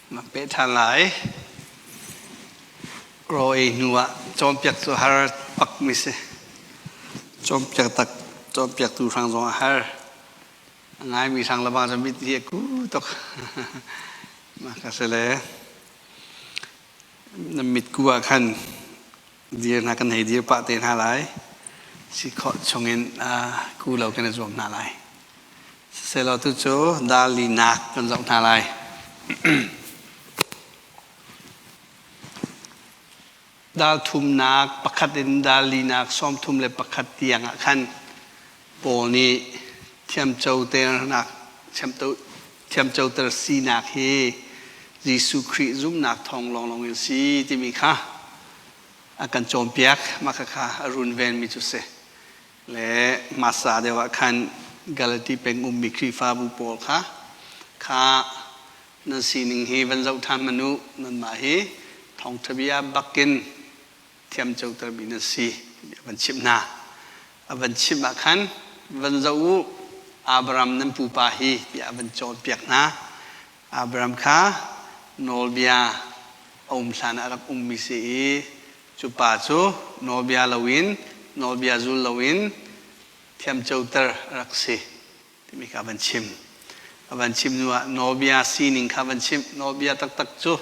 Na peh ṭhan lai. Raw ei hnu ah cawnpiak cu har bak mi si. Cawnpiak tak cawnpiaktu hrang zong a har. A ngaimi hrang le bang cu mit hi a ku tuk. Mah ka si le na mitku ah khan dir hna kan hei dir pah te hna lai. Si khawh chungin ku lo kan i zuam hna lai. Siselaw tu cu dalinak kan zoh hna lai. Dal thumnak pakhat in dal linak 31 tiang ah khan Paul nih thiamcoternak thiamcoter sinak hi Jesuh Khrih zumhnak thawng lawnglawng in si timi kha a kan cawnpiak. Mah khakha a runvenmi cu si. Le hmasa deuh ah khan Galati peng ummi Khrihfabu pawl kha kha nan sining hi van zoh ṭhan hmanh u, nanmah hi thawngṭha bia bakin thiamcotermi nan si timi a van chimh hna. A van chimh ah khan van zoh u, Abraham nan pupa hi tiah a van cawnpiak hna. Abraham kha nawlbia a um hlan ah a rak ummi si i Cu pa cu nawlbia loin, nawlbia zul loin thiamcoter a rak si timi kha a van chim. A van chim hnu ah nawlbia sining kha a van chimh. Nawlbia taktak cu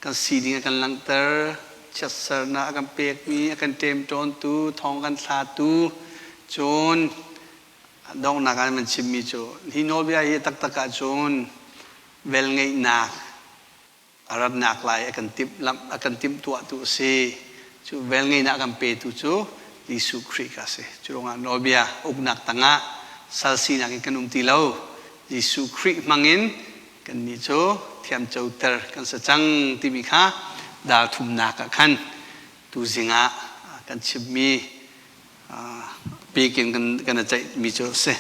kan sining a kan langhter, chiatsernak a kan pekmi, a kan ṭemṭawntu, thong kan thlatu, cun donghnak ah an van chimmi cu hi nawlbia hi taktak ahcun velngeihnak a ratnak lai a kan timh a kan timhtuahtu a si. Cu velngeihnak a kan petu cu Jesuh Khrih kha a si. Cu ruangah nawlbia uknak tangah sal sinak in kan um ti lo. Jesuh Khrih hmangin kannih cu thiamcoter kan si cang timi kha dal thumnak ah khan tuzing ah kan chimmi pikin kan i ceihmi cu a si.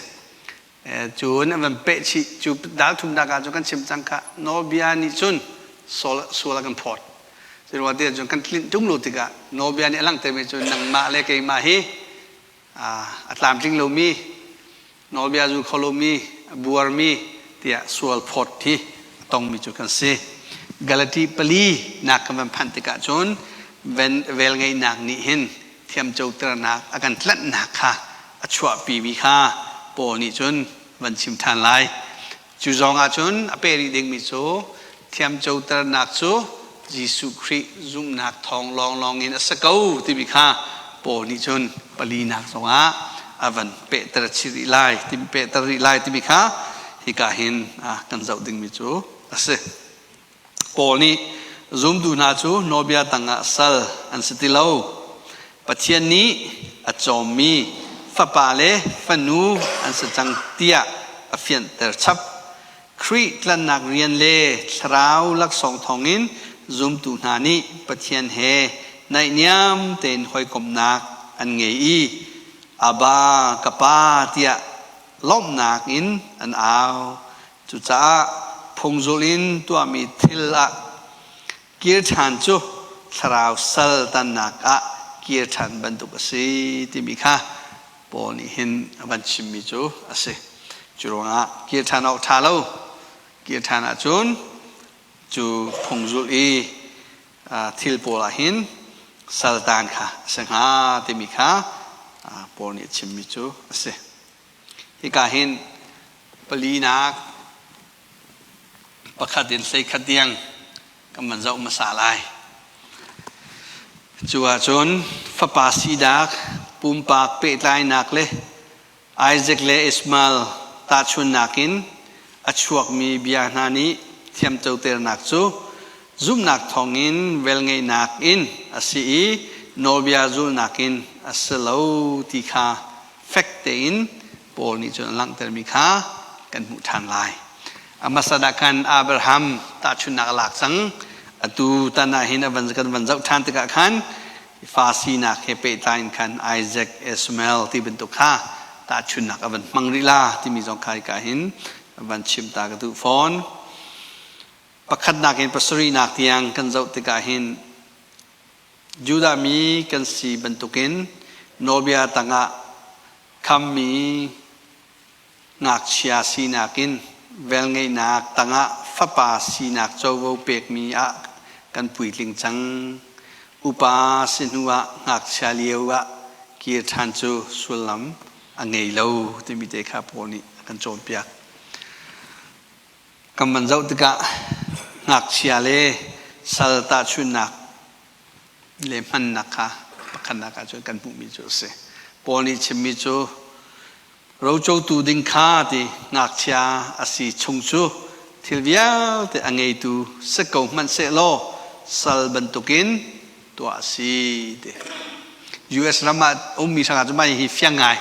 Cun an van peh chih. Cu dal thumnak ah cun kan chim cang kha nawlbia nih cun sual a kan phawt. Curuang ti cun kan tlinh ṭung lo tikah nawlbia nih a langhtermi cu nangmah le keimah hi a tlamtling lomi, nawlbia zul kho lomi, a buarmi tiah sual phawt hi a tongmi cu kan si. Galati pali nak kan van phanh tikah cun velngeihnak nih hin thiamcoternak a kan tlanhnak kha a chuahpimi kha Paul nih cun van chim ṭhan lai. Cu zong ah cun a peh rih dingmi cu thiamcoternak cu Jesuh Khrih zumhnak thawng lawnglawng in a si ko timi kha Paul nih cun palinak zongah a van pehter chih rih lai timi pehter rih lai timi kha hika hin kan zoh dingmi cu a si. Paul nih zumtu hna cu nawlbia tangah sal an si ti lo. Pathian nih a cawmmi fapa le fanu an si cang tiah a fianter chap. Khrih tlanhnak rian le thlarau laksawng thawngin zumtu hna nih Pathian he naihniam tein hawikomhnak an ngei i Abba, ka Pa tiah lawmhnak in an au. Cucaah phungzul in tuahmi thil ah kir ṭhan cu thlarau sal tannak ah kir ṭhan bantuk a si timi kha Paul nih hin a van chimmi cu a si. Cu ruangah kir ṭhan awk ṭha lo. Kir ṭhan ahcun cu phungzul i thil pawl ah hin saltan kha a si hnga timi kha Paul nih a chimmi cu a si. Hika hin palinak pakhat in 11 tiang kan van zoh hmasa lai. Cu ahcun fapa sinak, pumpak pehtlainak le Isaac le Ishmael tahchunnak in a chuakmi bia hna nih thiamcoternak cu zumhnak thawngin velngeihnak in a si i nawlbia zulhnak in a si lo ti kha fek tein Paul nih cun a langhtermi kha kan hmuh ṭhan lai. A hmasa ah khan Abraham tahchunhnak a lak cang. Atu tan ah hin a van kan van zoh ṭhan tikah khan fa sinak he pehtlai in khan Isaac, Ishmael ti bantuk kha tahchunhnak a van hmang rih la timi zong kha hika hin van chim ta ka duh fawn. Pakhatnak in pasarihnak tiang kan zoh tikah hin Judah mi kan si bantukin nawlbia tangah khammi ngakchia sinak in velngeihnak tangah fapa sinak covo pekmi ah kan puitling cang. Upa si hnu ah ngakchia lio ah kir ṭhan cu sullam a ngei lo timi te kha Paul nih a kan cawnpiak. Kan van zoh tikah ngakchia le sal tahchunhnak le hmannak kha pakhatnak ah cun kan hmuhmi cu a si. Paul nih chimmi cu rocotu ding kha ti ngakchia a si chung cu thil vialte a ngeitu si ko hmanhsehlaw sal bantukin tuah a si ti. US ram ah ummi hrangah cu mah hi fiang ngai.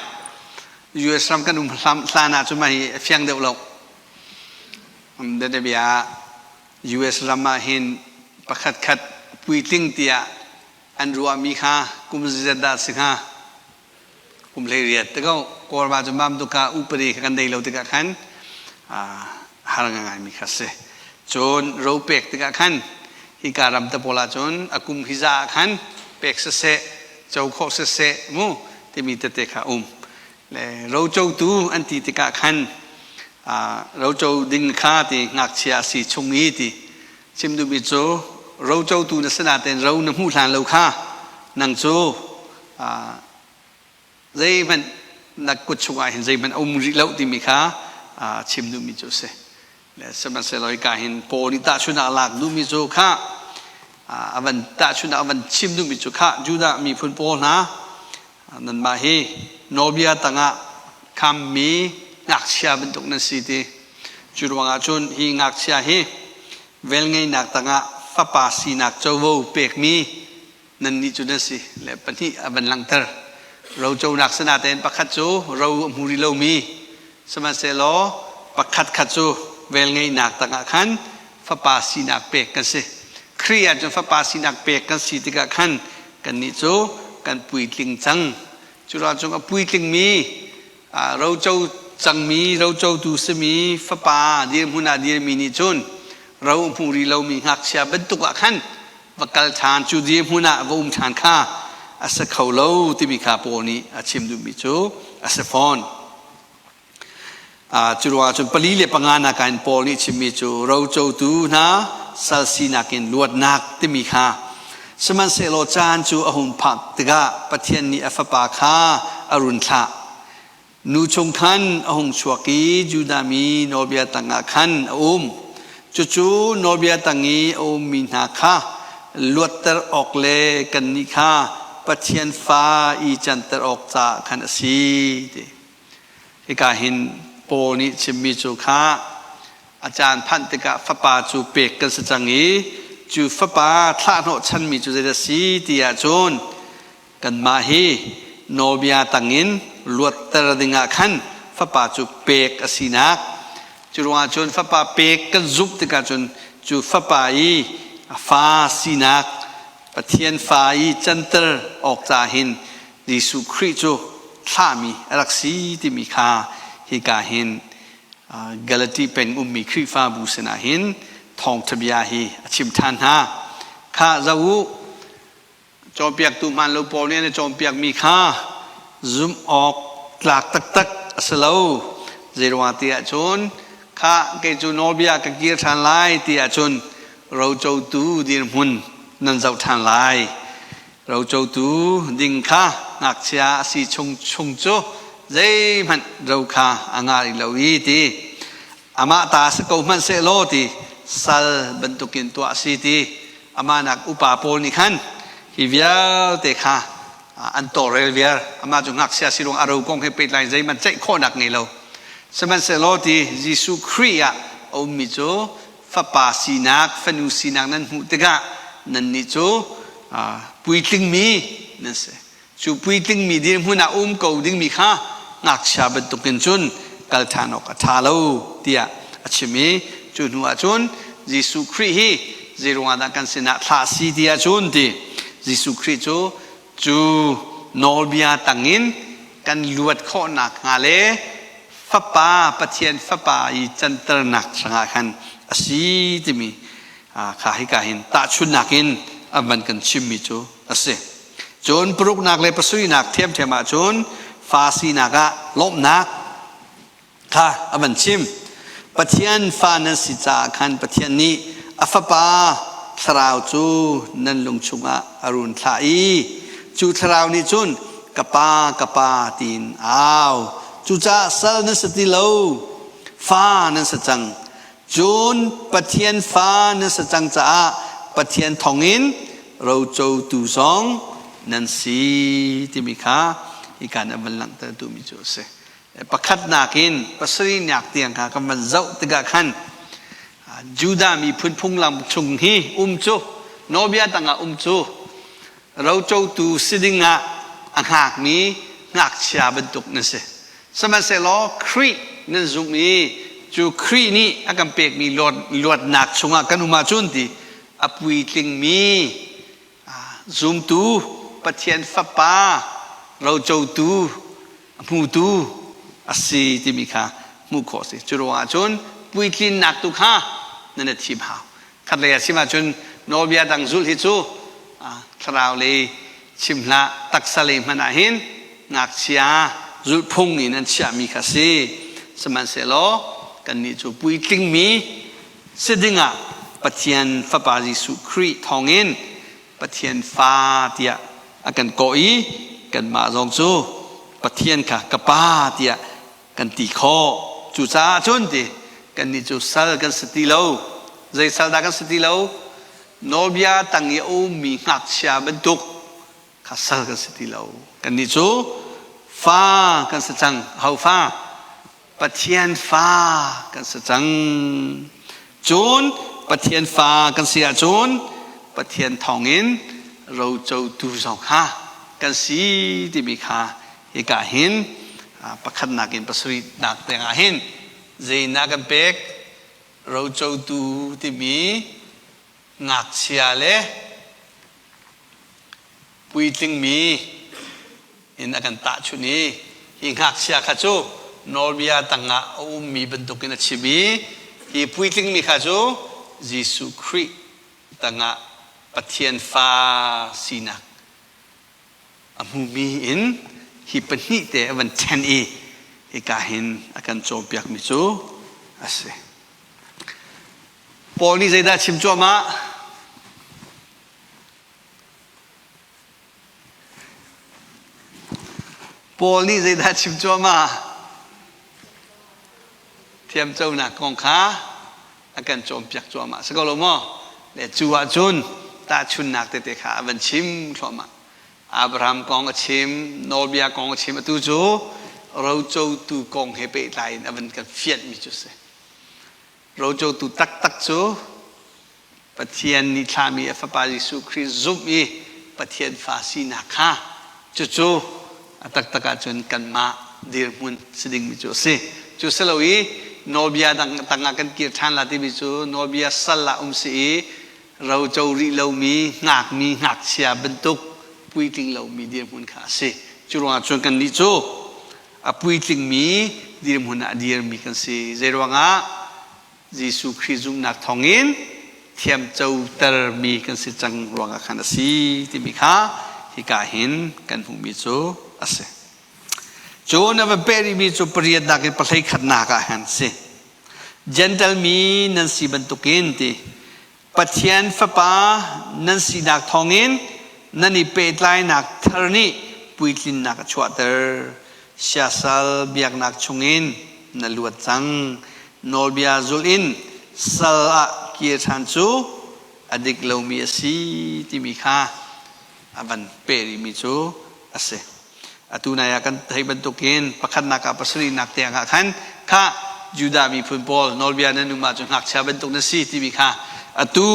US ram kan um hlan ah cun mah hi a fiang deuh lo. Bianabia ah US ram ah hin pakhat khat puitling tiah an ruahmi kha kum zeizat dah si hnga? Kum 18 te ko. Kawlram cu mam tuk ah upadi kha kan nei lo tikah khan har ngaingaimi kha si. Cun ro pek tikah khan hika ram te pawl ah cun a kum hi za ah khan pek siseh, co khawh siseh mu timi tete kha um. Le rocotu an ti tikah khan roco ding kha ti ngakchia a si chung i ti chim duhmi cu rocotu na si nain ro na hmuh hlan lo kha nang cu zeihmanh na kut chungah hin zeihmanh a um rih lo timi kha chim duhmi cu a si. Sihmanhsehlaw hika hin Paul nih tahchunhnak a lak duhmi cu kha a van tahchunhnak a van chim duhmi cu kha Judah miphun pawl hna nanmah hi nawlbia tangah khammi ngakchia bantuk nan si ti. Cu ruangah cun hi ngakchia hi velngeihnak tangah fapa sinak covo pekmi nannih cu nan si le pahnih a van langhter. Roconak sinatein pakhat cu ro a hmu rih lomi sihmanhsehlaw pakhat khat cu velngeihnak tangah khan fapa sinak pek kan si. Khrih ah cun fapa sinak pek kan si tikah khan kannih cu kan puitling cang. Cu ruang cung a puitlingmi roco cangmi rocotu simi fapa dirhmun ah dirmi nih cun ro a hmu rih lomi ngakchia bantuk ah khan va kal ṭhan cu dirhmun ah va um ṭhan kha a si kho lo timi kha Paul nih a chim duhmi cu a si fawn. Cu ruangah cun pali le panga nak in Paul nih chimmi cu rocotu hna sal sinak in luatnak timi kha sihmanhsehlaw caan cu a hung phak tikah Pathian nih a fapa kha a run thlah. Nu chung khan a hung chuak i Judah mi nawlbia tangah khan a um. Cucu nawlbia tang i a ummi hna kha luatter awk le kannih kha Pathian fa i canter awk caah khan a si. Ti. Hika hin Paul nih chimmi cu kha a caan phanh tikah fapa cu pek kan si cang i cu fapa thlahhnawh chanmi cu zeidah si ti ahcun Kanmah hi nawlbia tangin luatter dingah khan fapa cu pek a sinak. Cu ruangah cun fapa pek kan zumh tikah cun cu fapa i a fa sinak Pathian fa i canter awk ca hin Jesuh Khrih cu thlahmi a rak si timi kha hika hin Galati peng ummi Khrihfabu sinah hin thawngṭha bia hi a chim ṭhan hna. Kha zoh u, Cawnpiaktu hmaan lo pawl nih an i cawnpiakmi kha zumh awk tlak taktak a si lo. Zeiruang ti ahcun kha kei cu nawlbia ka kir ṭhan lai ti ahcun rocotu dirhmun nan zoh ṭhan lai. Rocotu ding kha ngakchia a si chung chung cu zeihmanh ro kha a ngah rih lo i ti amah ta si ko hmanh sehlaw ti sal bantukin tuah a si ti amah nak upa pawl nih khan hi vialte kha an tawlrel viar. Amah cu ngakchia si ruang a ro kong he pehtlai zeihmanh ceih khawhnak ngei lo. Sihmanhsehlaw ti Jesuh Khrih ah a ummi cu fapa sinak fanu sinak nan hmuh tikah nannih cu puitlingmi nan si. Cu puitlingmi dirhmun ah um ko dingmi kha ngakchia bantukin cun kal ṭhan awk a ṭha lo tiah a chim i cu hnu ah cun Jesuh Khrih hi zeiruangah dah kan sinah thlah a si ti ahcun ti Jesuh Khrih cu cu nawlbia tangin kan luat khawh nakhnga le Fapa Pathian Fapa i canternak hrangah khan a si timi kha hika hin tahchunhnak in a van kan chimmi cu a si. Cun paruknak le pasarihnak ṭhiamṭhiam ahcun fa sinak ah lawmhnak kha a van chim. Pathian fa nan si caah khan Pathian nih a Fapa Thlarau cu nan lung chungah a run thlah i cu Thlarau nih cun ka Pa, ka Pa tiin au. Cucaah sal nan si ti lo, fa nan si cang. Cun Pathian fa nan si cang caah Pathian thawngin rocotu zong nan si timi kha hika nih a van langhter duhmi cu a si. Pakhatnak in pasarihnak tiang kha kan van zoh tikah khan Judah miphun phunglam chung hi um cu nawlbia tangah um cu rocotu si dingah a hngakmi ngakchia bantuk nan si. Sihmanhsehlaw Khrih nan zumh i cu Khrih nih a kan pekmi luatnak chungah kan um ahcun ti a puitlingmi zumtu Pathian Fapa rocotu hmutu a si timi kha hmuh khawh a si. Cu ruangah cun puitlinnak tu kha nan i thim hau. Khatlei ah chim ahcun nawlbia dang zulh hi cu thlarau lei chim hlah taksa lei hmanh ah hin ngakchia zulhphung in an chiahmi kha si. Sihmanhsehlaw kannih cu puitlingmi si dingah Pathian Fapa Jesuh Khrih thawngin Pathian fa tiah a kan kawh i kanmah zong cu Pathian kha ka pa tiah kan ti khawh. Cucaah cun ti kannih cu sal kan si ti lo. Zei sal dah kan si ti lo? Nawlbia tang i a ummi ngakchia bantuk kha sal kan si ti lo. Kannih cu fa kan si cang. Ho fa? Pathian fa kan si cang. Cun Pathian fa kan si ahcun Pathian thawngin rocotu zong kha kan si timi kha hika hin pakhatnak in pasarihnak tiangah hin zeinak kan pek rocotu timi ngakchia le puitlingmi in a kan tahchunh i hi ngakchia kha cu nawlbia tangah a ummi bantukin a chim i hi puitlingmi kha cu Jesuh Khrih tangah Pathian fa sinak a hmumi in hi pahnih te a van ṭhen i hika hin a kan cawnpiakmi cu a si. Paul nih zeidah a chim cuahmah? Paul nih zeidah a chim cuahmah? Thiamconak kong kha a kan cawnpiak cuahmah. Si ko lo maw? Le cu ahcun tahchunhnak tete kha a van chim thluahmah. Abraham kong a chim, nawlbia kong a chim. Atu cu rocotu kong he pehtlai in a van kan fianhmi cu a si. Rocotu taktak cu Pathian nih thlahmi a Fapa Jesuh Khrih zumh i Pathian fa sinak kha cucu a taktak ahcun kanmah dirhmun si dingmi cu a si. Cu si lo i nawlbia dang tangah kan kir ṭhan la timi cu nawlbia sal ah um si i roco rih lomi ngakmi ngakchia bantuk puitling lomi dirhmun kha a si. Cu ruangah cun kannih cu a puitlingmi dirhmun ah a dirmi kan si. Zeiruangah? Jesuh Khrih zumhnak thawngin thiamcotermi kan si cang ruangah khan a si timi kha hika hin kan hmuhmi cu a si. Cun a va peh rihmi cu pariatnak in pahlei khatnak ah han si. Gentle mi nan si bantukin ti Pathian Fapa nan sinak thawngin nan i pehtlainak thar nih puitlinnak a chuahter. Siasal biaknak chungin na luat cang. Nawlbia zulh in sal ah kir ṭhan cu a dik lomi a si timi kha a van peh rihmi cu a si. Atu nai ah kan theih bantukin pakhatnak ah pasarihnak tiang ah khan kha Judah miphun pawl nawlbia nan um ahcun ngakchia bantuk na si timi kha atu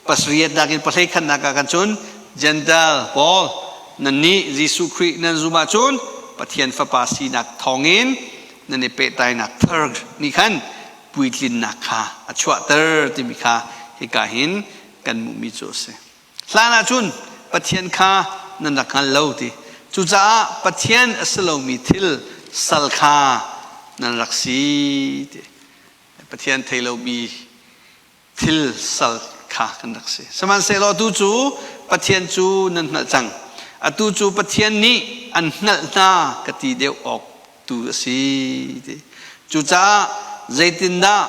pasariatnak in pahleikhatnak ah kan cun Gentile pawl nannih Jesuh Khrih nan zum ahcun Pathian Fapa sinak thawngin nan i pehtlainak thar nih khan puitlinnak kha a chuahter timi kha hika hin kan hmuhmi cu a si. Hlan ahcun Pathian kha nan rak hngal lo ti. Cucaah Pathian a si lomi thil sal kha nan rak si ti. Pathian thei lomi thil sal kha kan rak si. Sihmanhsehlaw atu cu Pathian cu nan hngalh cang. Atu cu Pathian nih an hngalh hna ka ti deuh awk tu a si ti. Cucaah zeitindah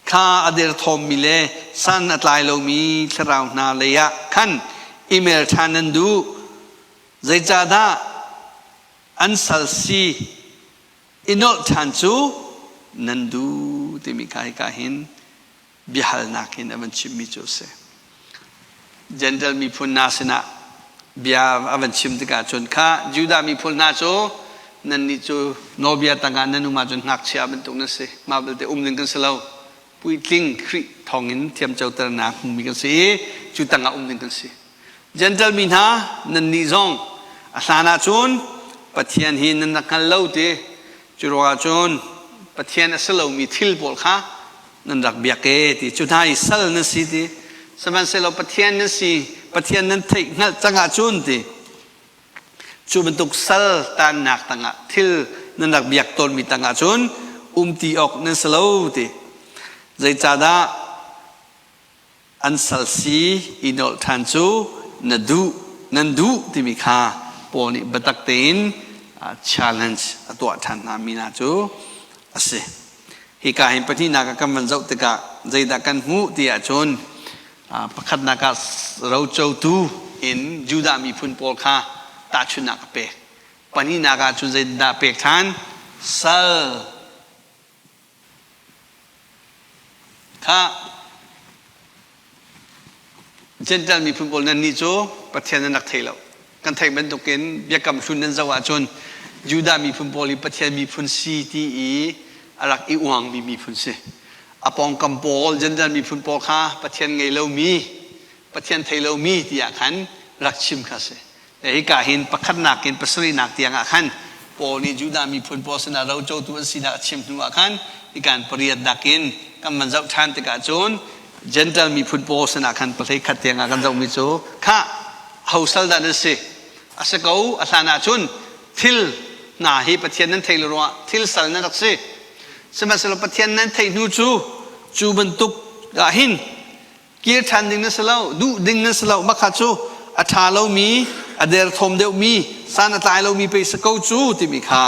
kha a derthawmmi le san a tlai lomi thlarau hna lei ah khan i mer ṭhan nan duh? Zeicahdah an sal si i nolh ṭhan cu nan duh timi kha hika hin biahalnak in a van chimmi cu a si. Gentile miphun hna sinah bia a van chim tikah cun kha Judah miphun hna cu nannih cu nawlbia tangah nan um ahcun ngakchia bantuk nan si. Mah belte um ding kan si lo. Puitling Khrih thawngin thiamcoternak hmumi kan si i cu tangah um ding kan si. Gentile mi hna nannih zong a hlan ahcun Pathian hi nan rak hngal lo ti cu ruangah cun Pathian a si lomi thil pawl kha nan rak biak e ti cu hna i sal nan si ti sihmanhsehlaw Pathian nan si Pathian nan theih hngalh cang ahcun ti cu bantuk sal tannak tangah thil nan rak biak tawnmi tangah cun um ti awk nan si lo ti zeicahdah an sal si i nolh ṭhan cu na duh nan duh timi kha Paul nih biatak tein challenge a tuah ṭhan hna mi hna cu a si. Hika hin pahnihnak ah kan van zoh tikah zeidah kan hmuh ti ahcun pakhatnak ah rocotu in Judah miphun pawl kha tahchunhnak a pek. Pahnihnak ah cun zeidah a pek ṭhan? Sal Khah! Jentail miphun pawl nannih cu Pathian nan rak thei lo. Kan theih bantukin biakam hlun nan zoh ahcun Judah miphun pawl hi Pathian miphun si ti i a rak i uangmi miphun si. A pawngkam pawl, Jentail miphun pawl kha Pathian ngei lomi, Pathian thei lomi tiah khan rak chim kha si. Hika hin pakhatnak in pasarihnak tiang ah khan Paul nih Judah miphun pawl sinah rocotu an sinak a chim hnu ah khan hikan pariatnak in kan van zoh ṭhan tikah cun Gentile miphun pawl sinah khan pahlei khat tiang ah kan zohmi cu khah ho sal dah nan si a si ko a hlan ah cun thil hna hi Pathian nan theih lo ruangah thil sal nan rak si sihmanhsehlaw Pathian nan theih hnu cu cu bantuk ah hin Kir ṭhan ding na si lo, duh ding na si lo, mah kha cu a ṭha lomi, a derthawm deuhmi, san a tlai lomi pei si ko cu timi kha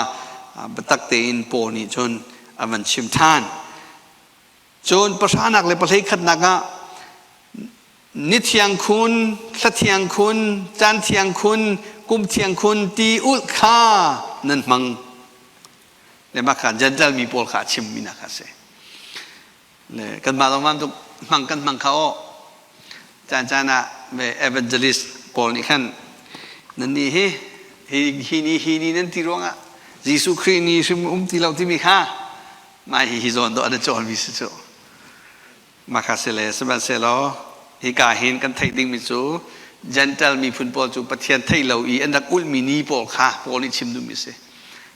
biatak tein Paul nih cun a van chim ṭhan. Cun pahranak le pahlei khatnak ah ni thiang khun, thla thiang khun, caan thiang khun, kum thiang khun ti ulh kha nan hmang. Le mah kha Gentile mi pawl kha a chimmi nak a si. Le kanmah zong bantuk hmang kan hmang kha aw. Caan caan ah ve evangelist pawl nih khan nannih hi hi hi ni hi ni nan ti ruangah Jesuh Khrih ni hrim um ti lo timi kha mah hi hi zawn dawh an cawnmi si cu. Mah kha si le sihmanhsehlaw hika hin kan theih dingmi cu Gentile miphun pawl cu Pathian theih lo i an rak ulhmi ni pawl kha Paul nih chim duhmi si.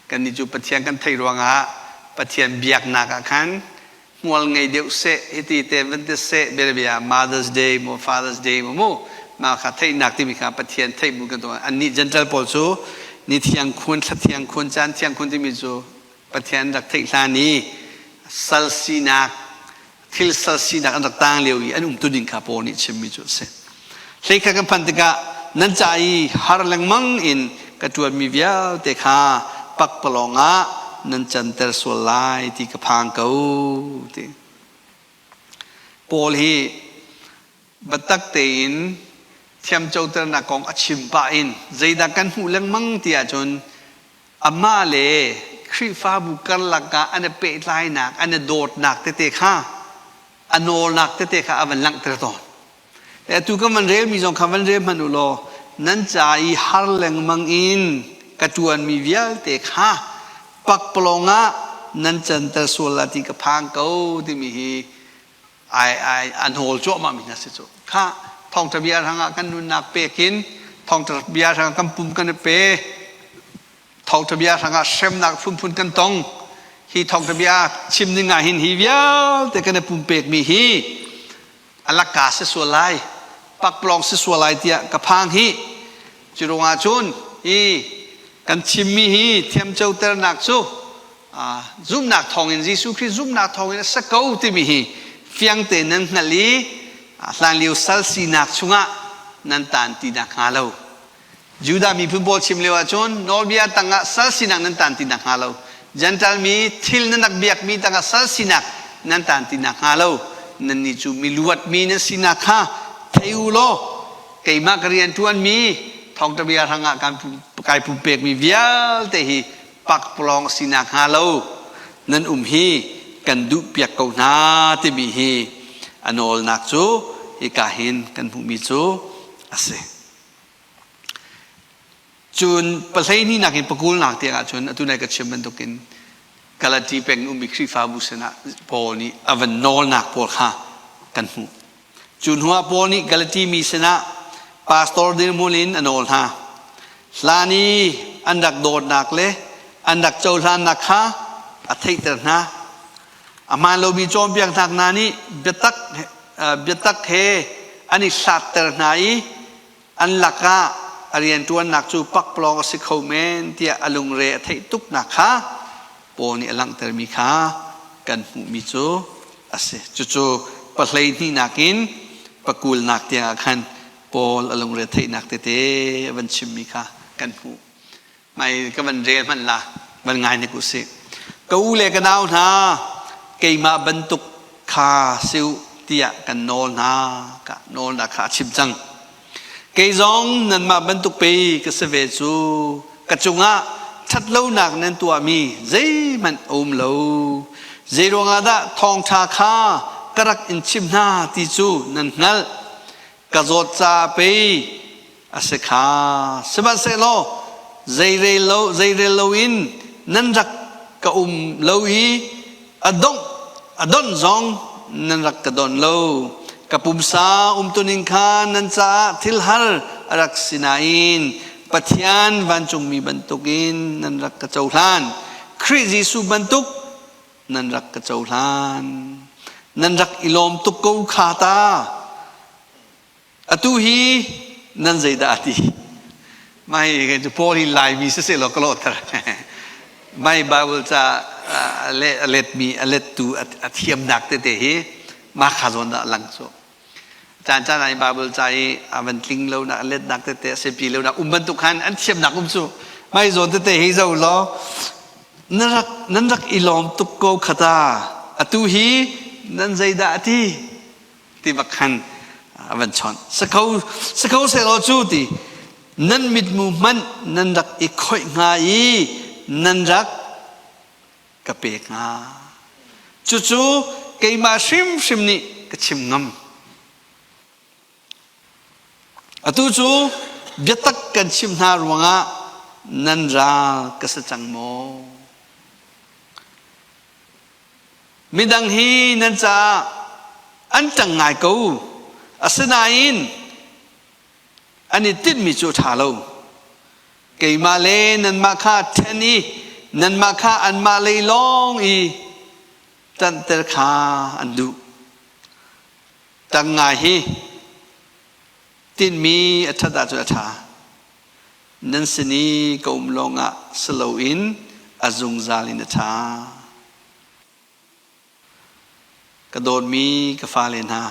Kannih cu Pathian kan theih ruangah Pathian biaknak ah khan hmual ngei deuh seh hiti te van ti seh bianabia Mother's Day maw Father's Day maw mu mah kha theihnak timi kha Pathian theih bu kan tuah annih Gentile pawl cu ni thiang khun thla thiang khun caan thiang khun timi cu Pathian rak theih hlan i sal sinak thil sal sinak an rak tang lio i an umtu ding kha Paul nih chimmi cu a si. Hlei kha kan phanh tikah nan ca i har lengmang in ka ṭuanmi vialte kha pakpalawng ah nan canter sual lai ti ka phang ko ti. Paul hi biatak tein thiamcoternak kong a chim pah in zeidah kan hmuh lengmang ti ahcun amah le Khrihfabu karlak ah an i pehtlainak, an i dawtnak tete kha a nawlnak tete kha a van langhter tawn. Atu kan van relmi zong kha van rel hmanh u law nan ca i har lengmang in ka ṭuanmi vialte kha pakpalawng ah nan canter sual la ti ka phang ko timi hi ai ai a hnawl cuahmah mi hna si cu kha thawngṭha bia hrangah kan nunnak pek in thawngṭha bia hrangah kan pum kan i pe thawngṭha bia hrangah hremnak phunphun kan tong hi thawngṭha bia chim ning ah hin hi vialte kan i pumpekmi hi a lakka si sual lai pakpalawng si sual lai tiah ka phang hi cu ruangah cun hi kan chimmi hi thiamcoternak cu zumhnak thawngin Jesuh Khrih zumhnak thawngin a sa ko timi hi fiang tein nan hngalh i hlanlio sal sinak chungah nan taan ti nakhnga lo Judah miphun pawl chim lio ahcun nawlbia tangah sal sinak nan taan ti nakhnga lo. Jentail mi thil nan rak biakmi tangah sal sinak nan taan ti nakhnga lo nannih cu miluatmi nan sinak kha thei u law keimah ka rian ṭuanmi thawngṭha bia hrangah kai pumpekmi vialte hi pakpalawng si nakhnga lo nan um hi kan duhpiak ko hna timi hi a nawlnak cu hika hin kan hmuhmi cu a si. Cun pahleihnih in pakulnak tiang ahcun atu nai ka chim bantukin Galati peng ummi Khrihfabu sinah Paul nih a van nawlnak pawl kha kan hmuh. Cu hnuah Paul nih Galati mi sinah pastor dirhmun in a nawl hna. Hlan i an rak dawtnak le an rak cohlannak kha a theihter hna. A hmaan lomi cawnpiaknak hna nih biatak, biatak he an i hlatter hna i an lakah a rianṭuannak cu pakpalawng a si kho men tiah a lungre a theih tuknak kha Paul nih a langhtermi kha kan hmuhmi cu a si. Cucu pahleihnihnak in pakulnak tiangah khan Paul a lungre theihnak tete a van chimmi kha kan hmuh. Mai ka van rel hmanh la, van ngai nik usih. Ka u le ka nau hna, keimah bantuk kha si u tiah kan nawl hna, ka nawlnak kha a chim cang. Kei zong nanmah bantuk pei ka si ve cu, ka cungah ṭhatlonak nan tuahmi zeihmanh a um lo. Zeiruangah dah thawngṭha kha ka rak in chimh hna ti cu nan hngalh. Ka zawt caah pei a si kha. Sihmanhsehlaw zeirel lo zeirel loin nan rak ka um lo i a dongh a donh zong nan rak ka donh lo. Ka pumsa umtuning kha nan caah thil har a rak si nain Pathian vancungmi bantukin nan rak ka cohlan. Khrih Jesuh bantuk nan rak ka cohlan. Nan rak i lawm tuk ko kha ta. Atu hi nan zeidah a ti? Mai cu Paul hi Laimi siseh law ka lawhter. Mai Bible ca a letmi a lettu a thiamnak tete hi mah kha zawn dah a lang cu. Caan caan ah Bible ca i a van tling lo nak a letnak tete a sipi lo nak um bantuk khan an thiamnak um cu. Mai zawn tete hi zo law nan rak nan rak i lawm tuk ko khata. Atu hi nan zeidah a ti? Ti bak khan a van chawnh. Sakho sakho sehlaw cu ti nan mitmu hmanh nan rak i khoih hnga i nan rak ka pek hnga. Cucu keimah hrimhrim nih ka chim ngam. Atu cu biatak kan chim hna ruangah nan ral ka si cang maw? Midang hi nan caah an ṭang ngai ko. Asinain an i tinhmi cu a ṭha lo. Keimah le nanmah kha ṭhen i nanmah kha anmah lei lawng i ṭanhter kha an duh. Ṭang ngai hi tinhmi a ṭhat ahcun a ṭha. Nan sin i ka um lawngah si loin a zungzal in a ṭha. Ka dawtmi ka fale hna,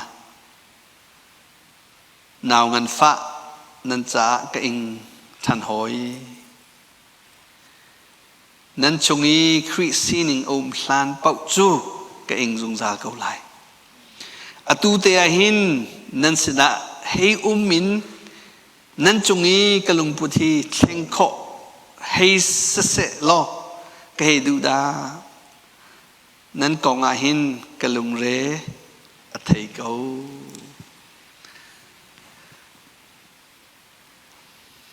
nau nganfah nan caah ka ing ṭhan hawi. Nan chung i Khrih sining a um hlan paoh cu ka ing zungzal ko lai. Atu te ah hin nan sinah hei um in nan cung i ka lungput hi thleng khawh hei siseh law ka hei duh dah. Nan kong ah hin ka lungre a thei ko.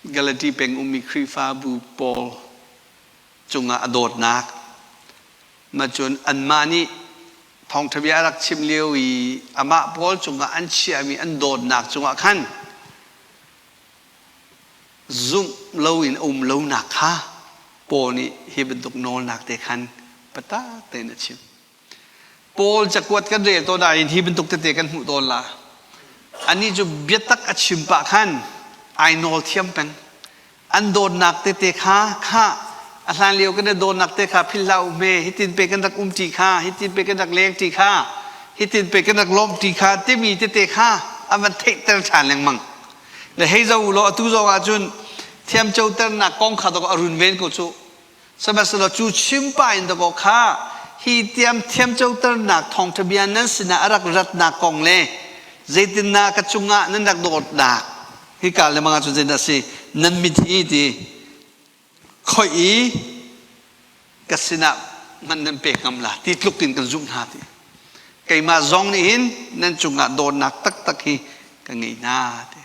Galati peng ummi Khrihfabu pawl cungah a dawtnak ma cun anmah nih thawngṭha bia a rak chim lio i amah pawl cungah an chiahmi an dawtnak cungah khan zumh loin a um lonak kha Paul nih hi bantuk nawlnak te khan patak tein a chim. Paul cakuat kan rel tawn ahhin hi bantuk tete kan hmuh tawn la. Anih cu biatak a chim pah khan ai nawl thiam peng. An dawtnak tete kha kha a hlan lio kan i dawtnak te kha philh hlah u hme hitin pe kan rak um ṭi kha hitin pe kan rak leng ṭi kha hitin pe kan rak lawmh ṭi kha timi tete kha a van theihter ṭhan lengmang. Le hei zo u law atu zong ah cun thiamcoternak kong kha dok a runven ko cu. Sihmanhsehlaw cu chimpa in dakaw kha hi tiam thiamcoternak thawngṭha bia nan sinah a rak ratnak kong le zeitindah ka cungah nan rak dawtnak hika le mang ah cun zeidah a si nan mit hi ti khoih i ka sinah man nan pek ngam la ti tluk in kan zumh hna ti keimah zong nih hin nan cungah dawtnak taktak hi ka ngei hna ti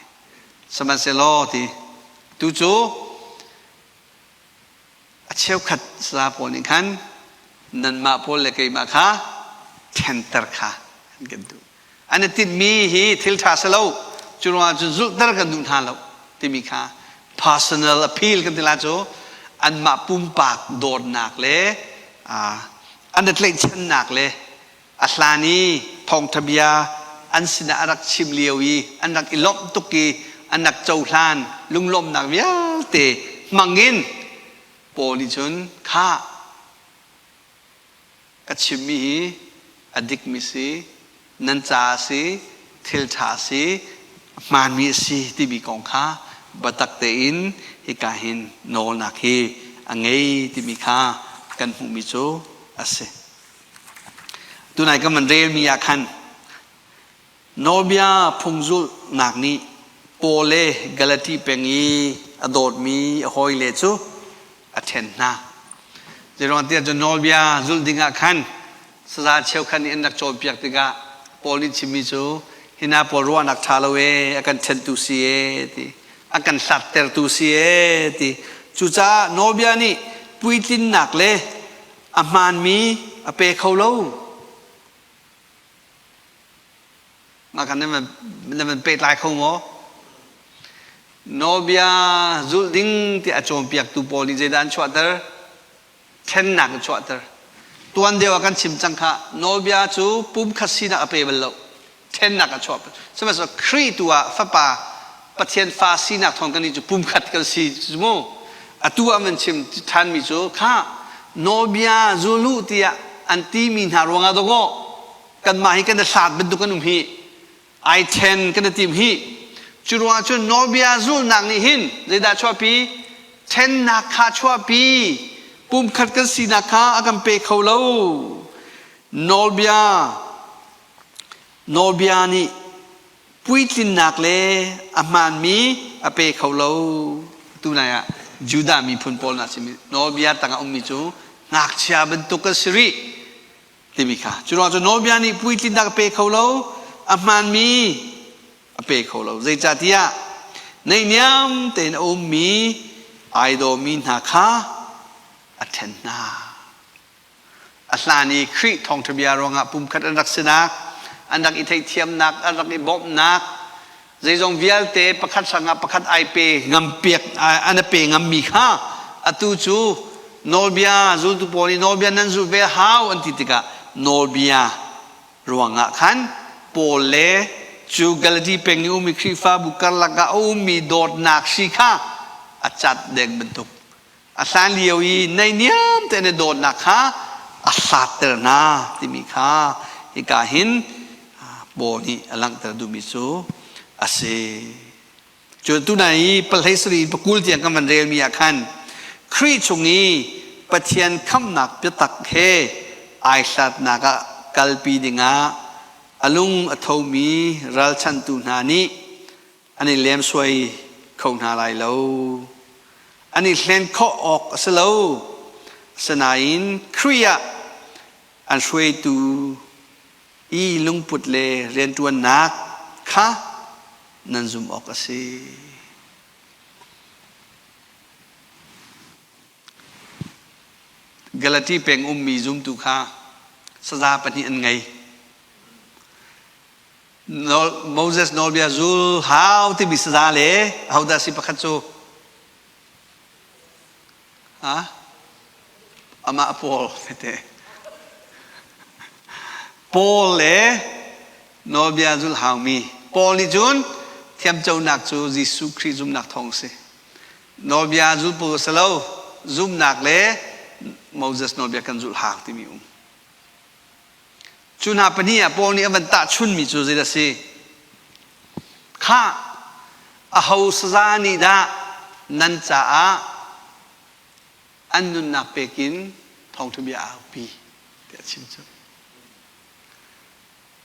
sihmanhsehlaw ti tu cu a cheukhat sala pawl nih khan nanmah pawl le keimah kha ṭhenter kha an kan duh. An i tinhmi hi thil ṭha si lo, cu ruangah cun zulhter kan duh hna lo timi kha personal appeal kan ti lai cu anmah pumpak dawtnak le an i tlaihchannak le a hlan i thawngṭha bia an sinah a rak chim lio i an rak i lawmh tuk i an rak cohlan lunglawmhnak vialte hmangin Paul nih cun khah ka chimmi hi a dikmi si nan ca a si thil ṭha a si hmaanmi a si timi kong kha biatak tein hika hin nawlnak hi a ngei timi kha kan hmuhmi cu a si. Tunai kan van relmi ah khan nawlbia phungzulhnak nih Paul le Galati peng i a dawtmi a hawile cu a ṭhen hna. Zeiruang tiah cun nawlbia zulh dingah khan saza cheukhat nih an rak cawnpiak tikah Paul nih chimmi cu hi hna pawl ruahnak ṭha lo ee, a kan ṭhentu si ee ti, a kan hlattertu si ee ti. Cucaah nawlbia nih puitlinnak le a hmaanmi a pe kho lo. Mah kha na van pehtlai kho maw? Nawlbia zulh ding tiah a cawnpiaktu pawl nih zeidah an chuahter? Thlennak an chuahter. Tuan deuh ah kan chim cang kha nawlbia cu pumkhat sinak a pe bal lo. Thlennak a chuah. Sihmanhsehlaw Khrih tu ah Fapa Pathian fa sinak thawng kan nih cu pumkhat kan si mu. Atu ah man chim ṭhanmi cu kha nawlbia zul u tiah an timi hna ruangah dawkaw kanmah hi kan i hlat bantuk kan um hi ai ṭhen kan i tim hi cu ruangah cun nawlbia zulnak nih hin zeidah chuahpi ṭhennak kha chuahpi pumkhat kan sinak kha a kan pe kho lo nawlbia nawlbia nih puitlinnak le a hmaanmi a pe kho lo. Tunai ah Judah miphun pawl hna simi nawlbia tangah ummi cu ngakchia bantuk an si rih timi kha. Cu ruang cu nawlbia nih puitlinnak a pe kho lo, a hmaanmi a pe kho lo. Zeicahtiah naihniam tein a ummi ai dawmi hna kha a ṭhen hna. A hlan i Khrih thawngṭha bia ruangah pumkhat an rak sinak, an rak i theihthiamnak, an rak i bawmhnak, zeizong vialte pakhat hrangah pakhat ai pe ngam piak an a pe ngammi kha atu cu nawlbia zultu pawl nih nawlbia nan zulh ve hau an ti tikah nawlbia ruangah khan Paul le cu Galati peng i ummi Khrihfabu karlak ah a ummi dawtnak hri kha a cat deng bantuk a hlan lio i naihniam tein a dawtnak kha a hlatter hna timi kha hika hin Paul nih a langhter duhmi cu a si. Cun tunai i pahlei sarih in pakul tiang kan van relmi ah khan Khrih chung i Pathian khamhnak biatak he ai hlatnak ah kalpi dingah a lung a thomi ralchanhtu hna nih an i lemsuai kho hna lai lo. An i hlen khawh awk a si lo. Asinain Khrih ah an hruaitu i lungput le rianṭuannak kha nan zumh awk a si. Galati peng ummi zumtu kha saza pahnih an ngei. Moses nawlbia zul hau timi saza le ahodah si pakhat cu ha amah Paul tete Paul le nawlbia zul haumi Paul nih cun thiamconak cu Jesuh Khrih zumnak thawng si nawlbia zul pawl si lo zumnak le Moses nawlbia kan zulh hau timi um Cu hna pahnih ah Paul nih a van tahchunmi cu zeidah a si? Khah, aho saza nih dah nan caah An nunnak pek in thawngṭha bia aupi tiah a chim cu.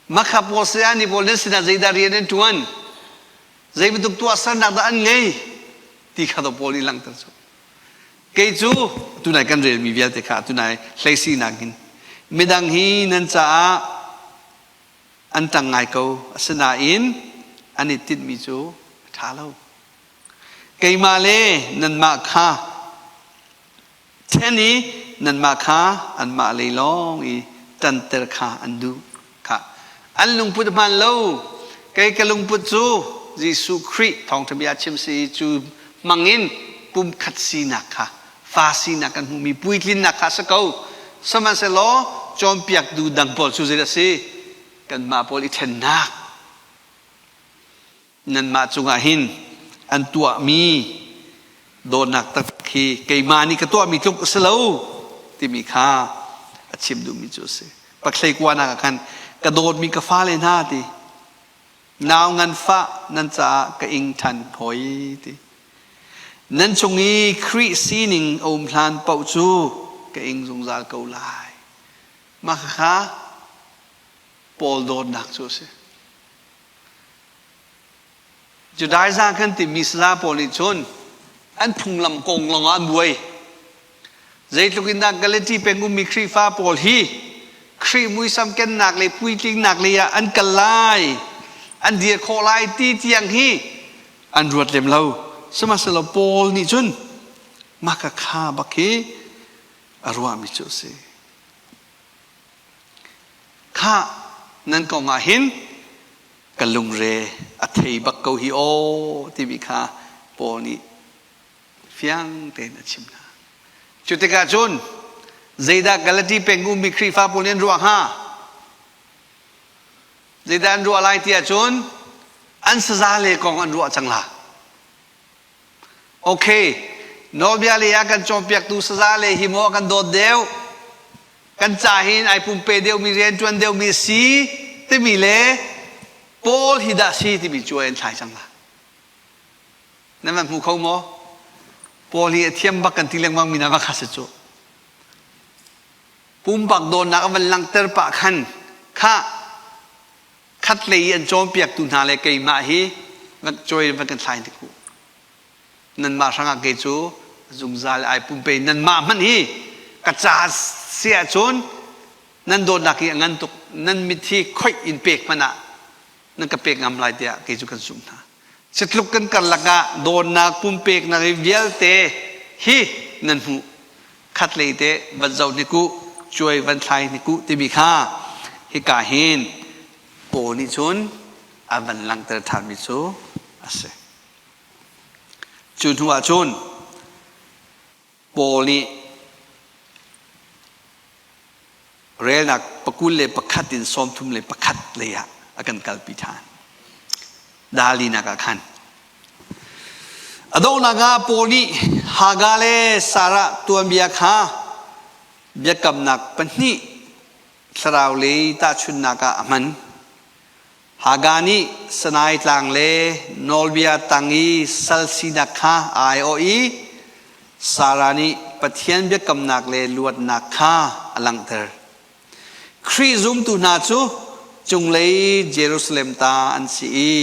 Makha pawl saya nih pawl nan sinah zeidah rian an ṭuan? Zei bantuk tuahsernak dah an ngei? Ti kha dawh Paul nih langhter cu. Kei cu tunai kan relmi vialte kha tunai hleisinak in midang hi nan caah an ṭang ngai ko asinain an i tinhmi cu a ṭha lo. Keimah le nanmah kha ṭhen i nanmah kha anmah lei lawng i ṭanter kha an duh kha. An lungput a hmaan lo. Kei ka lungput cu Jesuh Khrih thawngṭha bia chim si i cu hmangin pumkhat sinak kha fa sinak kan hmuhmi puitlinnak kha a si ko. Sihmanhsehlaw cawnpiaktu dang pawl cu zeidah a si? Kanmah pawl i ṭhennak nanmah cungah hin an tuahmi dawtnak taktak hi keimah nih ka tuahmi tluk a si lo timi kha a chim duhmi cu a si. Pakhlei kuanak ah khan ka dawtmi ka fale hna ti nau nganfah nan caah ka ing ṭhan hoi ti. Nan chung i Khrih sining a um hlan paoh cu ka ing zungzal ko lai. Mah kha Paul dawtnak cu a si. Judaiza kan timi sala pawl nih cun an phunglam kong lawngah an buai. Zeitluk in dah Galati peng ummi Khrihfa pawl hi Khrih muisam kennak le puitlingnak lei ah an kal lai, an dir khawh lai ti tiang hi an ruat lem lo. Sihmanhsehlaw Paul nih cun mah ka kha bak hi a ruahmi cu a si. Khah nan kong ah hin ka lungre a thei bak ko hi aw timi kha Paul nih fiang tein a chim hna. Cu tikah cun zeidah Galati peng ummi Khrihfa pawl nih an ruah hnga? Zeidah an ruah lai ti ahcun an saza le kong an ruah cang la. Ok, nawlbia lei ah kan cawnpiaktu saza le hi maw kan dawt deuh? Kan ca hin ai pumpe deuhmi rianṭuan deuhmi si timi le Paul hi dah si timi cuai an thlai cang la. Nan van hmu kho maw? Paul hi a thiam bak kan ti lengmang mi na va kha si cu. Pumpak dawtnak a van langhter pah khan kha khatlei i an cawnpiaktu hna le keimah hi van cawi van kan thlai tik u. Nanmah hrangah kei cu zungzal ai pumpe nanmah hmanh hi ka ca si ahcun nan dawtnak hi a ngan tuk nan mit hi khoih in pek hmanh ah nan ka pek ngam lai tiah kei cu kan zumh hna. Sitluk kan karlak ah dawtnak pumpeknak hi vialte hi nan hmuh khatlei te van zoh hnik u cuai van thlai hnik u timi kha hika hin Paul nih cun a van langhter ṭhanmi cu a si. Cu hnu ah cun Paul nih relnak 21 in 31 lei ah a kan kalpi ṭhan. Dalinak ah khan. A donghnak ah Paul nih Hagar le Sarah tuanbia kha biakamnak pahnih thlarau lei tahchunhnak ah a hman. Hagar nih Sinai tlang le nawlbia tang i sal sinak kha a aiawh i Sarah nih Pathian biakamnak le luatnak kha a langhter. Khrih zumtu hna cu cunglei Jerusalem ta an si i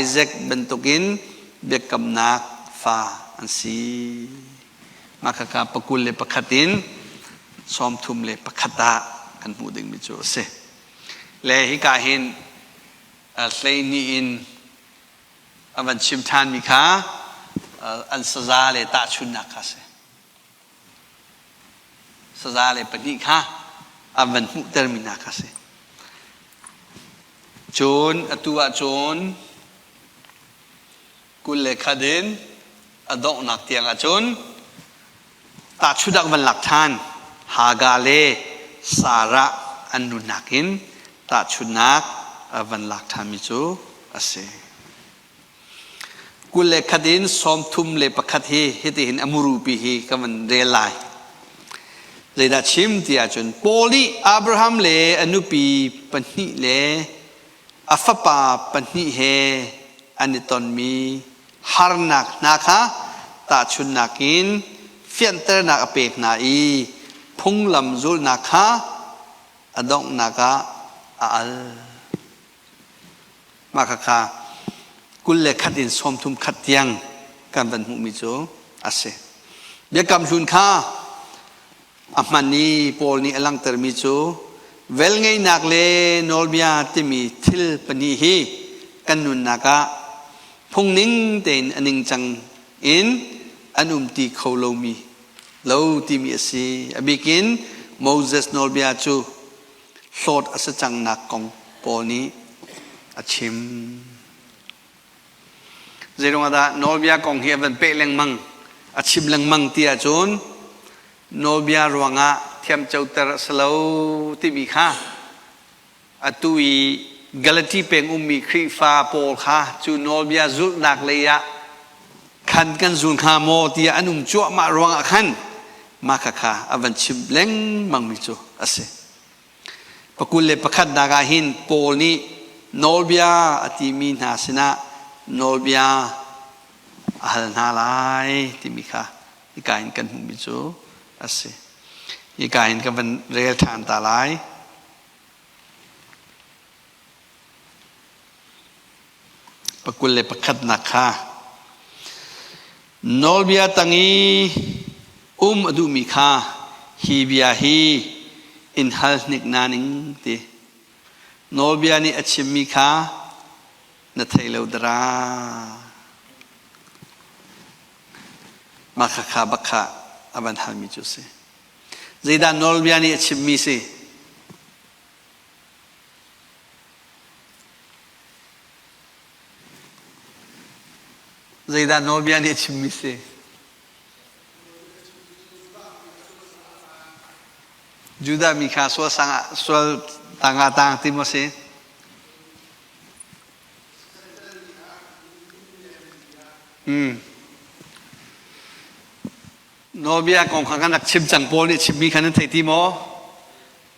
Isaac bantukin biakamnak fa an si. Mah khaka 21 in 31 ah kan hmuh dingmi cu a si. Le hika hin 12 in a van chim ṭhanmi kha an saza le tahchunhnak kha a si. Saza le pahnih kha a van hmuhtermi hna kha a si. Cun atu ahcun 21 in a donghnak tiang ahcun tahchudak van lak ṭhan Hagar le Sarah an nunnak in tahchunhnak a van lak ṭhanmi cu a si. 21 in 31 hi hitihin a murupi hi ka van rel lai. Zeidah chim ti ahcun Paul nih Abraham le a nupi pahnih le a fapa pahnih he an i tonmi harnak hna kha tahchunhnak in fianternak a pek hna i phunglam zulhnak kha a donghnak ah a al. Mah khakha 21 in 31 tiang kan van hmuhmi cu a si. Biakam hlun kha a hman i Paul nih a langhtermi cu velngeihnak le nawlbia timi thil pahnih hi kan nunnak ah phungning tein a ningcang in an umti kho lomi lo timi a si. A bikin Moses nawlbia cu hlawt a si cangnak kong Paul nih a chim. Zeiruangah dah nawlbia kong hi a van peh lengmang, a chim lengmang ti ahcun nawlbia ruangah thiamcoter a si lo timi kha atu i Galati peng ummi Khrihfa pawl kha cu nawlbia zulhnak lei ah khan kan zul hnga maw tiah an um cuahmah ruangah khan mah khakha a van chim lengmangmi cu a si. Pakul le pakhatnak ah hin Paul nih nawlbia a timi hna sinah nawlbia a hal hna lai timi kha hika in kan hmuhmi cu a si. Hika in ka van rel ṭhan ta lai. Pakul le pakhatnak kha nawlbia tang i um a duhmi kha hi bia hi in hal hnik na ning ti. Nawlbia nih a chimmi kha na thei lo dara. Mah khakha bak kha a van halmi cu a si. Zeidah nawlbia nih a chimmi si? Zeidah nawlbia nih a chimmi si? Judah mi kha sual sang ah sual tangah tang ti maw si? Hmm. Nawlbia kong kha kan rak chim cang Paul nih chimmi kha nan thei ti maw?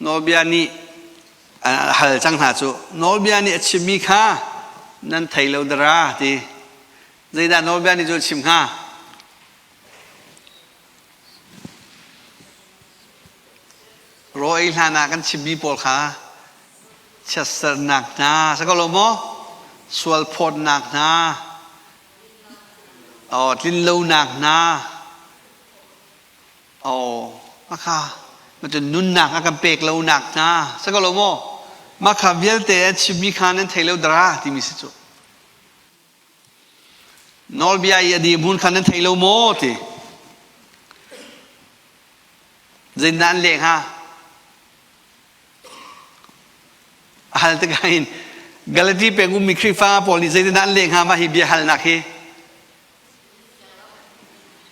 Nawlbia nih a hal cang hna cu nawlbia nih a chimmi kha nan thei lo dara ti. Zeidah nawlbia nih cu a chim hnga? Raw ei hlan ah kan chimmi pawl kha chiatsernak hna si ko lo maw? Sual phawtnak hna, Aw tlinlonak hna aw makha macun nunnak a kan pek lonak hna si ko lo maw makha vialte a chimmi kha nan thei lo dara timi si cu nawlbia i a dirhmun kha nan thei lo maw ti zeitindah an leh hnga A hal tikah hin Galati peng ummi Khrihfa pawl nih zeitindah an leh hnga mah hi bia halnak hi?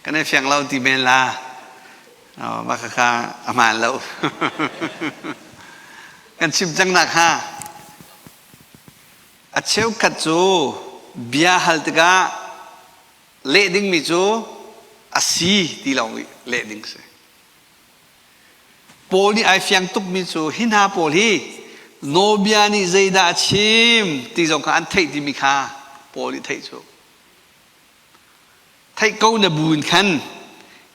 Kan i fiang lo ti men la. Oh, mah khakha a hmaan lo. Kan chim cang nak ha. A cheukhat cu bia hal tikah leh dingmi cu a si ti lawng leh ding si. Paul nih ai fiang tukmi cu hi hna pawl hi nawlbia nih zeidah a chim ti zong kha an theih timi kha Paul nih theih cu. Theih ko na bu in khan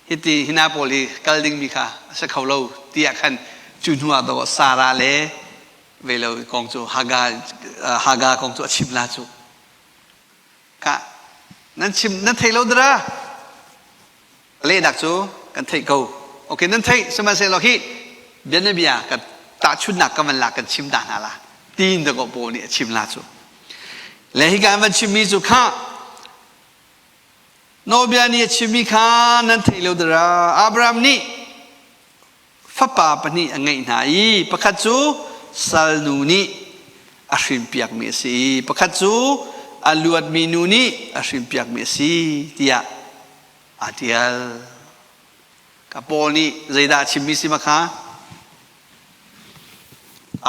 hiti hi hna pawl hi kal dingmi kha a si kho lo tiah khan cu hnu ah dawh Sarah le velo kong cu Hagar, Hagar kong cu a chim la cu. Ka nan chim nan thei lo dara Lehnak cu kan theih ko. Okay, nan theih sihmanhsehlaw hi bianabia kan tahchunhnak ka van lak kan chim ta hna la. Tiin dakaw Paul nih a chim la cu. Le hika an van chimmi cu kha nawlbia nih a chimmi kha nan theih lo dara. Abraham nih fapa pahnih a ngeih hna i pakhat cu salnu nih a hrinpiakmi a si i pakhat cu a luatmi nu nih a hrinpiakmi a si tiah aa ṭial. Ka Paul nih zeidah a chimmi si ma kha?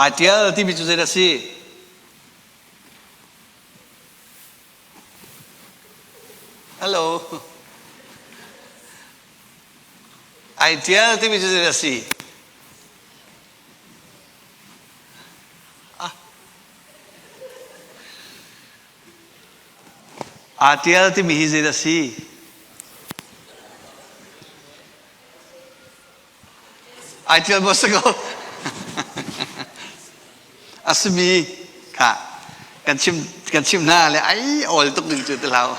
Aa ṭial timi cu zeidah a si? Hello. Ai ṭial timi cu zeidah a si? Aa ṭial timi hi zeidah a si? Ai tial maw si ko? A simi kha kan chim kan chim hna le ai awl tuk ding cu ti hlah.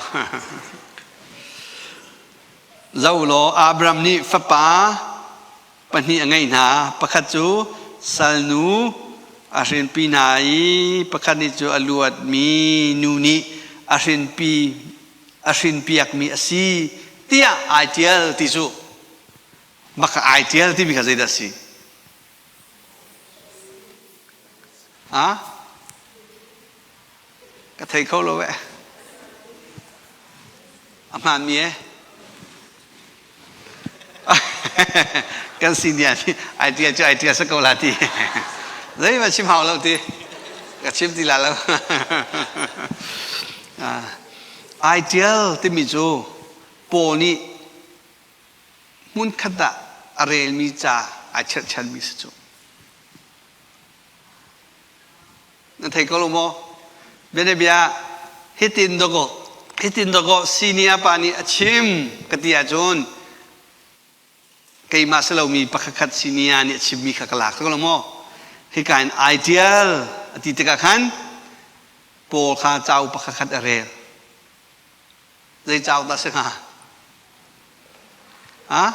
Zo law Abraham nih fapa pahnih a ngeih hna. Pakhat cu salnu a hrinpi hna i pakhat nih cu a luatmi nu nih a hrinpi a hrinpiakmi a si tiah ai ṭial ti cu maka ai ṭial timi kha zeidah a si? Ah? Ka thei kho lo eh. A hmaanmi eh. Kan senior nih ai ṭial cu ai ṭial sa ko la ti. Zeihmanh chim hau lo ti. Ka chim ti la lo. Ai ṭial timi cu Paul nih hmunkhat ah a relmi ca ai cherhchanmi si cu. Na thei ko lo maw? Bianabia hitin dawkaw hitin dawkaw senior pa nih a chim ka ti ahcun keimah si lomi pakhatkhat senior nih a chimmi kha ka lak ko lo maw? Hika in ideal a ti tikah khan Paul kha cauk pakhatkhat a rel. Zei cauk dah si hnga? Ha?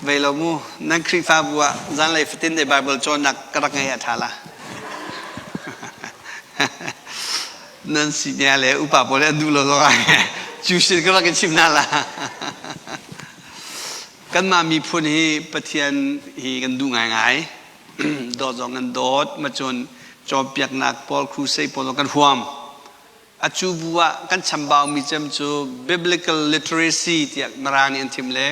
Vei lo mu, nan Khrihfabu ah zanlei fatin te Bible cawnnak ka rak ngei a ṭha la. Nan senior le upa pawl an duh lo zong ah cu sin ka rak in chim hna la. Kanmah miphun hi Pathian hi kan duh ngaingai. Dawt zong kan dawt. Macun cawnpiaknak pawl, crusade pawl zong kan huam. A cu bu ah kan chambaumi cem cu biblical literacy tiah Mirang nih an thim le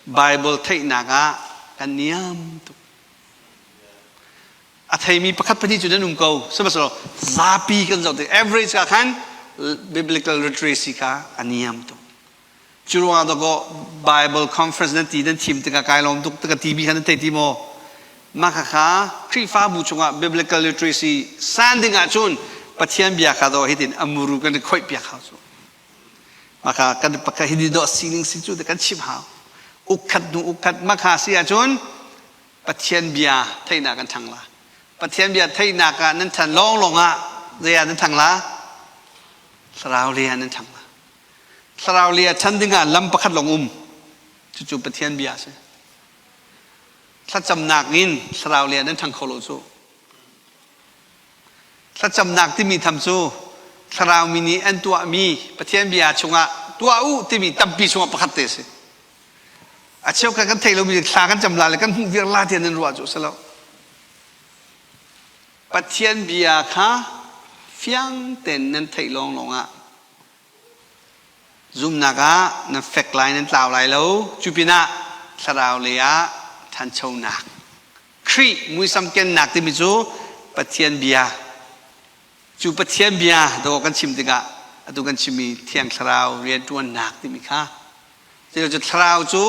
Bible theihnak ah kan niam tuk. A theimi pakhat pahnih cu nan um ko. Sihmanhsehlaw zapi kan zoh tik average ah khan biblical literacy kha a niam tuk. Cu ruangah dawkaw Bible conference nan ti nan thim tikah kai lawm tuk ka ti mi kha nan thei ti maw? Mah khakha Khrihfabu chungah biblical literacy san ding ahcun Pathian bia kha daw hitin a muru kan i khoih piak hau cu. Mah kha kan pakhat hi dawh sining si cu kan chim hau. Ukkhat hnu ukkhat mah kha si ahcun Pathian bia theihnak kan ṭhang la. Pathian bia theihnak ah nan ṭhan lawnglawng ah zei ah nan ṭhang la? Thlarau lei ah nan ṭhang la. Thlarau lei ah ṭhan dingah lam pakhat lawng um. Cucu Pathian bia a si. Thlacamnak in thlarau lei ah nan ṭhang kho lo cu. Thlacamnak timi tham cu thlarau mi nih an tuahmi Pathian bia chungah tuah u timi tampi chungah pakhat te a si. A cheukhat kan theih lomi thla kan cam la le kan hmuh viar la tiah nan ruah cu a si lo. Pathian bia kha fiang tein nan theih lawnglawng ah Zumnak ah nan fek lai, nan tlau lai lo. Cu pinah thlarau lei ah ṭhanchonak. Khrih muisam kennak timi cu Pathian bia. Cu Pathian bia dawh kan chim tikah atu kan chimmi Thiang Thlarau rianṭuannak timi kha cu thlarau cu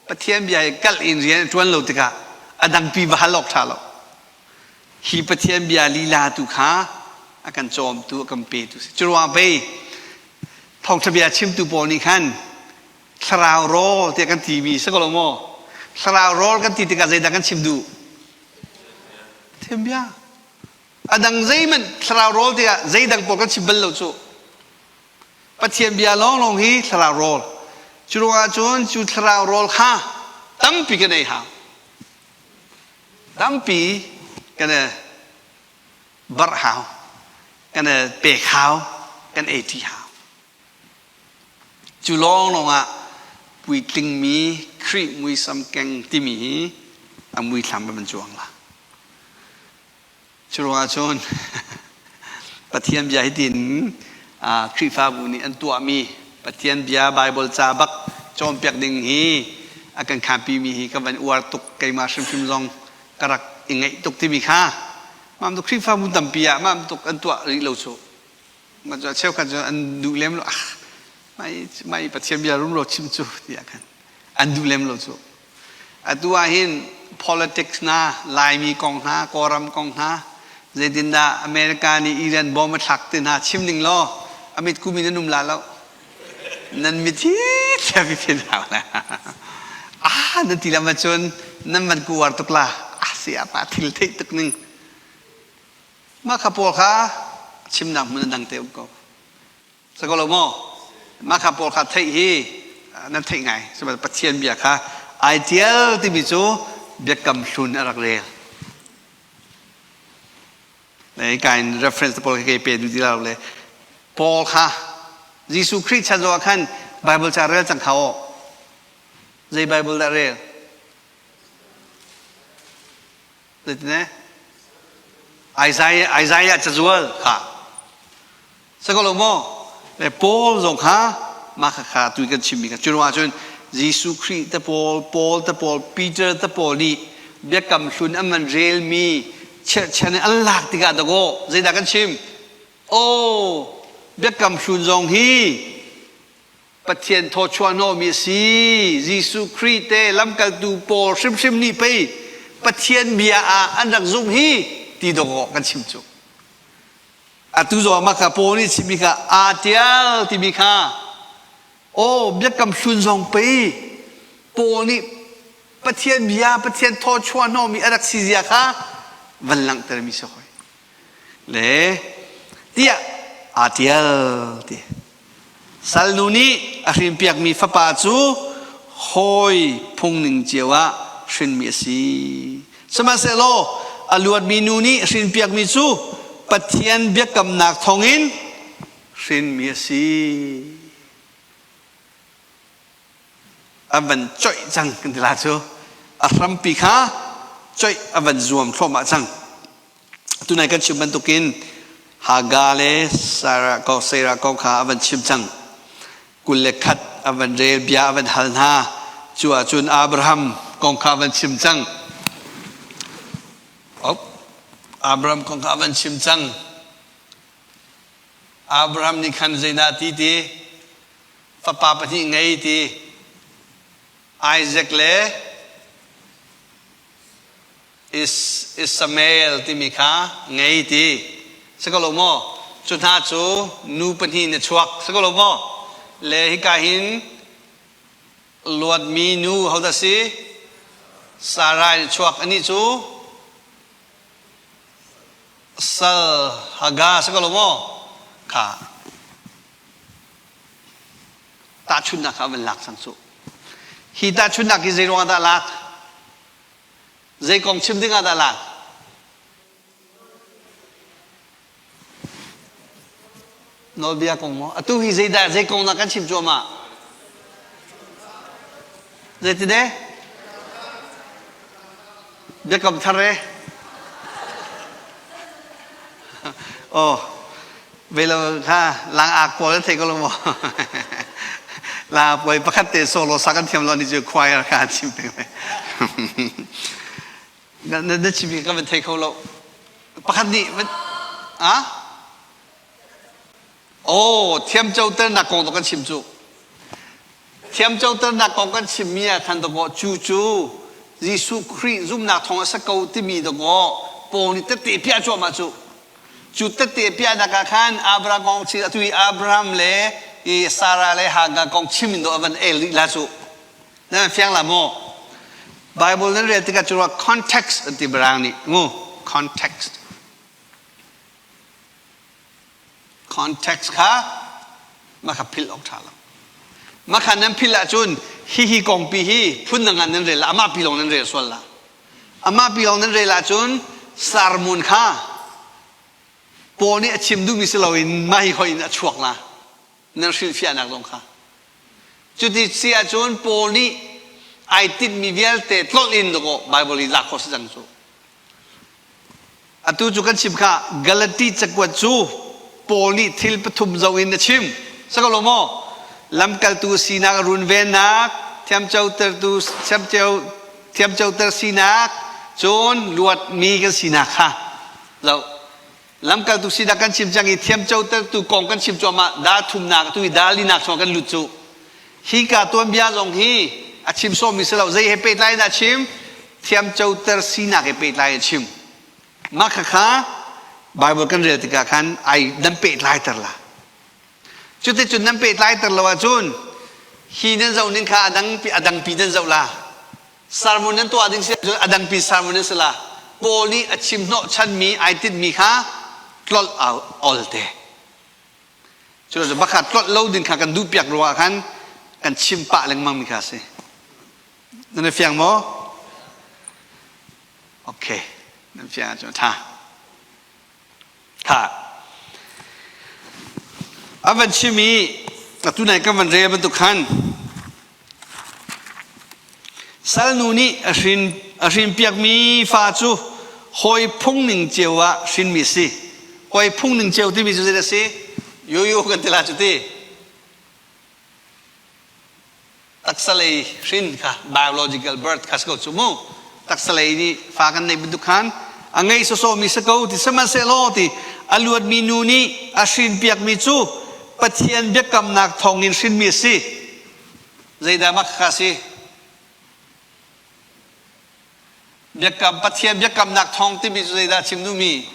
Pathian bia i kalh in rian a ṭuan lo tikah a dangpi va hal awk ṭha lo. Hi Pathian bia lila tu kha a kan cawmtu, a kan petu si. Cu ruangah pei thawngṭha bia chimtu pawl nih khan thlarau rawl tiah kan timi si ko lo maw? Thlarau rawl kan ti tikah zeidah kan chim duh? Pathian bia. A dang zeihmanh thlarau rawl tiah zeidang pawl kan chim bal lo cu. Pathian bia lawnglawng hi thlarau rawl. Cu ruangah cun cu thlarau rawl kha tampi kan ei hau. Tampi kan i barh hau, kan i pek hau, kan ei ṭi hau. Cu lawnglawng ah puitlingmi Khrih muisam keng timi hi a muithlam a van cuang la. Cu ruangah cun Pathian bia hitin Khrihfabu nih an tuahmi Pathian bia Baibal ca bak cawnpiak ding hi a kan khanpimi hi ka van uar tuk keimah hrimhrim zong ka rak i ngaih tuk timi kha mah bantuk Khrihfabu tampi ah mah bantuk an tuah rih lo cu mah cu cheukhat cu an duh lem lo ah mai mai Pathian bia rumro chim cu tiah khan an duh lem lo cu Atu ah hin politics hna, Laimi kong hna, Kawlram kong hna, zeitindah America nih Iran bomb a thlak ti hna chim ning law a mitku min an um la lo. Nan mit hi thiam i phin hau la. Ah nan ti lam ahcun nan van ku war tuk la. Ah sia pa thil theih tuk ning. Mah kha pawl kha chimnak hmun a dang te um ko. Sa ko lo maw? Mah kha pawl kha theih hi nan theih ngai. Sihmanhsehlaw Pathian bia kha ai tial timi cu biakam hlun a rak rel. Le kain reference pawl kei pe duh ti lo le Paul kha Jesuh Khrih chan zong ah khan Bible ca rel cang kha aw. Zei Bible dah rel? Zeitin Isaiah Isaiah cazual kha Sakolo maw le Paul zong kha mah kha kha tu kan chimmi kha cu ruangah cun Jesuh Khrih te Paul Paul te Paul Peter te Paul nih biakam hlun an van relmi chirhchan in an lak tikah dakaw zeidah kan chim aw biakam hlun zong hi Pathian thawchuah hnawhmi a si. Jesuh Khrih te lamkaltu pawl hrimhrim nih pei Pathian bia ah an rak zumh hi ti dawh kan chim cu. Atu zong mah kha Paul nih chimmi kha aa tial timi kha aw biakam hlun zong pei Paul nih Pathian bia Pathian thawchuah hnawhmi a rak si zia kha van langhtermi si hoi. Le tiah aa tial ti. Salnu nih a hrinpiakmi fapa cu hawi phungning cio ah hrinmi a si. Sihmanhsehlaw a luatmi nu nih hrinpiakmi cu Pathian biakamnak thawngin hrinmi a si. A van coih cang kan ti la cu. A hrampi kha coih a van zuam thluahmah cang. Tunai kan chim bantukin Hagar le Sarah kong Sarah kong kha a van chim cang. 21 a van rel bia a van hal hna. Cu ahcun Abraham kong kha a van chim cang. Oh, Abraham kong kha a van chim cang. Abraham nih khan zeidah ti ti fapa pahnih ngei ti Isaac le Ismael timi kha ngei ti si ko lo maw? Cu hna cu nu pahnih in a chuak si ko lo maw? Le hika hin luatmi nu hodah si? Sarah in a chuak. Anih cu sal Hagar si ko lo maw? Kha tahchunhnak kha van lak cang cu. Hi tahchunhnak hi zei ruangah dah lak? Zei kong chim ding ah dah lak? Nawlbia kong maw? Atu hi zeidah zei kong dah kan chim cuahmah? Zeitide? Biakam thar e. Oh, Velo kha lang ak pawl an thei ko lo maw? Lang pawl pakhat te solo sak an thiam lo ni cu choir kha an chim peng. Na na chim ka van thei kho lo. Pakhat nih ah Oh, thiamcoternak kong to kan chim cu. Thiamcoternak kong kan chimmi ah khan dakaw cu cu Jesuh Khrih zumhnak thawng a sa ko timi dakaw Paul nih tette piah cuahmah cu. Cu tette piahnak ah khan Abraham kong chim atu i Abraham le i Sarah le Hagar kong chim in do a van el rih la cu. Nan fiang la maw? Bible nan rel tikah cu context an ti Mirang nih ngu context. Context kha mah kha philh awk ṭha lo. Mah kha nan philh ahcun hihi kongpi hi phundang ah nan rel la, amah pi lawng nan rel sual la. Amah pi lawng nan rel ahcun sermon kha Paul nih a chim duhmi si loin mah hi hoi in a chuak la. Nan hrilhfiahnak zong kha. Cuti si ahcun Paul nih ai tinhmi vialte tlolh in dawkaw Bible i lak khawh si cang cu. Atu cu kan chim kha Galati cakuat cu Paul nih thil pathum zoh in a chim. Si ko lo maw? Lamkaltu sinak runvennak, thiamcotertu thiamcoter sinak, cun luatmi kan sinak kha zoh. Lamkaltu sinak kan chim cang i thiamcotertu kong kan chim cuahmah dah thumnak atu i dah linak chungah kan lut cu. Hika tuanbia zong hi a chim sawmmi si lo. Zei he pehtlai in a chim? Thiamcoter sinak he pehtlai a chim. Mah khakha Bible kan rel tikah khan ai nan pehtlai ter la. Cuticun nan pehtlaiter lo ahcun hi nan zoh ning kha a dangpi a dangpi nan zoh la. Sermon nan tuah ding si ahcun a dangpi sermon nan si la. Paul nih a chim hnawh chanmi ai tinhmi kha tlolh ol te. Cu cu bakha tlolh lo ding kha kan duh piak ruangah khan kan chim pah lengmang mi kha a si. Nan i fiang maw? Okay, nan fiang ahcun a ṭha. Tha. A van chim i atu nai kan van rel bantuk khan salnu nih a hrin a hrinpiakmi fa cu hawi phung ning cio ah hrinmi a si. Hawi phung ning cio timi cu zeidah a si? Yoyo kan ti la cu ti. Taksa lei hrin kha biological birth kha si ko cu mu. Taksa lei nih fa kan neih bantuk khan a ngei sawsawmi si ko ti sihmanhsehlaw ti a luatmi nu nih a hrinpiakmi cu Pathian biakamnak thawngin hrinmi a si. Zeidah mah kha si? Biakam Pathian biakamnak thawng timi cu zeidah chim duhmi?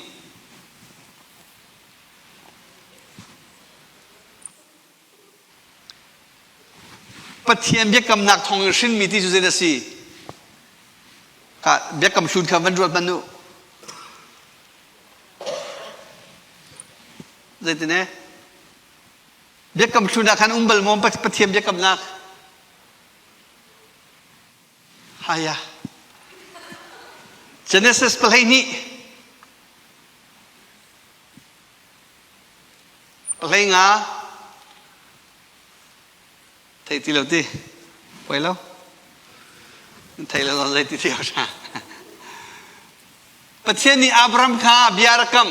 Pathian biakamnak thawngin hrinmi ti cu zeidah a si? Ka biakam hlun kha van ruat hmanh u. Zeitin e? Biakam hlun ah khan um bal maw Pathian biakamnak? Haya. Genesis 12 15 thei ti lo ti poi lo thei lo zei ti ti hna Pathian nih Abraham kha bia rak kam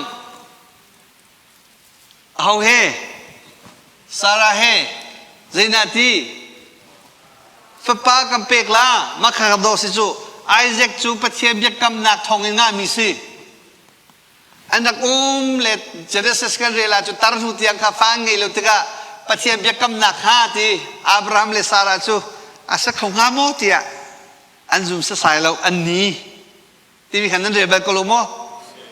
aho he Sarah he zeinah ti fapa kan pek la makha ka daw si cu Isaac cu Pathian biakamnak thawngin ngahmi si An rak um le Genesis kan rel ah cu tar hnu tiang kha fa an ngeih lo tikah Pathian biakamnak kha ti Abraham le Sarah cu a si kho hnga maw tiah an zum sasai lo an ni timi khan nan rel bal ko lo maw?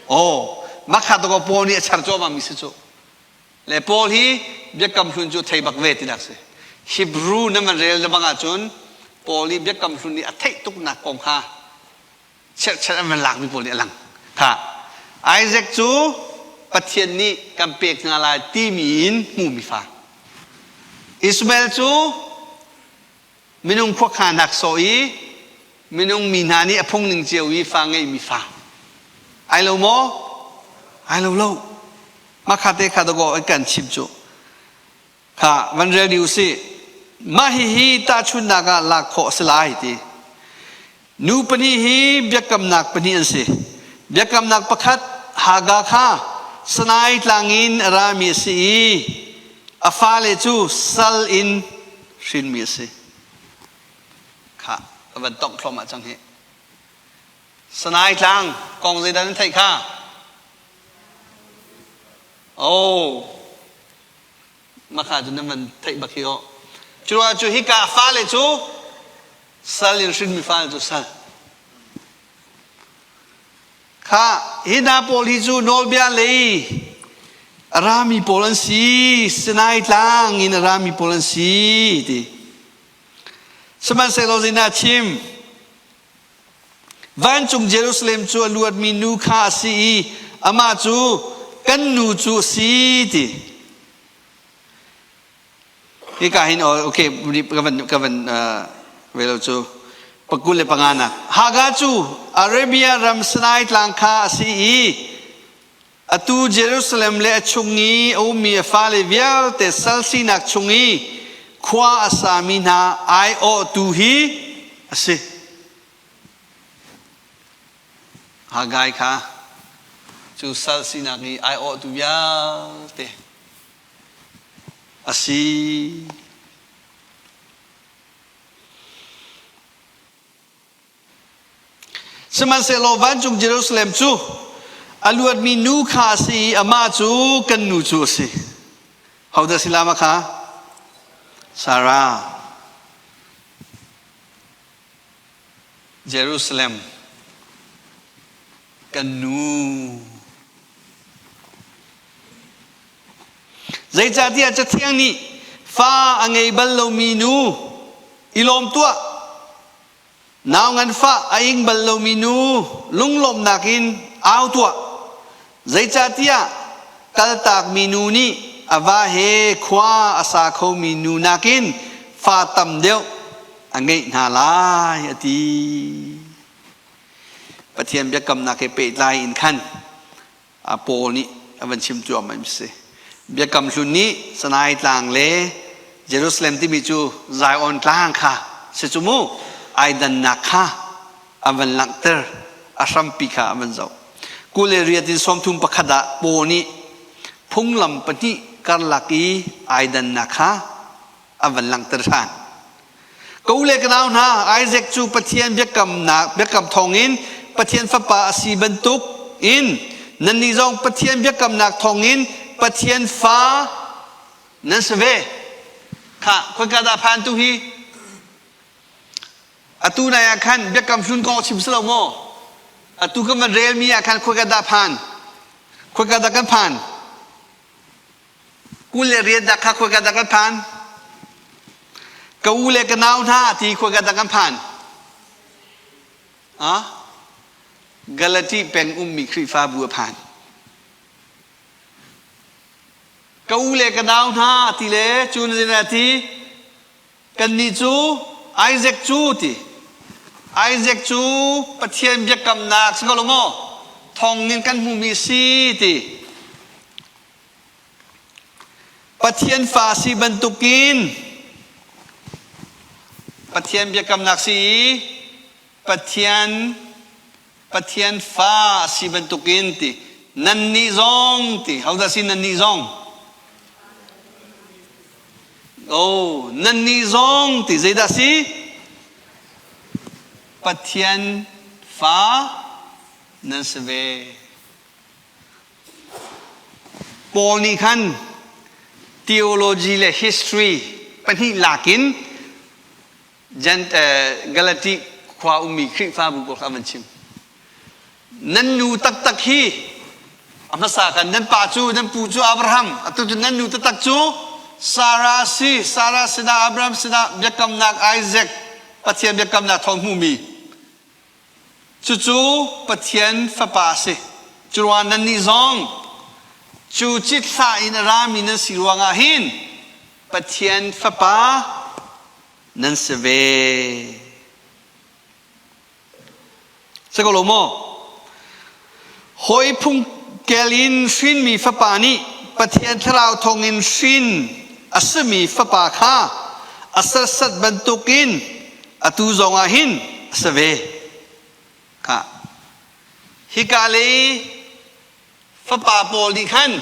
Aw makha to ko Paul nih a char cuahmah mi si cu. Le Paul hi biakam hlun cu thei bak ve tinak si. Hebrew nan van rel le bang ahcun Paul nih biakam hlun nih a theih tuknak kong kha cherhchan an van lakmi pawl nih a lang. Kha Isaac cu Pathian nih kan pek hna lai timi in hmumi fa. Ismael cu minung khuakhanak sawh i minung mi hna nih a phung ning cio i fa ngeihmi fa. Ai lo maw? Ai lo lo. Makha te kha dawh an kan chim cu. Kha van rel dih usih. Mah hihi tahchunhnak ah lak khawh a si lai ti. Nu pahnih hi biakamnak pahnih an si. Biakamnak pakhat Hagar kha Sinai tlang in a rami a si i a fale cu sal in hrinmi a si. Kha ka van tongh thluahmah cang hi. Sinai tlang kong zeidah nan theih kha? Oh, Maka cu nan van theih bak hi aw. Cu cu hika fale cu sal in hrinmi fale cu sal. Kha hi hna pawl hi cu nawlbia lei a rami pawl an si, Sinai tlang in a rami pawl an si ti. Sihmanhsehlaw zeidah chim? Vancung Jerusalem cu a luatmi nu kha a si i amah cu kan nu cu a si ti. Hika hin okay ka van ka van velo cu pakul le panga nak Hagar cu Arabia ram Sinai tlang kha a si i atu Jerusalem le a chung i a ummi a fale vialte sal sinak chung i khua a sami hna aiawhtu hi a si. Haggai kha cu sal sinak i aiawhtu vialte a si. Sihmanhsehlaw vancung Jerusalem cu a luatmi nu kha a si i amah cu kan nu cu a si. Hodah si lama kha? Sarah. Jerusalem kan nu. Zeicahtiah Cathiang nih fa a ngei bal lomi nu i lawm tuah. Nau nganfah a ing bal lomi nu lunglawmhnak in au tuah. Zeicahtiah kaltakmi nu nih a va he khua a sa khomi nu nakin fa tam deuh a ngeih hna lai a ti. Pathian biakamnak he pehtlai in khan Paul nih a van chim cuahmah mi si. Biakam hlun nih Sinai tlang le Jerusalem timi cu Zion tlang kha si cu mu ai dannak kha a van langhter a hrampi kha a van zoh. 28 in 31 ah Paul nih phunglam pahnih karlak i ai dannak kha a van langhter ṭhan. Ka u le ka nau hna, Isaac cu Pathian biakamnak biakam thawngin Pathian fapa a si bantuk in nannih zong Pathian biakamnak thawngin Pathian fa nan si ve. Kha khoika dah phan tu hi? Atu nai ah khan biakam hlun kong chim si lo maw? Atu kan van relmi ah khan khoika dah phan? Khoika dah kan phan? 28 dah kha khuaika dah kan phan? Ka u le ka nau hna ti khuaika dah kan phan? Ah? Galati peng ummi Khrihfabu a phan. Ka u le ka nau hna ti le cu na ti Kannih cu Isaac cu ti Isaac cu Pathian biakamnak si ko lo maw? Thawngin kan hmumi si ti. Pathian fa si bantukin Pathian biakamnak si i Pathian Pathian fa a si bantukin ti nannih zong ti hodah si nannih zong oh nannih zong ti zeidah si Pathian fa nan si ve Paul nih khan theology le history pahnih lakin Galati khua ummi Khrihfabu pawl kha a van chim. Nan nu taktak hi a hmasa khan nan pa cu nan pu cu Abraham atu cu nan nu taktak cu Sarah si Sarah sinah Abraham sinah biakamnak Isaac Pathian biakamnak thawng hmumi cucu Pathian fapa a si cu ruangah nannih zong cu cithlah in a rami nan si ruangah hin Pathian fapa nan si ve. Si ko lo maw? Hawi phung kel in hrinmi fapa nih Pathian thlarau thawngin hrin a simi fapa kha a serhsat bantukin atu zongah hin a si ve. Kha. Hika lei fapa pawl nih khan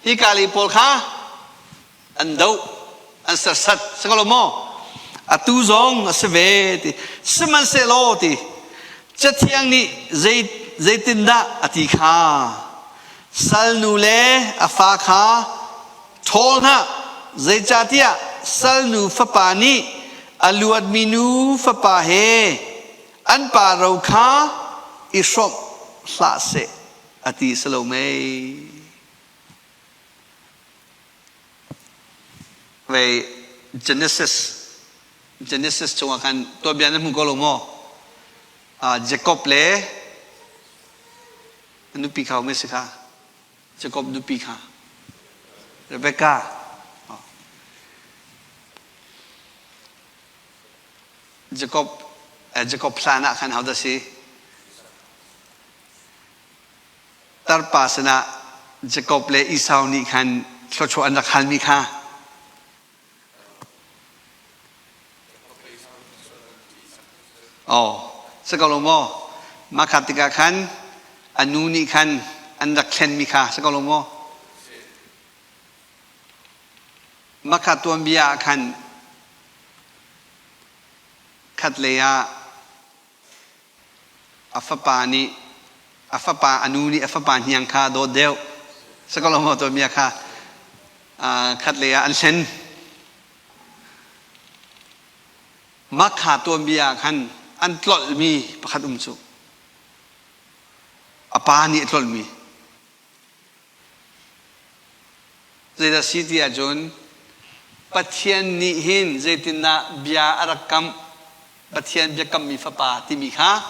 hika lei pawl kha an doh an serhsat si ko lo maw atu zong a si ve ti sihmanhsehlaw ti cathiang nih zei zeitindah a ti kha salnu le a fa kha ṭhawl hna zeicahtiah salnu fapa nih a luatmi nu fapa he an pa ro kha i hrawmh hlah seh a ti si lo mei Vei Genesis Genesis chungah khan tuanbia nan hmu ko lo maw? Uh, Jacob le a nupi kha um si kha Jacob nupi kha Rebecca oh. Jacob eh, Jacob hlan ah khan hodah si Tarpa sinah Jakob le Esau nih khan thluachuah an rak halmi kha Oh, si ko lo maw? Mah kha tikah khan a nu nih khan an rak thlenmi kha si ko lo maw? Mah kha tuanbia ah khan khatlei ah A fapa nih a fapa a nu nih a fapa hniang kha a dawt deuh. Sakolo tuanbia kha khatlei ah an hlen. Mah kha tuanbia ah khan an tlolhmi pakhat um cu. A pa nih a tlolhmi. Zeidah si ti ahcun Pathian nih hin zeitindah bia a rak kamh, Pathian biakammi fapa timi kha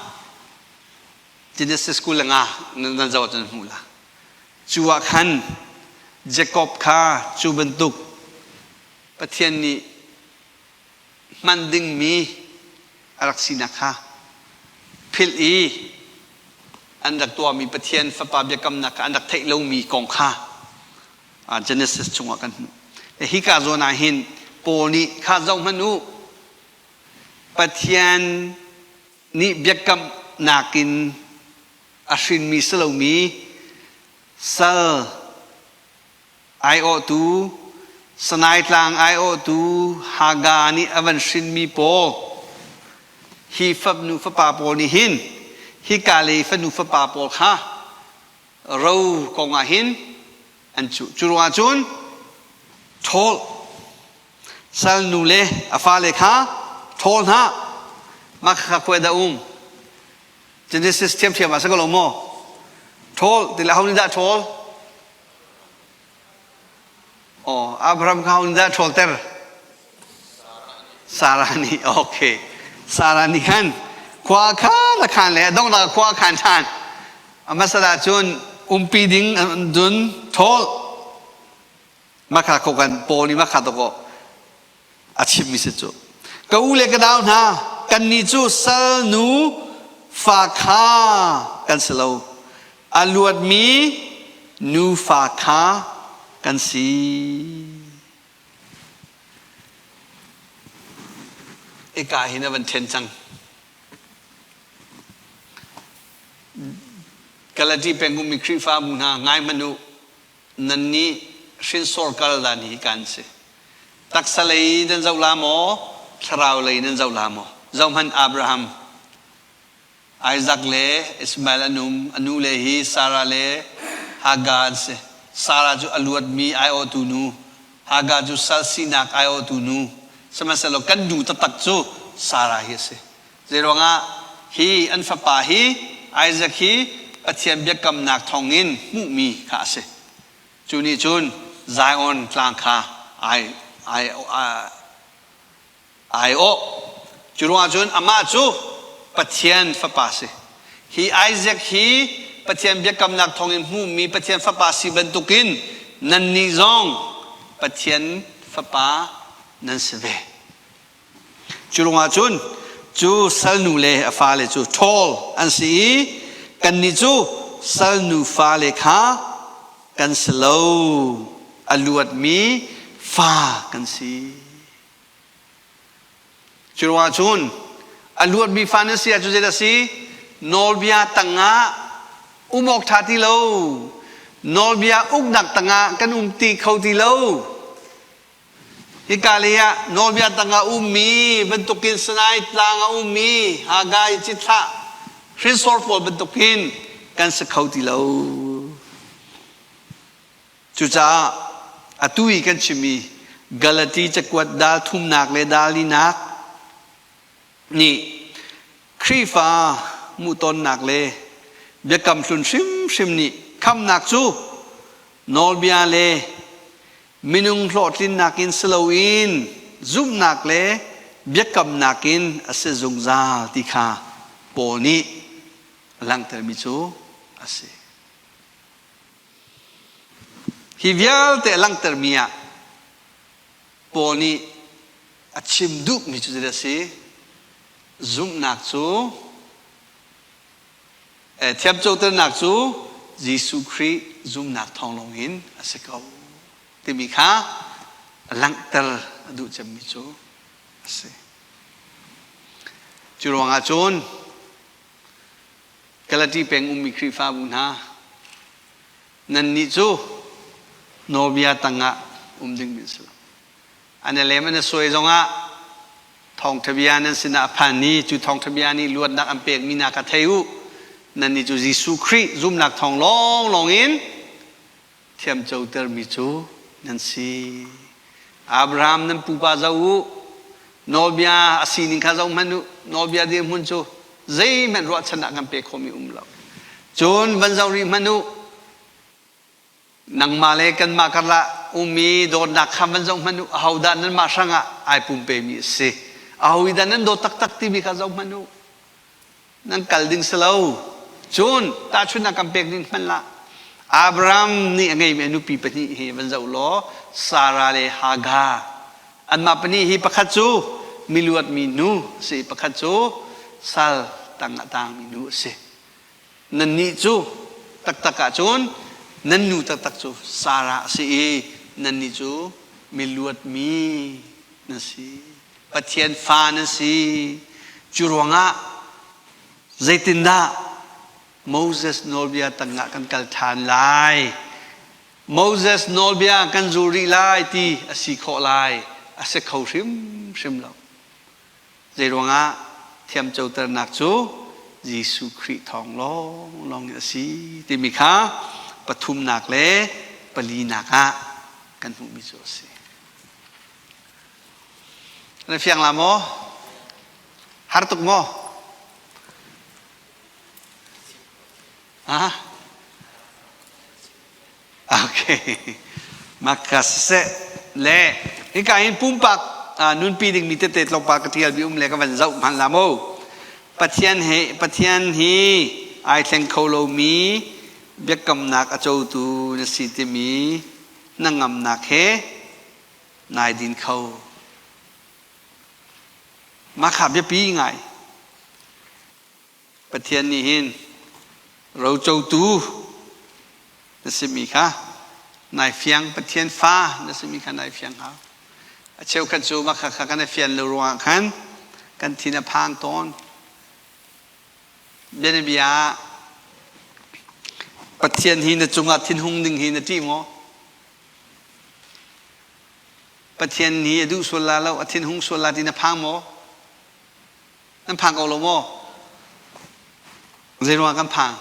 Genesis 25 nan zoh ahcun hmuh la. Cu ah khan Jacob kha cu bantuk Pathian nih hman dingmi a rak sinak kha philh i an rak tuahmi Pathian fapa biakamnak kha an rak theih lomi kong kha Genesis chungah kan hmuh. Hika zawn ah hin Paul nih kha zoh hmanh u Pathian nih biakamnak in a hrinmi si lomi sal aiawhtu Sanai tlang aiawhtu Hagar nih a van hrinmi pawl hi fanu fapa pawl nih hin hika lei fanu fapa pawl kha ro kong ah hin an cuh. Cu ruangah cun ṭhawl salnu le a fale kha ṭhawl hna mah kha khuai dah um Genesis ṭhiamṭhiam ah si ko lo maw? Ṭhawl ti le ho nih dah ṭhawl? Oh, Abraham kha ho nih dah ṭhawlter? Sarah nih, okay. Sarah nih khan khua kha la khan le a donghnak khua khan ṭhan. A hmasa ah cun umpi ding dun ṭhawl. Makha ko kan Paul nih makha to ko a chimmi si cu. Ka u le ka nau hna, kannih cu salnu fa kha kan si lo. A luatmi nufa kha kan si. Ika hin a van ṭhen cang. Galati pengum mi Khrihfabu hna ngai hmanh u. Nannih hrinsor kal dan hi kan si. Taksa lei nan zoh la maw? Thlarau lei nan zoh la maw? Zohhmanh Abraham, Isaac le Ismael an um. A nu le hi Sarah le Hagar an si. Sarah cu a luatmi aiawhtu nu. Hagar cu sal sinak aiawhtu nu. Sihmanhsehlaw kan nu taktak cu Sarah hi a si. Zeiruangah hi an fapa hi Isaac hi Pathian biakamnak thawngin hmuhmi kha a si. Cu nih cun Zion tlang kha ai ai ai awh. Cu ruangah cun amah cu Pathian fapa si. Hi Isaac hi Pathian biakamnak thawngin hmuhmi Pathian fapa si bantukin nannih zong Pathian fapa nan si ve. Cu ruangah cun cu salnu le a fale cu ṭhawl an si i kannih cu salnu fale kha kan si lo, a luatmi fa kan si. Cu ruangah cun a luatmi fa nan si ahcun zeidah a si? Nawlbia tangah um awk ṭha ti lo, nawlbia uknak tangah kan um ti kho ti lo. Hika lei ah nawlbia tangah ummi bantukin Sinai tlang a ummi Hagai cithlah hrinsor pawl bantukin kan si kho ti lo. Cucaah atu i kan chimmi Galati cakuat dal thumnak le dal linak nih Khrihfa hmuhtonnak le biakam hlun hrimhrim nih khamnak cu nawlbia le minung hlawhtlinnak in si loin zumhnak le biakamnak in a si zungzal ti kha Paul nih a langhtermi cu a si. Hi vialte a langhtermi ah Paul nih a chim duhmi cu zeidah a si? Zumhnak cu thiamcoternak cu Jesuh Khrih zumhnak thawng lawng in a si ko timi kha langhter a duh cemmi cu a si. Cu ruangah cun Galati peng ummi Khrihfabu hna nannih cu nawlbia tangah um ding nan si lo. An i lem an i suai zongah thawngṭha bia nan sinah a phan i cu thawngṭha bia nih luatnak an pekmi hna kha thei u. Nannih cu Jesuh Khrih zumhnak thawng lawnglawng in thiamcotermi cu nan si. Abraham nan pupa zoh u. Nawlbia a sining kha zoh hmanh u. Nawlbia dirhmun cu zeihmanh ruahchannak kan pe khomi um lo. Cun van zoh rih hmanh u. Nangmah le kanmah karlah ummi dawtnak kha van zoh hmanh u. Ahodah nanmah hrangah ai pumpemi a si? Ahodah nan dawt taktak timi kha zoh hmanh u. Nan kal ding si lo. Cun tahchunhnak kan pek ding hmanh lah. Abraham nih a ngeimi a nupi pahnih hi van zoh law Sarah le Hagar. Anmah pahnih hi pakhat cu miluatmi nu a si, pakhat cu sal tang ah tangmi nu a si. Nannih cu taktak ahcun nan nu taktak cu Sarah a si i nannih cu miluatmi nan si. Pathian fa nan si. Cu ruangah zeitindah Moses nawlbia tangah kan kal ṭhan lai? Moses nawlbia kan zul rih lai ti a si khawh lai? A si kho hrimhrim lo. Zeiruangah thiamcoternak cu Jesuh Khrih thawng lawnglawng in a si timi kha pathumnak le palinak ah kan hmuhmi cu a si. Na fiang la maw? Har tuk maw? Ah? Okay. Maka siseh le hika hin pumpak nunpi dingmi tete tlawmpal ka tialmi um le ka van zoh hmanh la mu. Pathian he Pathian hi ai thleng kho lomi biakamnak a cotu na si timi na ngamnak he nai din kho. Mah kha biapi ngai. Pathian nih hin rocotu na simi kha nai fiang, Pathian fa na simi kha nai fiang hau. A cheukhat cu mah kha kan i fian lo ruangah khan kan thin a phang tawn. Bianabia ah Pathian hi na cungah thinhung ding hi na ṭih maw? Pathian hi a duh sual la lo, a thinhung sual la ti na phang maw? Nan phang ko lo maw? Zeiruang kan phang?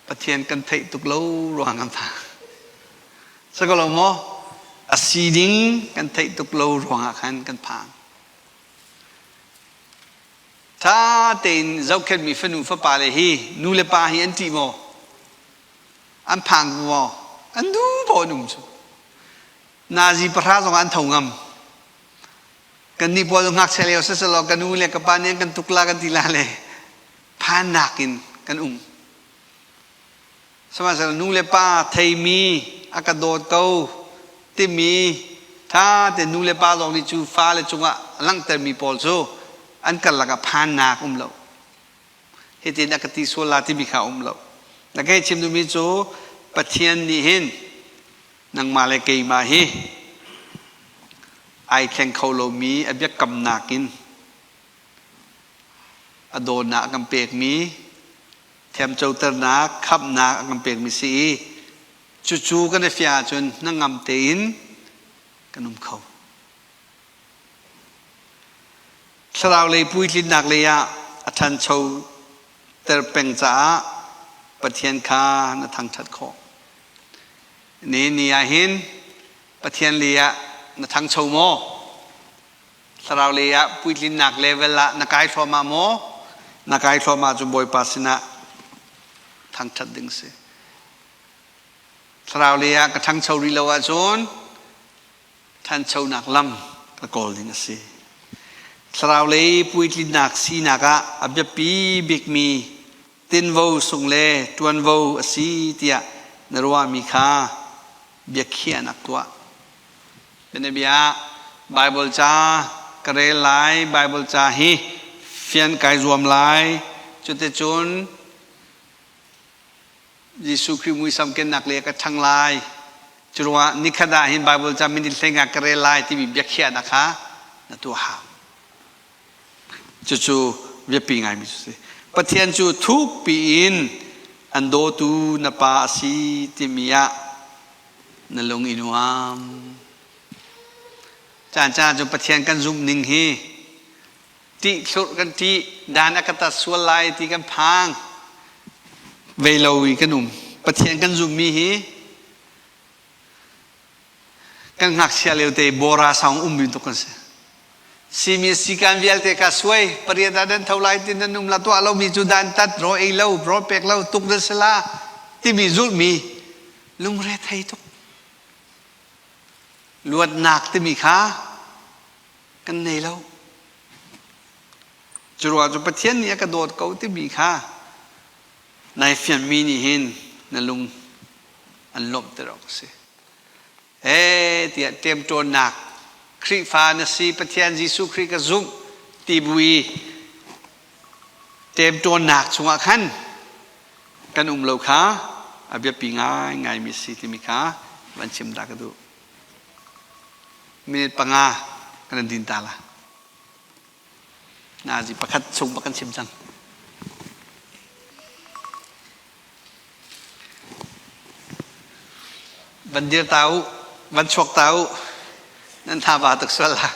Pathian kan theih tuk lo ruang kan phang. Si ko lo maw? A si ding kan theih tuk lo ruangah khan kan phang. Tha tein zohkhenhmi fanu fapa le hi nu le pa hi an ṭih maw? An phang maw? An duh paoh an um cu. Nazi pahra zong an tho ngam. Kannih pawl ngakchia lio siselaw ka nu le ka pa nih an kan tuk la kan ti la le phannak in kan um. Sihmanhsehlaw nu le pa theimi a ka dawt ko timi tha te nu le pa zong nih cu fale cungah a langhtermi pawl cu an karlak ah phannak um lo. Hitin a ka ti sual la timi kha um lo. Na ka chim duhmi cu Pathian nih hin nangmah le keimah hi ai thleng kho lomi a biakamnak in a dawtnak a kan pekmi thiamcoternak khamhnak a kan pekmi si i cucu kan i fiang ahcun hnangam tein kan um kho. Thlarau lei puitlinnak lei ah a ṭhancho ter peng caah Pathian kha na thangṭhat khawh. Ni ni ah hin Pathian lei ah na ṭhangcho maw? Thlarau lei ah puitlinnak level ah na kai thluahmah maw? Na kai thluahmah cu Bawipa sinah thangṭhat ding si. Thlarau lei ah ka ṭhangcho rih lo ahcun ṭhanchonak lam ka kawl ding a si. Thlarau lei puitlinnak sinak ah a biapi bikmi tinvo sung le ṭuanvo a si tiah na ruahmi kha biakhiahnak tuah. Bianabia ah Baibal ca ka rel lai, Baibal ca hi fian kai zuam lai, cuticun Jesuh Khrih muisam kennak le ka ṭhang lai. Curuangah nikhat ah hin Baibal ca minute hlei ka rel lai timi biakhiahnak kha na tuah hau. Cucu biapi ngaimi cu si. Pathian cu thukpi in an dawtu na pa a si timi ah na lung i nuam. Caan caan cu Pathian kan zumh ning hi ṭih thlurh kan ṭih, dan a ka tat sual lai ti kan phang. Vei lo i kan um. Pathian kan zumhmi hi kan ngakchia lio te bora sang um bantuk kan si. Simi sikan vialte ka suai pariat ah nan tho lai ti nan um la tuah lomi cu dan tat ro ei lo ro pek lo tuk na sila. timi zulhmi lungre thei tuk. Luatnak timi kha kan nei lo. Cu ruang cu Pathian nih a ka dawt ko timi kha nai fianmi nih hin na lung an lawmhter awk a si. Ee tiah ṭemṭawnnak Khrihfa na si Pathian Jesuh Khrih ka zumh ti bu i ṭemṭawnnak chungah khan kan um lo kha a biapi ngaingaimi si timi kha van chim ta ka duh. Minute panga kan din ta la. Nazi pakhat chung bak kan chim cang. Van dir ta u, van chuak ta u, nan tha ba tuk sual la.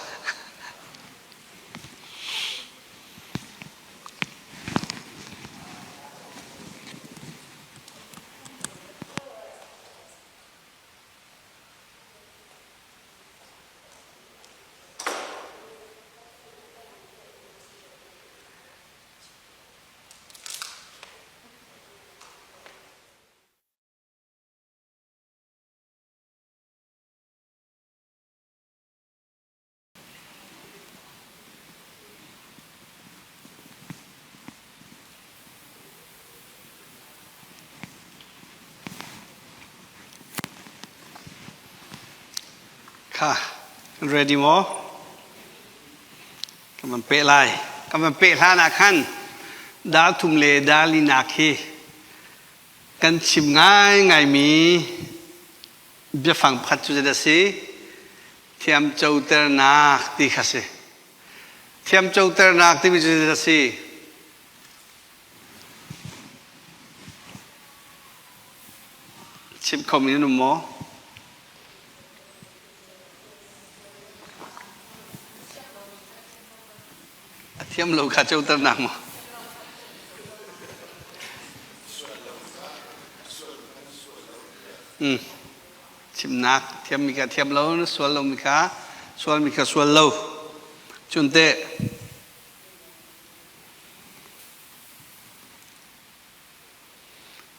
Kha, ready maw? Kan van peh lai. Kan van peh hlan ah khan dal thum le dal linak hi kan chim ngaingaimi biafang pakhat cu zeidah a si? Thiamcoternak ti kha si. Thiamcoternak timi cu zeidah a si? Chim khomi nan um maw? A thiam lo kha coternak maw? Mm. Chimnak thiammi kha thiam lo, na sual lomi kha sualmi kha sual lo. Cun teh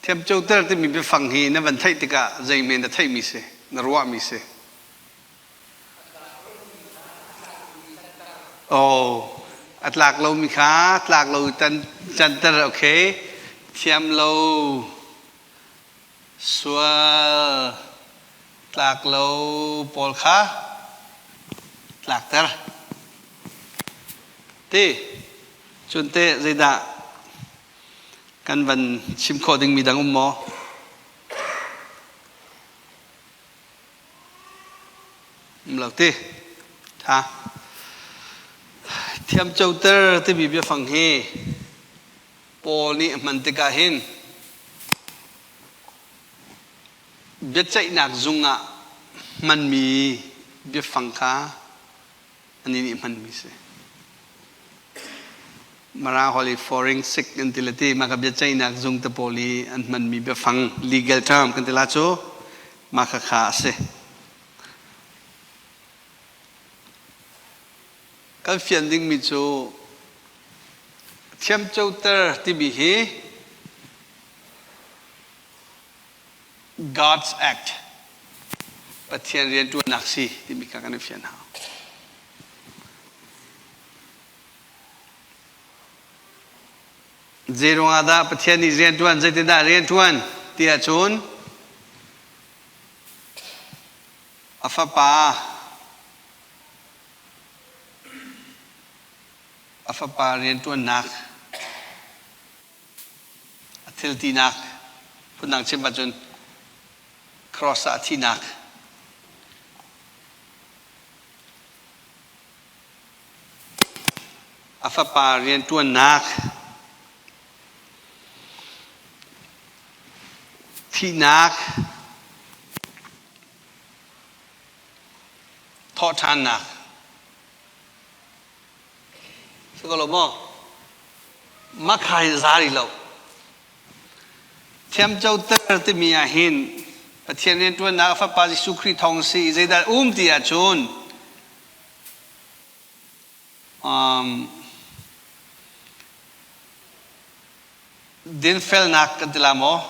Thiamcoter timi biafang hi na van theih tikah zeihme na theihmi si, na ruahmi si? Oh, a tlak lomi kha tlak lo tan canter okay. Thiam lo, sual, tlak lo pawl kha tlakter. Ti, cun teh zeidah kan van chim khawh dingmi dang um maw? Um lo ti. Tha. Thiamcoter timi biafang hi Paul nih a hman tikah hin biaceihnak zung ah hmanmi biafang kha anih nih hmanmi si. Mara holh i forensic an ti le ti mah ka biaceihnak zung te pawl i an hmanmi biafang legal term kan ti la cu mah kha kha a si. Kan fian dingmi cu thiamcoter timi hi God's Act Pathian rianṭuannak si timi kha kan i fian hau. Zei ruangah dah Pathian nih rianṭuan, zeitindah rianṭuan ti ahcun a fapa a fapa rianṭuannak a thil tinak phundang chim ahcun cross ah a thihnak a fapa rianṭuannak thihnak thawhṭhannak Si ko lo maw? Makhai za rih lo. Thiamcoter timi ah hin Pathian rianṭuannak a Fapa Jesuh Khrih thawng si i zeidah um ti ahcun um, dinfelnak kan ti la maw?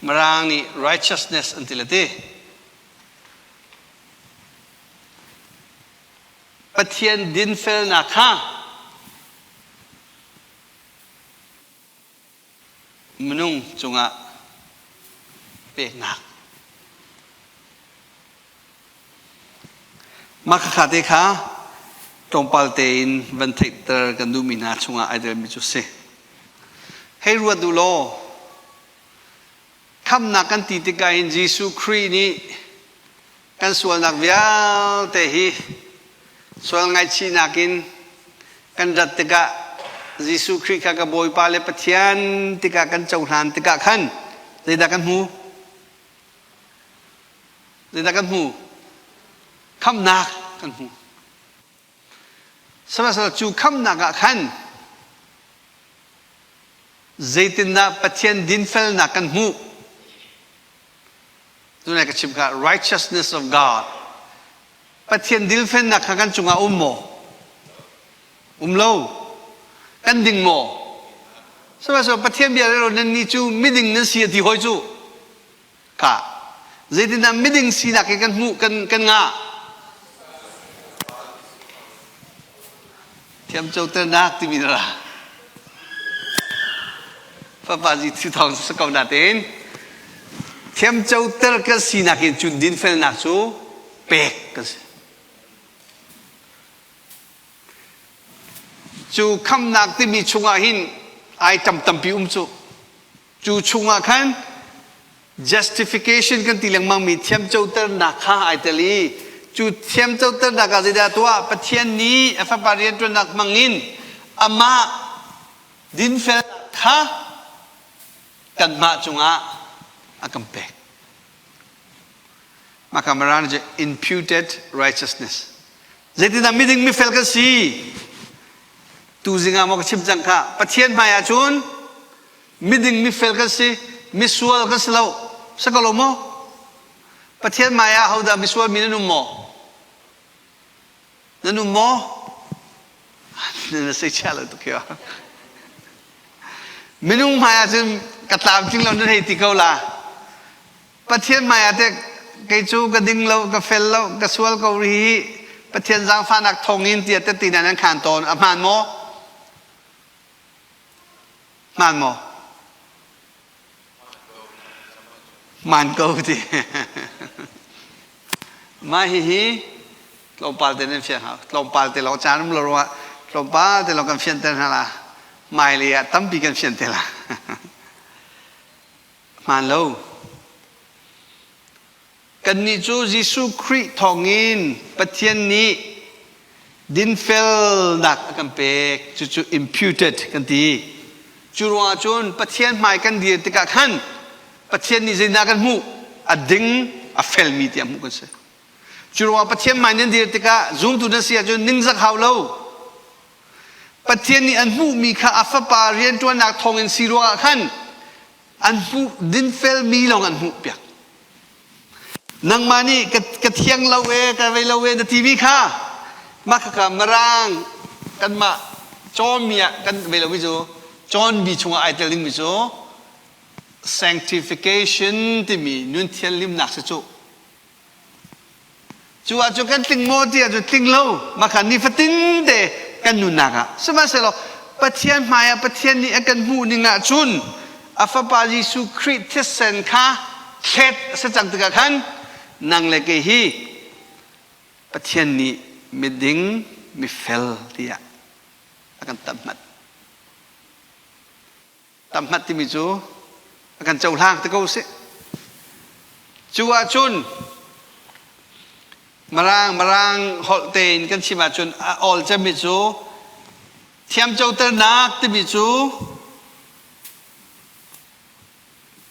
Mirang nih righteousness an ti le ti. Pathian dinfelnak kha minung cungah peknak. Mah khakha te kha tlawmpal tein van theihter kan duhmi hna chungah ai telmi cu si. Hei ruat u law, khamnak kan ti tikah hin Jesuh Khrih nih kan sualnak vialte hi sual ngaihchihnak in kan rat tikah Jesuh Khrih kha ka Bawipa le Pathian tikah kan cohlan tikah khan zeidah kan hmu? Zeidah kan hmu? Khamnak kan hmu. Sihmanhsehlaw cu khamnak ah khan zeitindah Pathian dinfelnak kan hmuh? Tunai ka chim kha righteousness of God. Pathian dinfelnak kha kan cungah um maw? Um lo. Kan ding maw? Sihmanhsehlaw Pathian bia le nan nih cu miding nan si a ti hoi cu. Ka zeitindah miding sinak hi kan hmuh kan kan ngah? Thiamcoternak timi na ra. Fapa zi thi thawng si ko natein thiamcoter kan sinak in cun dinfelnak cu pek kan si. Cu khamnak timi chungah hin ai tam tampi um cu. Cu chungah khan justification kan ti lengmangmi thiamcoternak kha ai tel i cu thiamcoternak ah zeidah tuah Pathian nih a fapa rianṭuannak hmangin amah dinfelnak kha kanmah cungah a kan pek. Mah kha Mirang nih imputed righteousness. Zeitindah miding mifel kan si? Tuzing ah maw ka chim cang kha Pathian hmai ah cun miding mifel kan si, misual kan si lo. Si ko lo maw? Pathian hmai ah hodah misual mi nan um maw? Nan um maw? Na sei chia lo tuk hi. Minung hmai ah cun ka tlamtling lo nan hei ti ko la. Pathian hmai ah teh kei cu ka ding lo, ka fel lo, ka sual ko rih hi Pathian zaangfahnak thawngin tiah tette hna nan khaan tawn. A hmaan maw? Hmaan maw? Hmaan ko ti. Mah hihi tlawmpal te nan fiang hau. Tlawmpal te lawng caan um lo ruangah tlawmpal te lawng kan fianter hna la. Hmailei ah tampi kan fian te la. Hmaan lo. Kannih cu Jesuh Khrih thawngin Pathian nih dinfelnak a kan pek. Cucu imputed kan ti. Cu ruangah cun Pathian hmai kan dir tikah khan Pathian nih zeidah kan hmuh? A ding, a felmi tiah hmuh kan si. Cu ruangah Pathian hmai nan dir tikah zumtu nan si ahcun ningzak hau lo. Pathian nih an hmuhmi kha a fapa rianṭuannak thawngin si ruangah khan an hmuh dinfelmi lawng an hmuh piak. Nangmah nih ka, ka thiang lo e, ka vei lo e na timi kha mah khakha Mirang kanmah cawnmi ah kan vei lomi cu cawnmi chungah ai tel dingmi cu sanctification timi nun thianhlimnak si cu. Cu ahcun kan tling maw ti ahcun tling lo. Mah kha nifatin te kan nunnak ah. Sihmanhsehlaw Pathian hmaiah Pathian nih a kan hmuh ning ahcun a fapa Jesuh Khrih thisen kha thlet a si cang tikah khan nang le kei hi Pathian nih miding mifel tiah a kan tamhmat. Tamhmat timi cu a kan cohlang te ko sih. Cu ahcun Mirang Mirang holh tein kan chim ahcun a awl cemmi cu thiamcoternak timi cu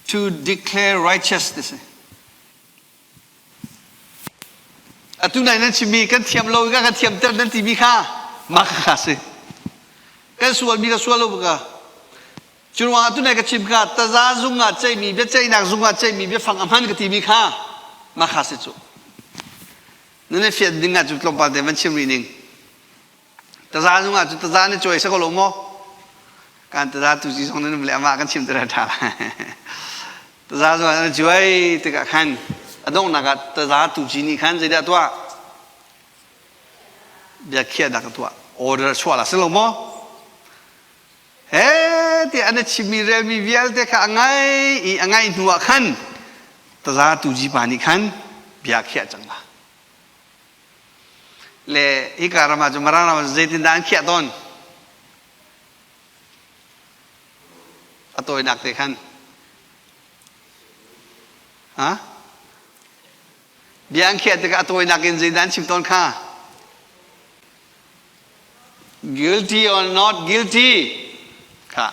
to declare righteous ti si. Atu nai nan chimmi kan thiam lo i kan thiamter nan timi kha mah kha si. Kan sualmi ka sual lo ka. Cu ruangah atu nai ka chim kha taza zung ah ceihmi biaceihnak zung ah ceihmi biafang a hman ka timi kha mah kha si cu. Nan i fian ding ah cu tlawmpal te van chim rih ning. Taza zung ah cu taza na cuai sa ko lo maw? Kan taza tu zi zong nan um le amah kan chim te ṭha. Taza cu an cuai tikah khan a donghnak ah taza tuci nih khan zeidah tuah? Biakhiahnak a tuah. Order chuah la si lo maw? He tiah an chimmi relmi vialte kha a ngai i a ngaih hnu ah khan taza tuci pa nih khan bia khiah cang la. Le hika ram ah cun Mirang ram ah zeitindah an khiah tawn? A tawinak te khan. Ha? Bia an khiah tikah a tawinak in zeidah an chim tawn kha? Guilty or not guilty? Kha.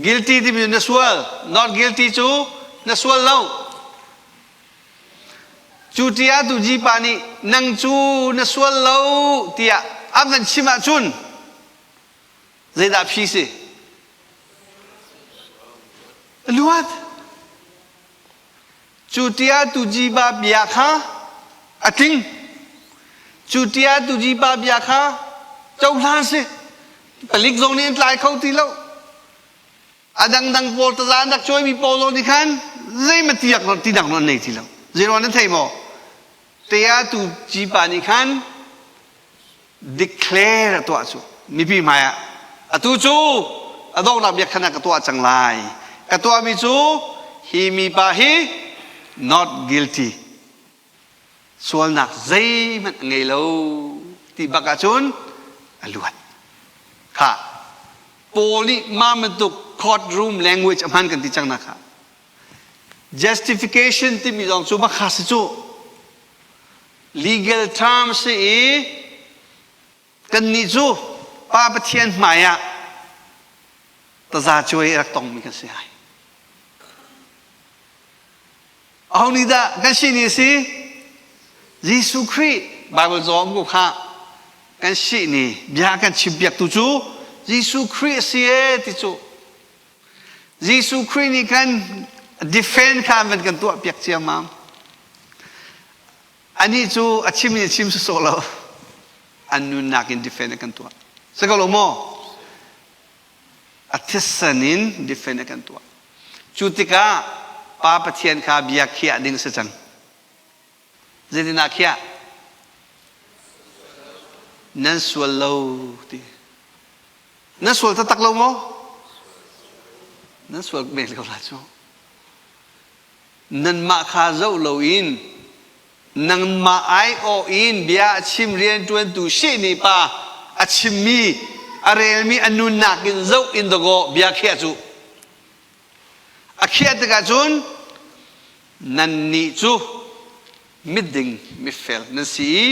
Guilty timi na sual, not guilty cu na sual lo. Cu tiah tuji pa nih nang cu na sual lo tiah a van chim ahcun zeidah phi si? Luat. Cu tiah tuji pa bia kha a tling. Cu tiah tuji pa bia kha cohlan si. Palik zong nih an tlai kho ti lo. A dangdang pawl taza an rak cuaimi pawl zong nih khan zeihmanh tiak ti dang an nei ti lo. Zeiruang nan thei maw? Tea tu cipa nih khan declare a tuah cu mipi hmai ah atu cu a donghnak bia khan ah ka tuah cang lai. Ka tuahmi cu hi mipa hi not guilty. Sualnak zeihmanh a ngei lo ti bak ahcun a luat. Kha Paul nih mah bantuk courtroom language a hman kan ti cang na kha. Justification timi zong cu bakha si cu legal term si i kannih cu Pa Pathian hmai ah taza cuai rak tongmi kan si ai. Aho nih dah kan si ni a si? Jesuh Khrih Bible zawm ko kha kan si ni bia kan chimpiaktu cu Jesuh Khrih a si e ti cu Jesuh Khrih nih khan defend kha van kan tuah piak ciammam. Anih cu a chim in a chim sawsawh lo. An nunnak in defend a kan tuah. Si ko lo maw? A thisen in defend a kan tuah. Cu tikah Pa Pathian kha bia khiah ding a si cang. Zeitindah khiah? Nan sual lo ti. Nan sual taktak lo maw? Nan sual men ko la cu. Nanmah kha zoh loin nangmah aiawh in bia a chim rianṭuantu sihni pa a chimmi a relmi a nunnak in zoh in dawkaw bia khiah cu a khiah tikah cun nannih cu miding mifel nan si i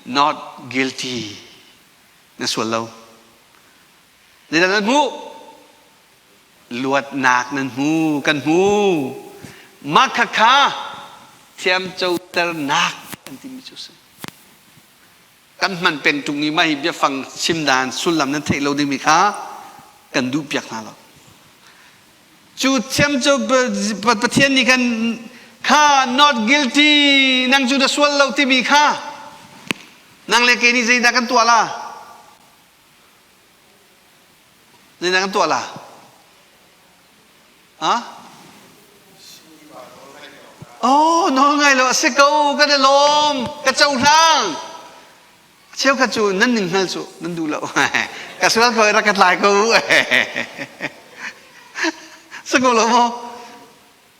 not guilty na sual lo zeidah nan hmuh Luatnak nan hmu, kan hmu. Mah khakha thiamcoternak kan timi cu si. Kan hman peng ṭung i mah hi biafang chim dan sullam nan theih lo dingmi kha kan duh piak hna lo. Cu thiamco Pathian nih khan kha not guilty nang cu na sual lo timi kha nang le kei nih zeidah kan tuah la? Zeidah kan tuah la? Ha? Oh, nawl ngai lo a si ko, kan i lawm, ka cohlang. Cheukhat cu nan ning hngal cu nan duh lo. Ka sual ko rak ka tlai ko. Si ko lo maw?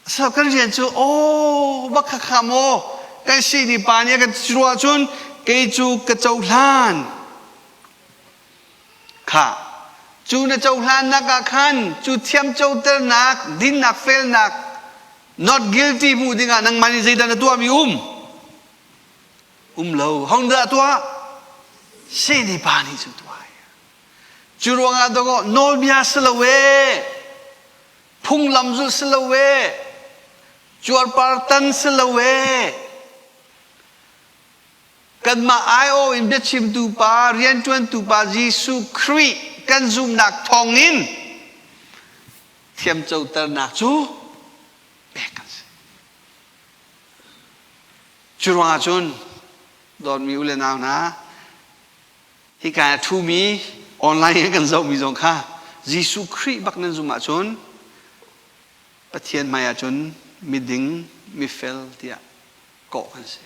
So kan rian cu oh bak kha kha maw kan si ni pa nih a kan ruah cun kei cu ka cohlan. Kha cu na cohlannak ah khan cu thiamcoternak dinnak felnak not guilty hmuh dingah nangmah nih zeidah na tuahmi um um lo hong dah tuah seni pa nih cu tuah cu ruangah dawkaw nawlbia si lo e phunglam zulh si lo e cuarpar tan si lo e Kanmah aiawh in biachimtu pa, rianṭuantu pa Jesuh Khrih kan zumhnak thawngin thiamcoternak cu pek kan si. Cu ruangah cun dawtmi u le nau hna, hika a ṭhumi online in kan zohmi zong kha Jesuh Khrih bak nan zumh ahcun Pathian hmai ahcun miding, mifel tiah kawh kan si.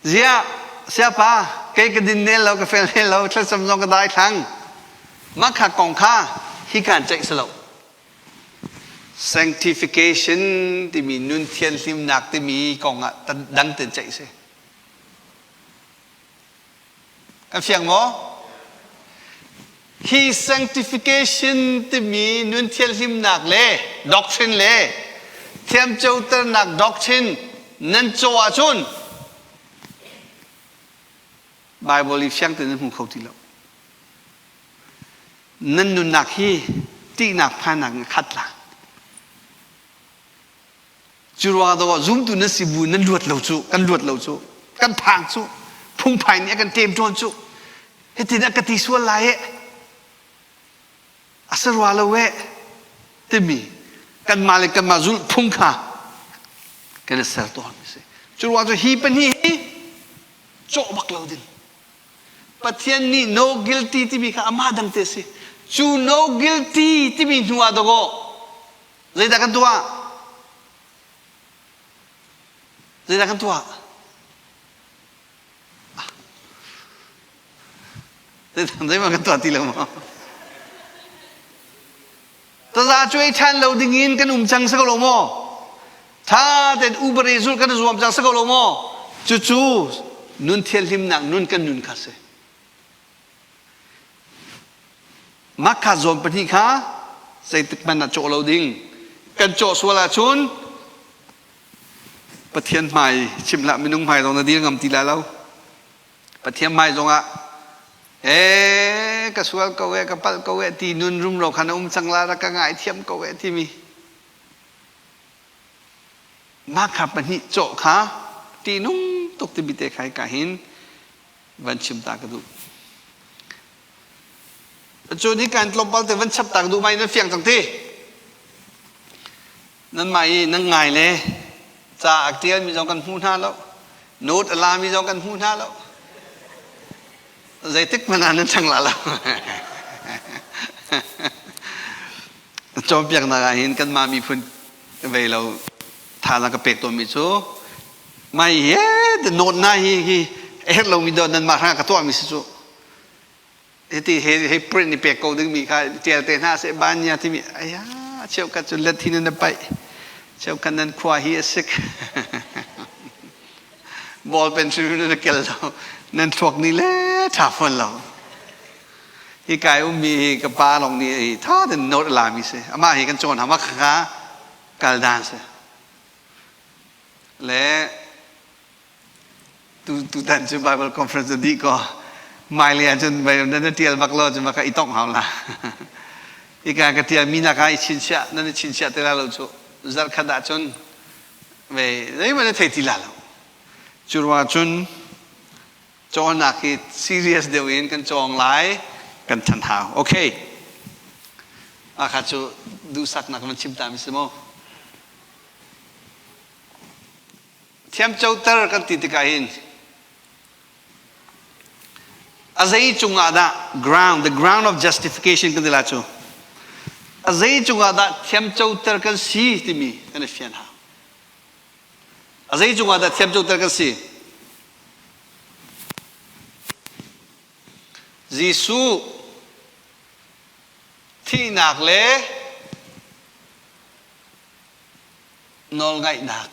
Ziah, siapa, kei ka din nel lo, ka fel nel lo, thlacam zong ka dai thlang. Mah kha kong kha hi kan ceih si lo. Sanctification timi nun thianhlimnak timi kong ah dang ten ceih si. Kan fiang maw? Hi sanctification timi nun thianhlimnak le doctrine le thiamcoternak doctrine nan caw ahcun Bible i fiang tein nan hmu kho ti lo. Nan nunnak hi tihnak phannak in khat la. Cu ruangah dawh zumtu nan si bu nan luat lo cu kan luat lo cu kan phang cu phungphai nih a kan ṭem ṭawn cu hitin a ka ti sual lai eh a si rua lo eh timi kanmah le kanmah zulh phung kha kan i ser tawn mi si. Cu ruang cu hi pahnih hi cawh bak lo ding. Pathian nih no guilty timi kha amah dang te si. Cu no guilty timi hnu ah dawkaw Zeidah kan tuah? Zeidah kan tuah? Zeimah kan tuah ti lo maw? Taza cuai ṭhan lo ding in kan um cang si ko lo maw? Tha tein ubare zulh kan zuam cang si ko lo maw? Cucu nun thianhlimnak nun kan nun kha si. Mah kha zawn pahnih kha zeitik hmanh ah cawh lo ding. Kan cawh sual ahcun Pathian hmai chim hlah minung hmai zong na dir ngam ti lai lo. Pathian hmai zongah ee ka sual ko ee ka palh ko ee ti nun rumro kha na um cang la rak ka ngaithiam ko ee timi mah kha pahnih cawh kha ṭihnung tuk timi te kha hika hin van chim ta ka duh. Cu ni kan tlawmpal te van chap ta ka duh mai nan fiang cang ti. Nan mah i nan ngai le ca a tial mi zong kan hmu hna lo. Note a la mi zong kan hmu hna lo. Zeitik hmanh ah nan chang la lo. Cawnpiaknak ah hin kanmah miphun vei lo thazaang ka pek tawnmi cu mai he note na hi hi a herh lomi dawt nan mah hrang ka tuahmi si cu hiti he he print ni pek ko dingmi kha tial te hna seh banya timi aya cheukhat cu let hin nan paih cheukhat nan khua hi a sik ball pen hrim nan kel lo nan thluak ni le tha fawn lo hi kai ummi hi ka pa lawng nih hi tha ten note la mi si amah hi kan cawn hama kha kal dan si Le tu tutan cu Bible conference na dih ko. Hmailei ahcun na tial bak lo cun maka i tongh hau la. Ika ka tial mi nak ah i chinchiah nan i chinchiah te la lo cu zarh khat ahcun ve zeihmanh na thei ti la lo. Cu ruangah cun cawnnak hi serious deuh in kan cawng lai kan than hau. Okay. Akha cu duhsaknak van chim ta mi si mu. Thiamcoter kan ti tikah hin a zei cungah dah ground, the ground of justification kan ti lai cu a zei cungah dah thiamcoter kan si timi kan i fian hau. A zei cungah dah thiamcoter kan si? Jesuh thihnak le nawlngaihnak.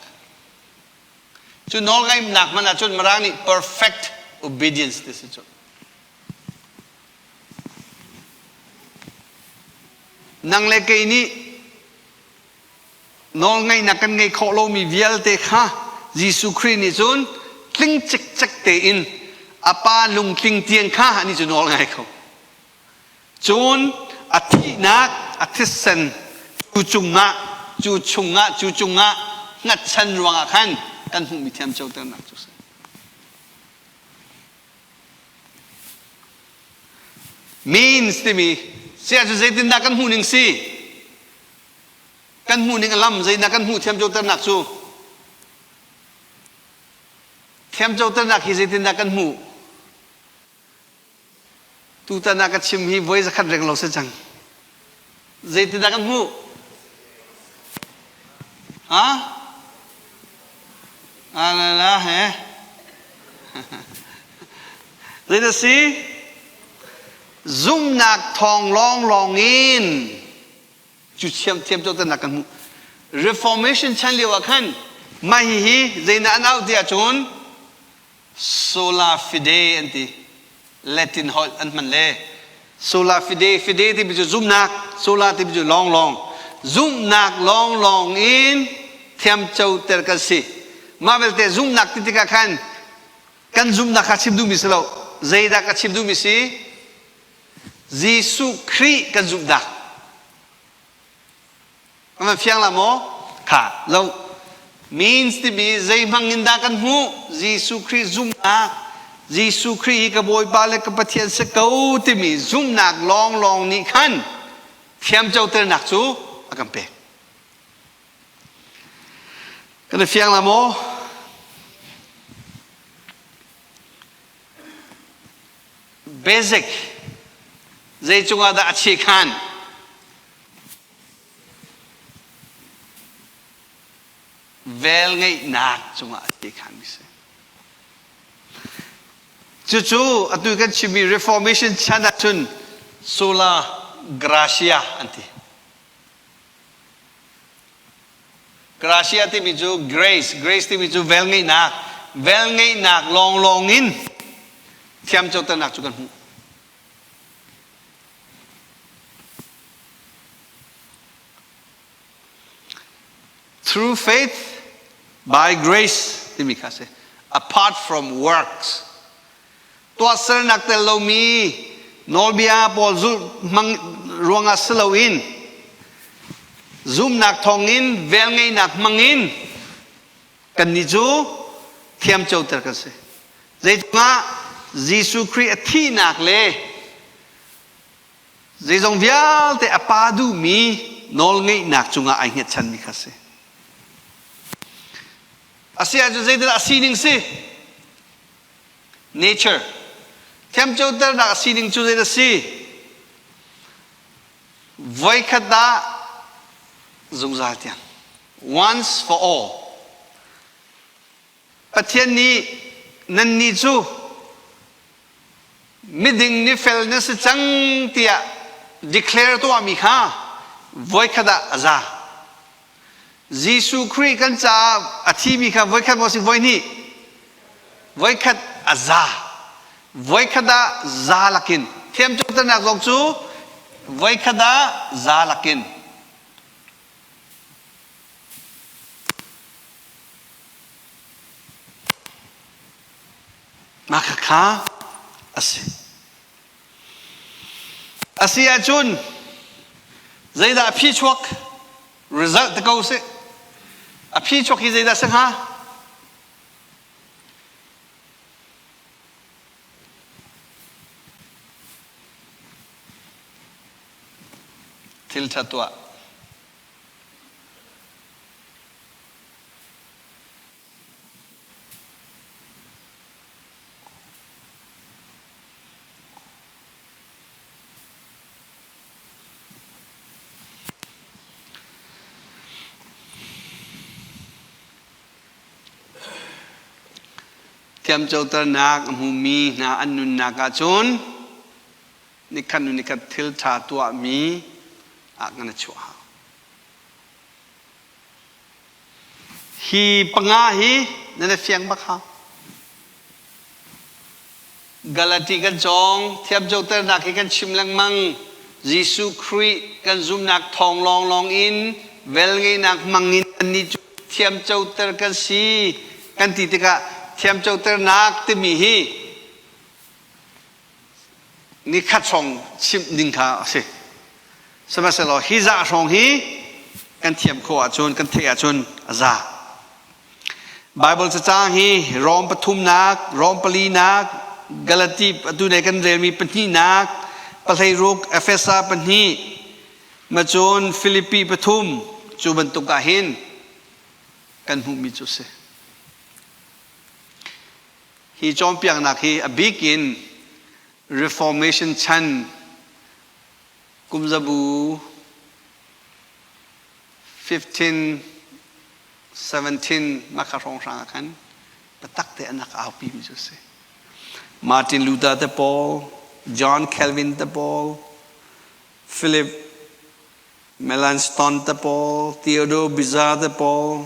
Cu nawlngaihnak hmanh ahcun Mirang nih perfect obedience ti si cu. Nang le kei nih nawlngaihnak kan ngeih khawh lomi vialte kha Jesuh Khrih nih cun tling cikcek tein a pa lungtling tiang kha anih cu nawl ngai kho. Cun a thihnak a thisen cu cungah cu chungah cu cungah hngatchan ruangah khan kan hmuhmi thiamcoternak cu a si. Means timi sia cu zeitindah kan hmuh ning si? Kan hmuh ning a lam zeitindah kan hmuh thiamcoternak cu? Thiamcoternak hi zeitindah kan hmuh? Tutan ah ka chim hi voi zakhat reng lo si cang. Zeitindah kan hmuh? Ha? La he. Zeidah si? Zumnak thawng lawnglawng in cu thiamthiam cawhternak kan hmuh. Reformation chan lio ah khan mah hihi zeidah an auh ti ahcun sola fide an ti. Latin holh an hman le sola fide fide timi cu zumhnak sola timi cu lawnglawng zumhnak lawnglawng in thiamcoter kan si. Mah belte zumhnak ti tikah khan kan zumhnak kha chim duhmi si lo. Zeidah ka chim duhmi si? Jesuh Khrih kan zumhnak. Kan fiang la maw? Kha lo. Means timi zei hmang in dah kan hmuh? Jesuh Khrih zumhnak. Jesuh Khrih hi ka Bawipa le ka Pathian si ko timi zumhnak lawnglawng nih khan thiamcoternak cu a kan pek. Kan i fiang la maw? Basic zei cungah dah a chikhan? Velngeihnak cungah a chikhanmi si. Cucu atu kan chimmi Reformation chan ahcun sola gratia an ti. Gratia timi cu grace, grace timi cu velngeihnak, velngeihnak lawnglawng in thiamcoternak cu kan hmuh. Through faith by grace timi kha si. Apart from works. Tuahsernak tel lomi nawlbia pawl zulh hmang ruangah si loin zumnak thawngin velngeihnak hmangin kannih cu thiamcoter kan si. Zeicungah Jesuh Khrih a thihnak le zeizong vialte a Pa duhmi nawlngeihnak cungah ai hngatchanmi kha si. A si ahcun zeidah a sining si? Nature. Thiamcoternak a sining cu zeidah a si? Voikhat ah zungzal tiang. Once for all. Pathian nih nannih cu miding ni fel na si cang tiah declare tuahmi kha voikhat ah a za. Jesuh Khrih kan caah a thimi kha voikhat maw si voihnih? Voikhat a za. Voikhat ah za lakin. Thiamcoternak zong cu voikhat ah za lakin. Mah khakha a si. A si ahcun zeidah a phi chuak? Result te ko sih. A phi chuak hi zeidah si hnga? Thil ṭha tuah. Thiamcoternak a hmumi hna an nunnak ahcun nikhat hnu nikhat thil ṭha tuahmi ah kan i chuah hau. Hi panga hi nan i fiang bak hau. Galati kan cawng, thiamcoternak hi kan chim lengmang. Jesuh Khrih kan zumhnak thawng lawnglawng in velngeihnak hmang in annih cu thiamcoter kan si kan ti tikah thiamcoternak timi hi nikhat hrawng chimh ding kha a si. Sihmanhsehlaw hi zah hrawng hi kan thiam khawh ahcun kan theih ahcun a za. Bible cacang hi Rom pathumnak, Rom palinak, Galati atu ne kan relmi pahnihnak, pahleiruk, Efesa pahnih, macun Filipi pathum cu bantuk ah hin kan hmuhmi cu a si. Hi cawnpiaknak hi a bik in Reformation chan kumzabu 15. 17 mah kha hrawnghrang ah khan biatak te an rak aupi mi cu a si. Martin Luther te pawl, John Calvin te pawl, Philip Melanchthon te pawl, Theodore Beza te pawl,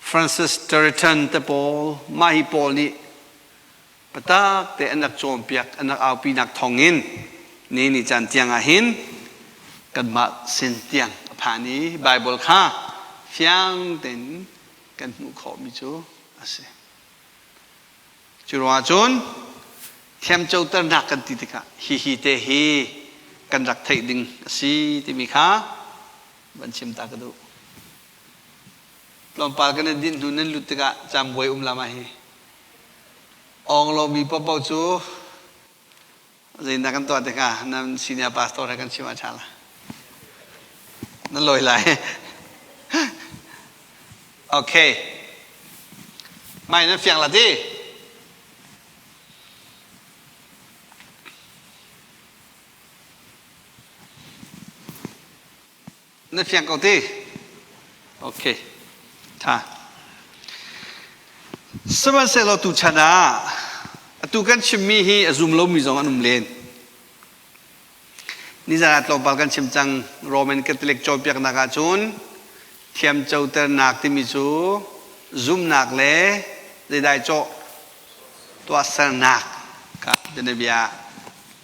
Francis Turretin te pawl, mah hi pawl nih biatak te an rak cawnpiak, an rak aupinak thawngin ni ni caan tiang ah hin kanmah sin tiang a phan i Bible kha fiang tein kan hmuh khawhmi cu a si. Cu ruangah cun thiamcoternak kan ti tikah hihi te hi kan rak theih ding a si timi kha van chim ta ka duh. Tlawmpal kan i dinh hnu nan lut tikah cambuai um lama hi. Awng lomi paohpaoh cu Zeidah kan tuah tikah nan senior pastor he kan chim ah ṭha la. Nan lawi lai. Okay. Mai nan fiang la ti? Na fiang ko ti? Okay. Tha. Sihmanhsehlaw tuchan ah atu kan chimmi hi a zum lomi zong an um len. Nizan ah tlawmpal kan chim cang Roman Catholic cawnpiaknak ahcun thiamcoternak timi cu zumnak le zeidai cawh tuahsernak kha bianabia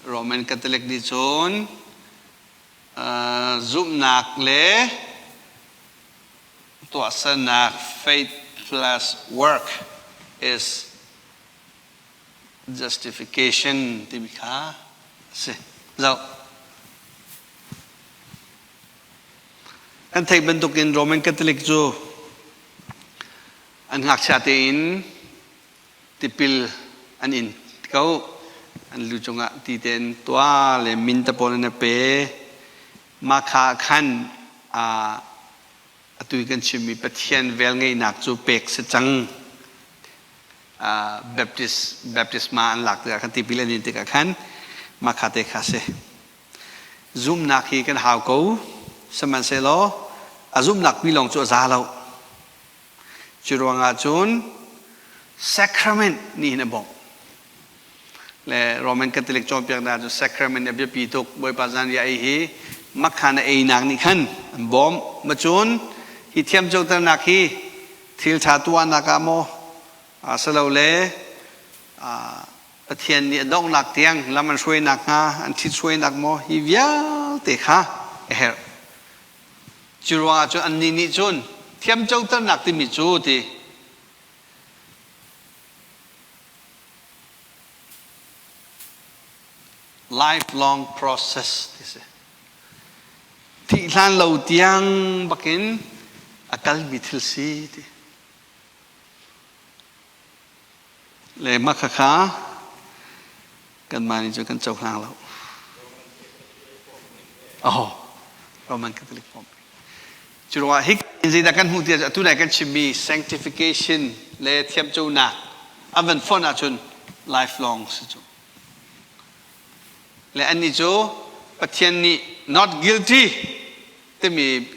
Roman Catholic nih cun Zumhnak le tuahsernak faith plus work is justification timi kha a si. Zoh. Kan theih bantukin Roman Catholic cu an ngakchia tein tipil an in ko. An lu cungah ti tein tuah le min te pawl an i pe. Mah kha khan atu i kan chimmi Pathian velngeihnak cu pek si cang. Baptist baptisma an lak tikah khan tipil an in tikah khan mah kha te kha si. Zumhnak hi kan hau ko. Sihmanhsehlaw a zumhnak pi lawng cu a za lo. Cu ruangah cun sacrament nih hin a bawmh. Le Roman Catholic cawnpiaknak cu sacrament a biapi tuk. Bawipa zanriah ei hi makhan a einak nih khan an bawmh. Ma cun hi thiamcoternak hi thil ṭha tuahnak ah maw asilole Pathian nih a donghnak tiang lam an hruainak hnga an ṭhit-hruainak maw hi vialte kha a herh. Cu ruangah cun annih nih cun thiamcoternak timi cu ti lifelong process ti si. Thih hlan lo tiang bakin a kalmi thil si ti. Le mah khakha kanmah nih cun kan cohlang lo. Oh, Roman Catholic Pope. Cu ruangah hi zeidah kan hmuh ti atu nai kan chimmi sanctification le thiamconak an van fonh ahcun lifelong si cu. Le annih cu Pathian nih not guilty timi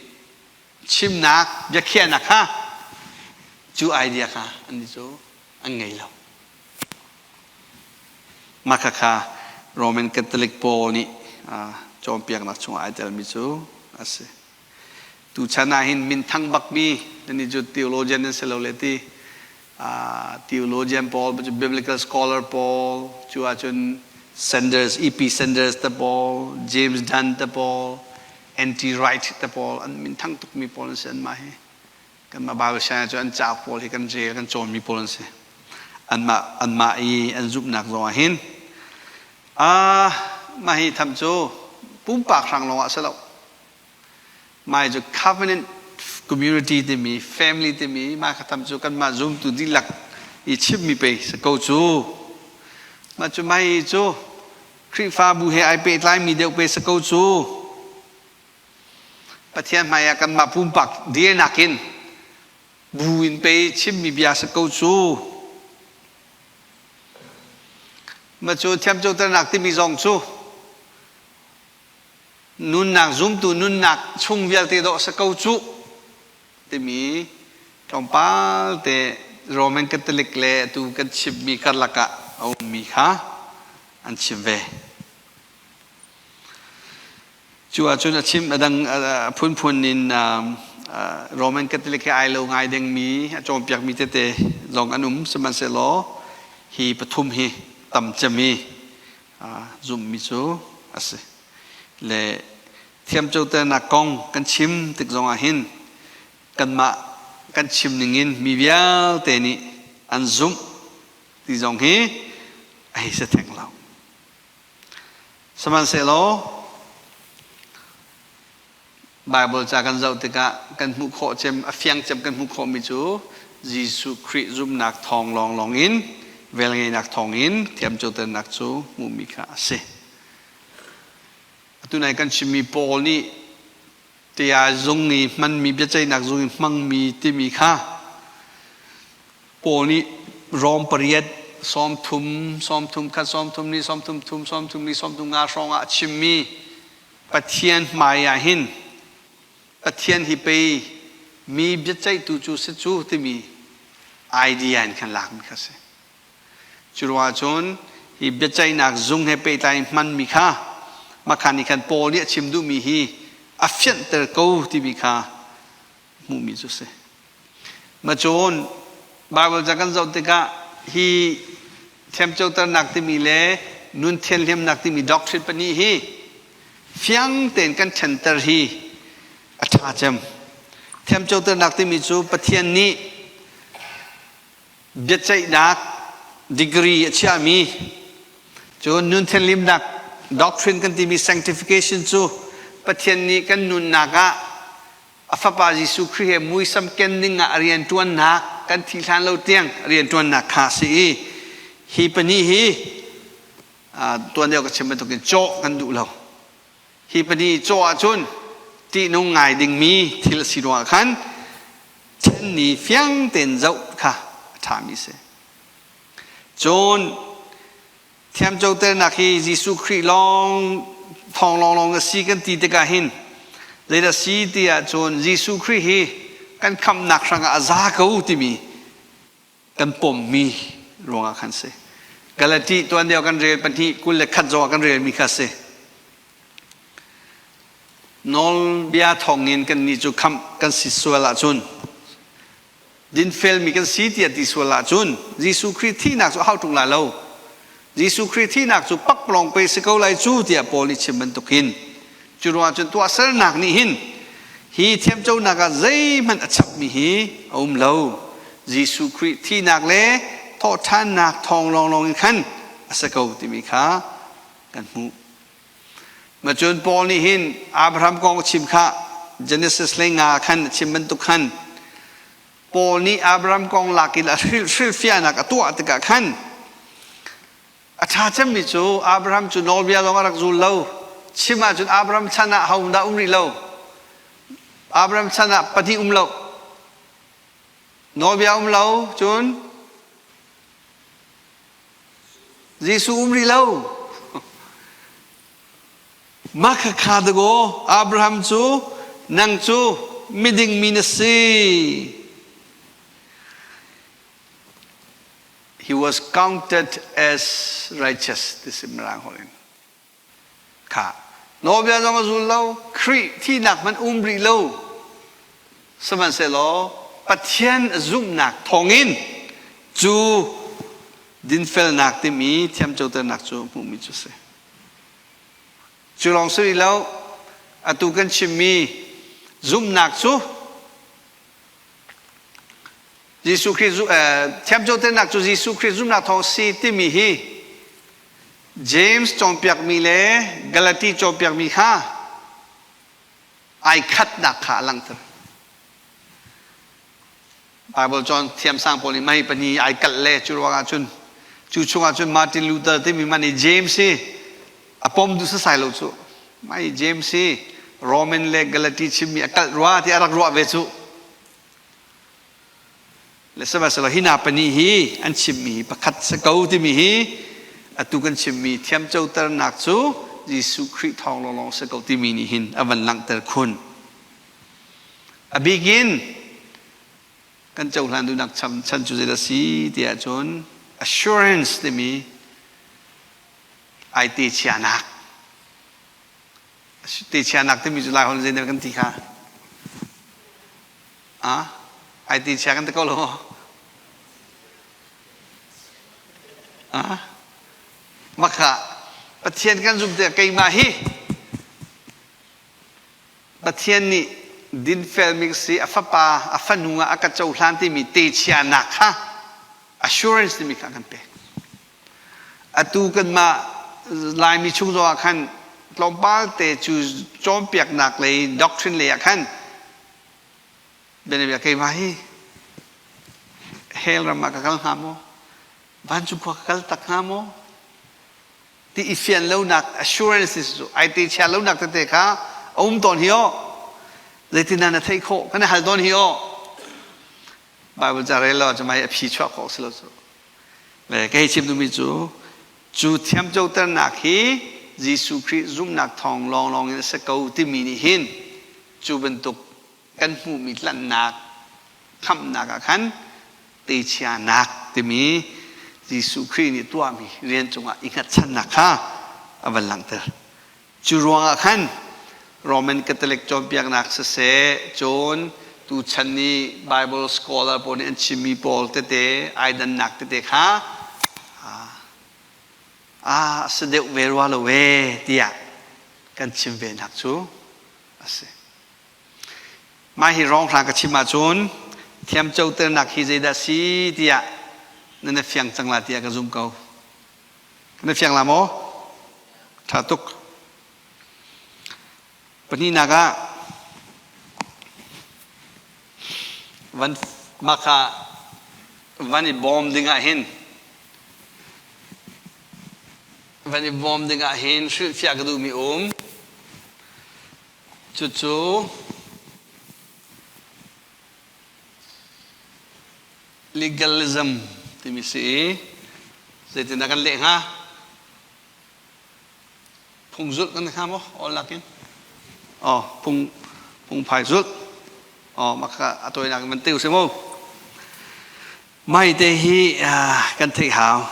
chimnak biakhiahnak kha cu idea kha annih cu an ngei lo. Mah khakha Roman Catholic pawl nih cawnpiaknak chungah ai telmi cu a si. Tuchan ah hin minthang bakmi nan cu theologian nan si lo le ti theologian pawl biblical scholar pawl cu ahcun Sanders E.P. Sanders te pawl James Dunn te pawl N.T. Wright te pawl an minthang tukmi pawl an si anmah hi. Kanmah Bible sianginn cu an cauk pawl hi kan rel kan cawnmi pawl an si. Anmah anmah i an zumhnak zong ah hin mah hi tham cu pumpak hrang lawng ah si lo. Mah cu covenant community timi family timi mah kha tham cu kanmah zumtu dihlak i chimmi pei si ko cu. Mah cu mah cu Khrihfabu he ai pehtlaimi deuh pe si ko cu. Pathian hmaiah kanmah pumpak dirnak in bu in pei chimmi bia si ko cu. Ma cu thiamcoternak timi zong cu nunnak zumtu nunnak chung vialte dawh si ko cu timi Tlawmpal te Roman Catholic le atu kan chimmi karlak ah a ummi kha an chim ve. Cu ahcun a chim a dang a phunphun in Roman Catholic he ai lo ngai dingmi a cawnpiakmi tete zong an um. Sihmanhsehlaw hi pathum hi tam cemi zumhmi cu a si. Le thiamcoternak kong kan chim tik zongah hin kanmah kan chim ningin mi vialte nih an zumh ti zong hi a hei si theng lo. Sihmanhsehlaw Baibal ca kan zoh tikah kan hmuh khawh cem, a fiang cem kan hmuh khawhmi cu Jesuh Khrih zumhnak thawng lawnglawng in velngeihnak thawng in thiamcoternak cu hmuhmi kha a si. Atu nai kan chimmi Paul nih tia zung i hmanmi biaceihnak zung i hmangmi timi kha Paul nih Rom pariat 30, 31, 32, 33, 34, 35 hrawng ah a chimmi Pathian hmai ah hin Pathian hi pei mi biaceihtu cu si cu timi idea in khan lakmi kha si. Cu ruangah cun hi biaceihnak zung he pehtlai hmanmi kha makhan nih khan Paul nih a chim duhmi hi a fianhter ko timi kha hmuhmi cu si. Macun Baibal ca kan zoh tikah hi thiamcoternak timi le nun thianhlimnak timi doctrine pahnih hi fiang tein kan ṭhenter hi a ṭha cem. Thiamcoternak timi cu Pathian nih biaceihnak degree a chiahmi cun nun thianhlimnak doctrine kan timi sanctification cu Pathian nih kan nunnak ah a fapa Jesuh Khrih he muisam ken ding ah a rianṭuannak kan thih hlan lo tiang rianṭuannak kha a si i hi pahnih hi tuan deuh ka chim bantukin cawh kan duh lo. Hi pahnih cawh ahcun ṭihnung ngai dingmi thil a si ruangah khan ṭhenni fiang tein zoh kha a ṭhami a si. Cun Thiamcoternak hi Jesuh Khrih lawng thawng lawnglawng a si kan ti tikah hin zeidah si ti ahcun Jesuh Khrih hi kan khamhnak hrangah a za ko timi kan pommi ruangah khan si. Galati tuan deuh kan rel 2:21 zongah kan relmi kha si. Nawlbia thawngin kannih cu khamh kan si sual ahcun dinfelmi kan si tiah ti sual ahcun Jesuh Khrih thihnak cu a hau ṭung lai lo. Jesuh Khrih thihnak cu pakpalawng pei si ko lai cu tiah Paul nih chim bantukin cu ruangah cun tuahsernak nih hin hi thiamconak ah zeihmanh a chapmi hi a um lo. Jesuh Khrih thihnak le thawhṭhannak thawng lawnglawng in khan a si ko timi kha kan hmuh. Macun Paul nih hin Abraham kong a chim kha Genesis 15 khan a chim bantuk khan Paul nih Abraham kong lak in a hrilhfiahnak a tuah tikah khan a ṭha cemmi cu Abraham cu nawlbia zong a rak zul lo. Chim ahcun Abraham chan ah ho dah um rih lo. Abraham chan ah pahnih um lo. Nawlbia um lo cun Jesuh um rih lo. Mah khakha dakaw Abraham cu nang cu miding mi na si. He was counted as righteous ti si mirang holh in. Kha nawlbia zong a zul lo, Khrih thihnak hmanh um rih lo. Sihmanhsehlaw Pathian a zumhnak thawngin cu dinfelnak timi thiamcoternak cu hmuhmi cu a si. Cu lawng si rih lo, atu kan chimmi zumhnak cu Jesuh Khrih thiamcoternak cu Jesuh Khrih zumhnak thawng si timi hi James cawnpiakmi le Galati cawnpiakmi kha ai khatnak kha a langhter. Bible cawn thiamsang pawl nih mei pahnih ai kalh le cu ruangah cun cu chungah cun Martin Luther timi man i James hi a pom duh sasai lo cu. Mai James hi Roman le Galati chimmi a kalh rua ti a rak ruah ve cu. Le sihmanhsehlaw hi hna pahnih hi an chimmi hi pakhat si ko timi hi atu kan chimmi thiamcoternak cu Jesuh Khrih thawng lawnglawng si ko timi nih hin a van langhter khun. A bik in Kan cohlan duhnak chan cu zeidah si tiah cun assurance timi ai te chianak. Te chianak timi cu Lai holh zeidah kan ti kha? Ah, ai te chia kan ti ko lo maw? Ah, maka Pathian kan zumh tikah keimah hi Pathian nih dinfelmi ka si, a fapa, a fanu ah a ka cohlan timi techianak kha assurance timi kha a kan pek. Atu kanmah Laimi chung zong ah khan tlawmpal te cu cawnpiaknak lei doctrine lei ah khan bianabia keimah hi hell ram ah ka kal hnga maw? Vancung khua ka kal tak hnga maw? Ti i fian lonak assurances cu ai te chia lonak tete kha a um tawn hi aw. Zeitindah na theih khawh? Kan i hal tawn hi aw. Bible ca rel lo ahcun mah hi a phi chuah khawh si lo cu. Le ka hei chim duhmi cu cu thiamcoternak hi Jesuh Khrih zumhnak thawng lawnglawng in a si ko timi nih hin cu bantuk kan hmuhmi tlanhnak khamhnak ah khan techianak timi Jesuh Khrih nih tuahmi rian cungah i hngatchannak kha a van langhter. Cu ruangah khan Roman Catholic cawnpiaknak siseh, cun tuchan i Bible scholar pawl nih an chimmi pawl tete ai dannak tete kha a si deuh ve rua lo ee tiah kan chim ve nak cu a si. Mah hi rawnghrang ka chim ahcun thiamcoternak hi zeidah si tiah nan i fiang cang la tiah ka zum ko. Na fiang la maw? Ṭha tuk. Pahnihnak ah van mah kha van i bawm ding ah hin van i bawm ding ah hin hrilhfiah ka duhmi um. Cucu legalism timi si i zeitindah kan leh hnga? Phung zulh kan hnga maw? Awl nakin. Oh, phung phungphai zulh. Oh, mah kha a tawinak in van te usih mu. Mai te hi kan theih hau.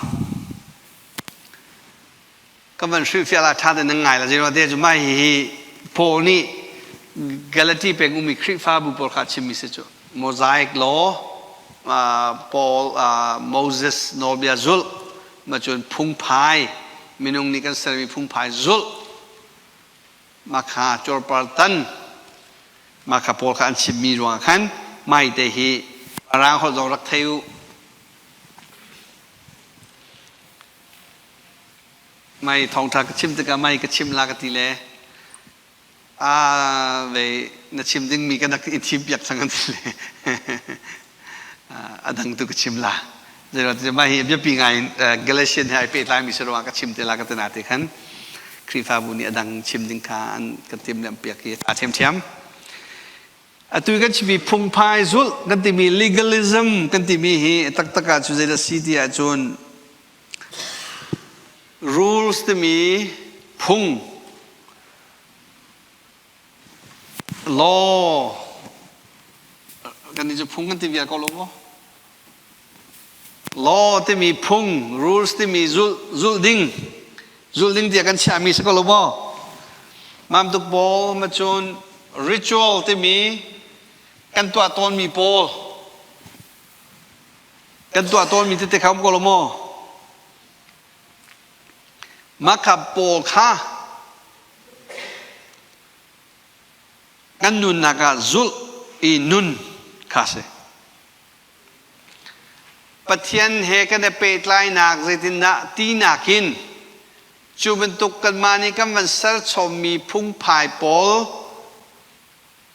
Kan van hrilhfiah la ṭha tein nan ngai la zeiruah cu mah hihi Paul nih Galati peng ummi Khrihfabu pawl kha a chimmi si cu Mosaic law Paul Moses nawlbia zulh ma cun phungphai minung nih kan sermi phungphai zulh mah kha cuarpar tan mah kha Paul kha an chimmi ruangah khan mai te hi rang holh zong rak thei u Mei thawngṭha ka chim tikah mei ka chim la ka ti le a ve na chim dingmi ka rak i thim piak cang an ti le a dang tu ka chim la. Zeiruang mah hi biapi ngai in Galatian he ai pehtlaimi si ruangah ka chim te la ka ti na ti khan Khrihfabu nih a dang chim ding kha an kan timhlamh piak i a ṭhiamṭhiam. Atu kan chimmi phungphai zulh kan timi legalism kan timi hi taktak ah cu zeidah si ti ahcun rules timi phung law kan nih cu phung kan ti vial ko lo maw? Law timi phung, rules timi zulh, zulh ding, zulh ding tiah kan chiahmi si ko lo maw? Mamtuk pawl ma cun ritual timi kan tuah tawnmi pawl kan tuah tawnmi tete kha um ko lo maw? Mah kha pawl kha kan nunnak ah zulh i nun kha si. Pathian he kan i pehtlainak zeitindah tinak in cu bantuk kanmah nih kan van serchommi phungphai pawl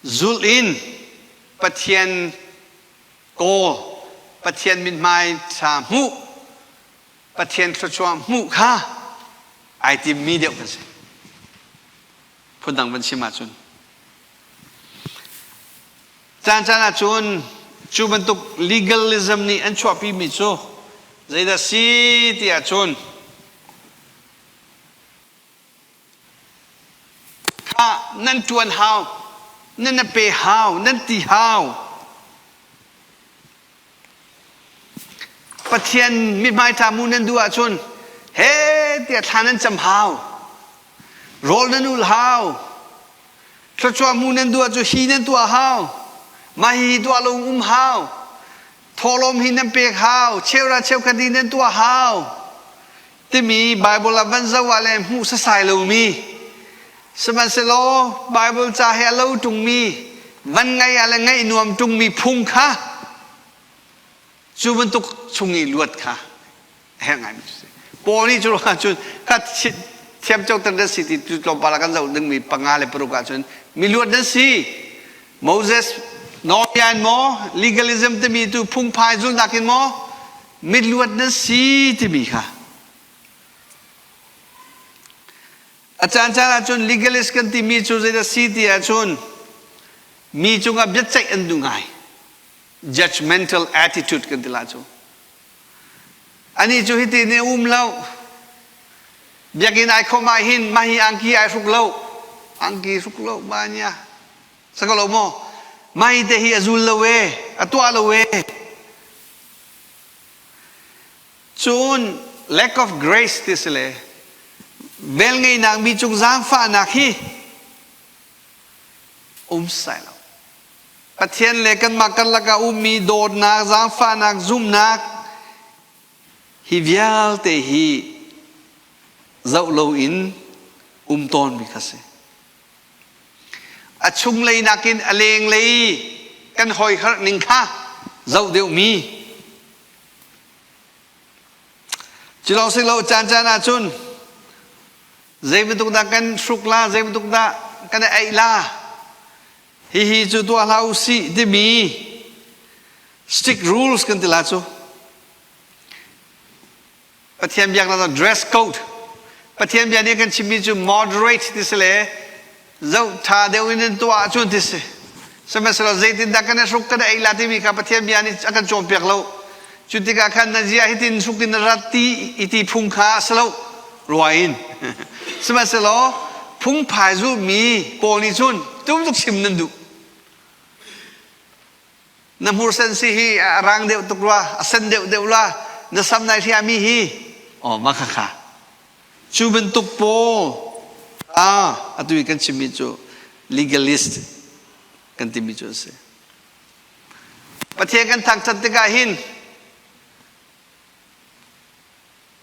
zulh in Pathian kawl, Pathian mithmai ṭha hmuh, Pathian thluachuah hmuh kha ai timmi deuh kan si. Phundang van chim ahcun. Caan caan ahcun cu bantuk legalism nih an chuahpimi cu zeidah si ti ahcun kha nan ṭuan hau, nan na pe hau, nan ti hau. Pathian mithmai ṭha mu nan duh ahcun he tiah thla nan cam hau. Rawl nan ul hau. Thluachuah mu nan duh ahcun hi nan tuah hau. Mah hi tuah lo um hau. Thawhlawm hi nan pek hau. Cheura cheukhat hi nan tuah hau. Timi Bible ah van zoh ah le hmuh sasai lomi sihmanhsehlaw Bible ca he a lo ṭungmi van ngaih ah le ngaih nuam ṭungmi phung kha cu bantuk chung i luat kha a herh ngaimi cu si. Paul nih cu ruangah cun kha thiamcoter nan si ti cu tlawmpal ah kan zoh dingmi panga le paruk ahcun miluat nan si. Moses nawlbia in maw legalism timi tu phungphai zulnak in maw miluat nan si timi kha a caan caan ahcun legalist kan timi cu zeidah si ti ahcun mi cungah biaceih an duh ngai judgmental attitude kan ti la cu ani cu hiti nih um lo biakinn ai khom ah hin mah hi angki ai hruk lo angki hruk lo ma nia saka lo maw mai te hi a zul lo e a tuah lo e Cun lack of grace ti si le velngeihnak mi cung zaangfahnak hi um sai lo. Pathian le kanmah karlak ah ummi dawtnak, zaangfahnak, zumhnak hi vialte hi zoh loin um tawnmi kha si. A chunglei nakin a lenglei kan hawiherh ning kha zoh deuhmi Cu lawng si lo caan caan ahcun zei bantuk dah kan hruk la, zei bantuk dah kan i eih la, hihi cu tuah hlah u sih timi strict rules kan ti la cu. Pathian biaknak dress code. Pathian bia nih kan chimmi cu moderate ti si le zoh ṭha deuh in in tuah ahcun ti si. Sihmanhsehlaw zeitindah kan i hruk kan i ei la timi kha Pathian bia nih a kan cawnpiak lo. Cu tikah khan na zia hitin hruk in na rat ti i ti phung kha a si lo rua in. Sihmanhsehlaw phungphai zulmi pawl nih cun tumtuk chim nan duh. Na hmursen si hi a rang deuh tuk rua, a sen deuh deuh la, na sam nai hriami hi oh mah kha kha. Cu bantuk pawl ah atu i kan chimmi cu legalist kan timi cu a si. Pathian kan thangṭhat tikah hin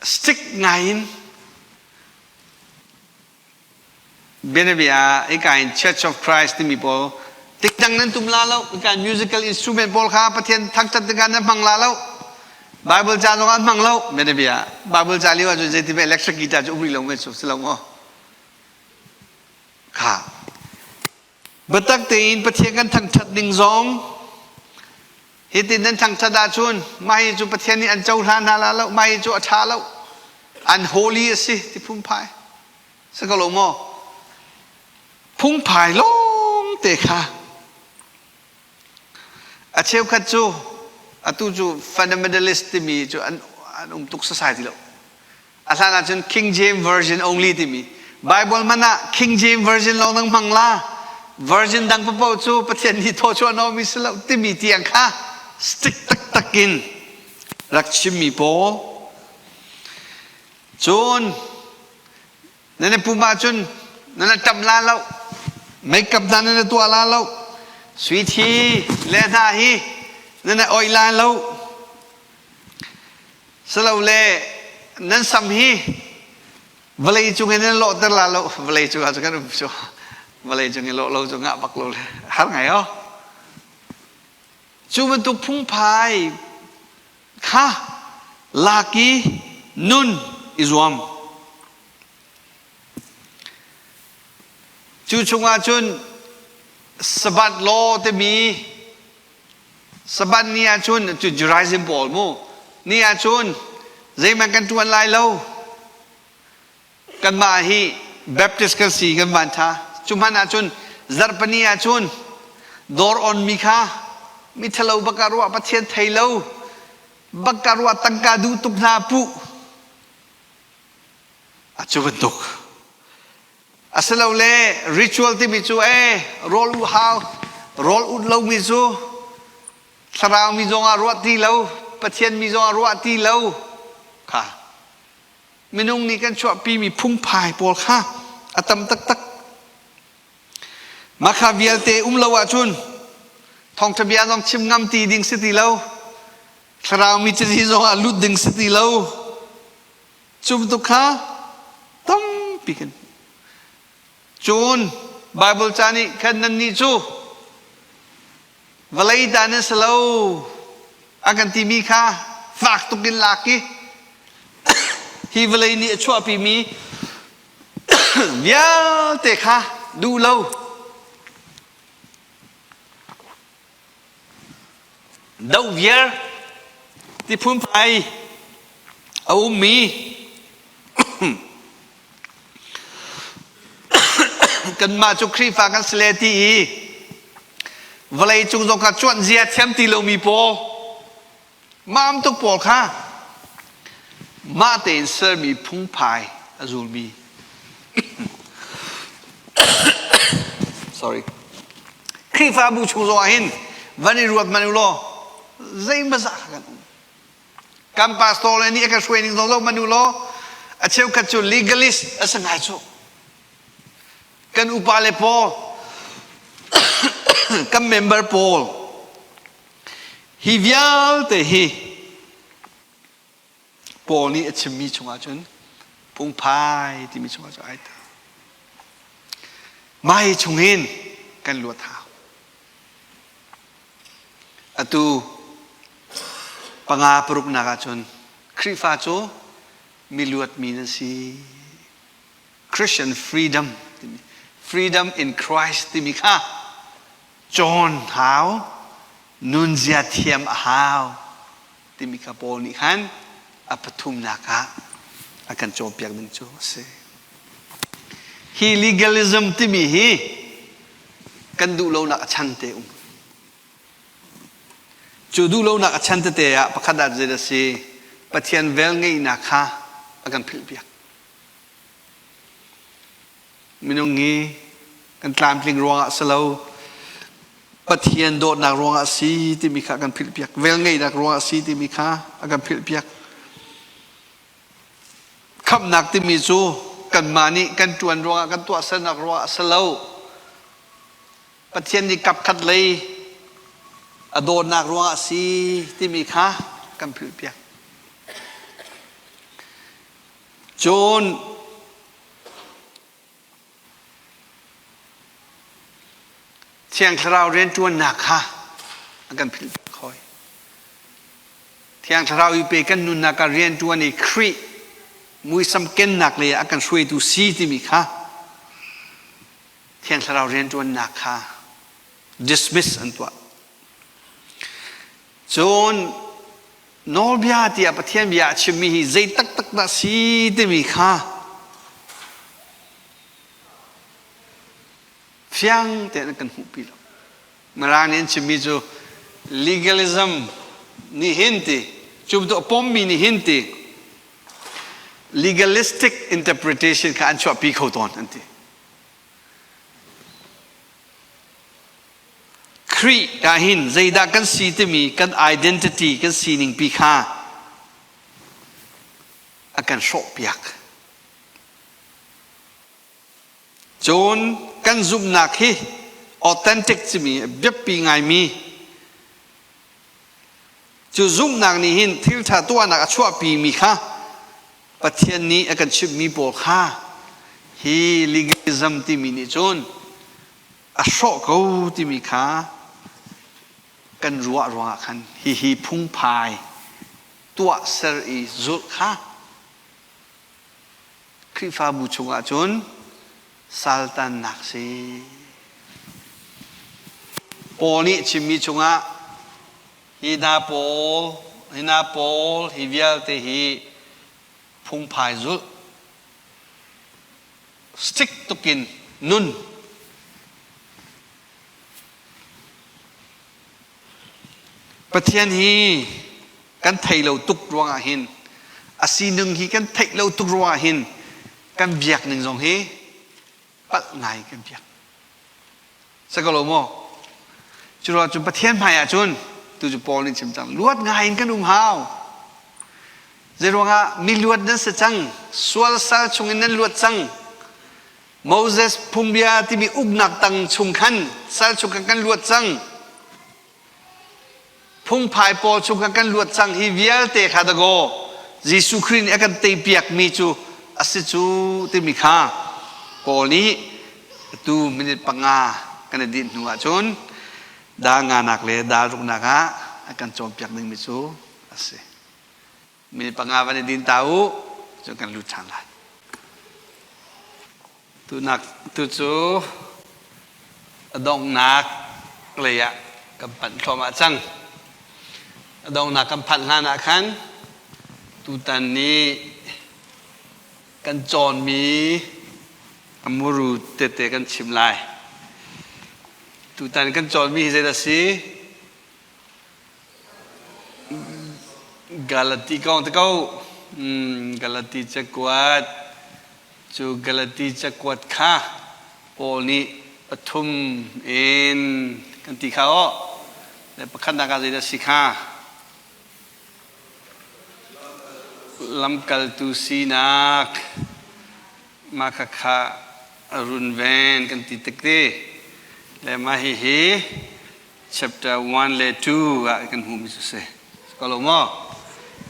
strict ngai in bianabia hika in Church of Christ timi pawl tikdang nan tum la lo hika musical instrument pawl kha Pathian thangṭhat tikah nan hmang la lo Bible ca zong an hmang lo bianabia Bible ca lio ahcun zeiti electric guitar cu um rih lo me cu si lo maw kha biatak tein Pathian kan thangṭhat ning zong hitin nan thangṭhat ahcun mah hi cu Pathian nih an cohlan hna la lo mah hi cu a ṭha lo an holy a si ti phungphai si ko lo maw phungphai lawng te kha a cheukhat cu atu cu fundamentalist timi cu an an um tuk sasai ti lo a hlan ahcun King James Version only timi Bible hmanh ah King James Version lawng nang hmang la version dang paoh cu Pathian nih thaw chuah nawmi si lo timi tiang kha strict taktak in rak chimmi pawl cun nan i pum ahcun nan i ṭamh la lo makeup hna nan i tuah la lo sui thi le hna hi nan i oih la lo silole nan sam hi vawlei cung in nan lawhter la lo vawlei cung ah cun kan um cu vawlei cung i lawh lo cu ngah bak lo le har ngai o cu bantuk phungphai kha lak i nun i zuam. Cu chungah cun Sabbath law timi Sabbath ni ahcun cu Judaism pawl mu ni ahcun zeihmanh kan ṭuan lai lo kanmah hi Baptist kan si kan van ṭha cu hmanh ahcun zarhpini ahcun dawr onmi kha mi ṭhalo bak ah ruah Pathian thei lo bak ah ruah tangka duh tuk hna puh a cu bantuk asilole ritual timi cu e rawl u hau rawl ut lomi cu thlarau mi zong ah ruah ti lo. Pathian mi zong a ruah ti lo kha. Minung nih kan chuahpimi phungphai pawl kha a tam taktak. Mah kha vialte um lo ahcun thawngṭha bia zong chim ngam ti ding si ti lo. Thlarau mi cazi zong ah lut ding si ti lo. Cu bantuk kha tampi kan Cun Baibal ca nih khan nannih cu vawlei ta nan si lo a kan timi kha fak tuk in lak i hi vawlei nih a chuahpimi vialte kha duh lo. Doh viar ti phunphai a ummi kanmah cu Khrihfa kan si le ti i vawlei cung zong kha cuanh zia thiam ti lomi pawl Mam tuk pawl kha mah tein sermi phungphai a zulmi sorry Khrihfabu chung zong ah hin van i ruat hmanh u law zeimazah kha kan um. Kan pastor le nih a kan hruai ning zong zoh hmanh u law a cheukhat cu legalist a si ngai cu. Kan upa le pawl kan member pawl Hi vialte hi Paul nih a chimmi chungah cun phungphai timi chungah cun ai tel. Mah hi chungin kan luat hau. Atu panga paruknak ahcun Khrihfa cu miluatmi nan si. Christian freedom timi freedom in Christ timi kha cawn hau nunzia thiam a hau timi kha Paul nih khan a pathumnak ah a kan cawnpiak ding cu a si. Hi legalism timi hi kan duh lonak a chan te um. Cu duh lonak a chan tete ah pakhat ah zei a si Pathian velngeihnak kha a kan philhpiak. Minung hi kan tlamtling ruangah si lo, Pathian dawtnak ruangah si timi kha a kan philhpiak. Velngeihnak ruangah si timi kha a kan philhpiak. Khamhnak timi cu kanmah nih kan ṭuan ruangah kan tuahsernak ruangah a si lo. Pathian nih kapkhat lei a dawtnak ruangah si timi kha kan philhpiak. Cun Thiang Thlarau rianṭuannak kha a kan philh khoi. Thiang Thlarau i pe kan nunnak ah rianṭuan i Khrih muisam kennak lei ah a kan hruaitu si timi kha Thiang Thlarau rianṭuannak kha dismiss an tuah. Cun Nawlbia tiah Pathian bia a chimmi hi zei taktak dah si timi kha fiang tein an kan hmuhpi lo. Mirang nih an chimmi cu legalism nih hin ti, cu bantuk a pommi nih hin ti, legalistic interpretation kha an chuahpi kho tawn an ti. Khrih ah hin zeidah kan si timi kan identity kan sining pi kha a kan hrawhpiak. Cun kan zumhnak hi authentic timi biapi ngaimi cu zumhnak nih hin thil ṭha tuahnak a chuahpimi kha Pathian nih a kan chimhmi pawl kha hi legalism timi nih cun a hrawh ko timi kha kan ruah ruangah khan hihi phungphai tuahser i zulh kha Khrihfabu chungah cun saltannak si. Paul nih chimmi chungah hi hna pawl, hi hna pawl, hi vialte hi phungphai zulh strict tukin nun Pathian hi kan thei lo tuk ruangah hin a sining hi kan theih lo tuk ruangah hin kan biak ning zong hi palh ngai kan biak. Sa ko lo maw? Cu ruangah cun Pathian hmai ah cun. tu cu Paul nih chim cang. Luat ngai in kan um hau. Zeiruangah mi luat nan si cang, sual sal chungin nan luat cang. Moses phungbia timi uknak tang chung khan sal chung khan kan luat cang. Phungphai pawl chung khan kan luat cang hi vialte kha dakaw Jesuh Khrih nih a kan teipiakmi cu a si cu timi kha Paul nih atu minute panga kan i dinh hnu ahcun dal nganak le dal ruknak ah a kan cawnpiak dingmi cu a si. Minute panga van i din ta u, cun kan lut ṭhan lai. Tunak tu cu a donghnak lei ah kan panh thluahmah cang. A donghnak kan phanh hlan ah khan tutan nih kan cawnmi a muru tete kan chim lai. Tutan kan cawnmi hi zeidah a si? Galati kong te ko. Galati cakuat cu Galati cakuat kha Paul nih pathum in kan ti kha aw. Le pakhatnak ah zeidah si kha? Lamkaltu sinak mah khakha a runven kan ti tik ti. Le mah hihi chapter 1 le 2 ah kan hmuhmi cu si. Ko lo maw?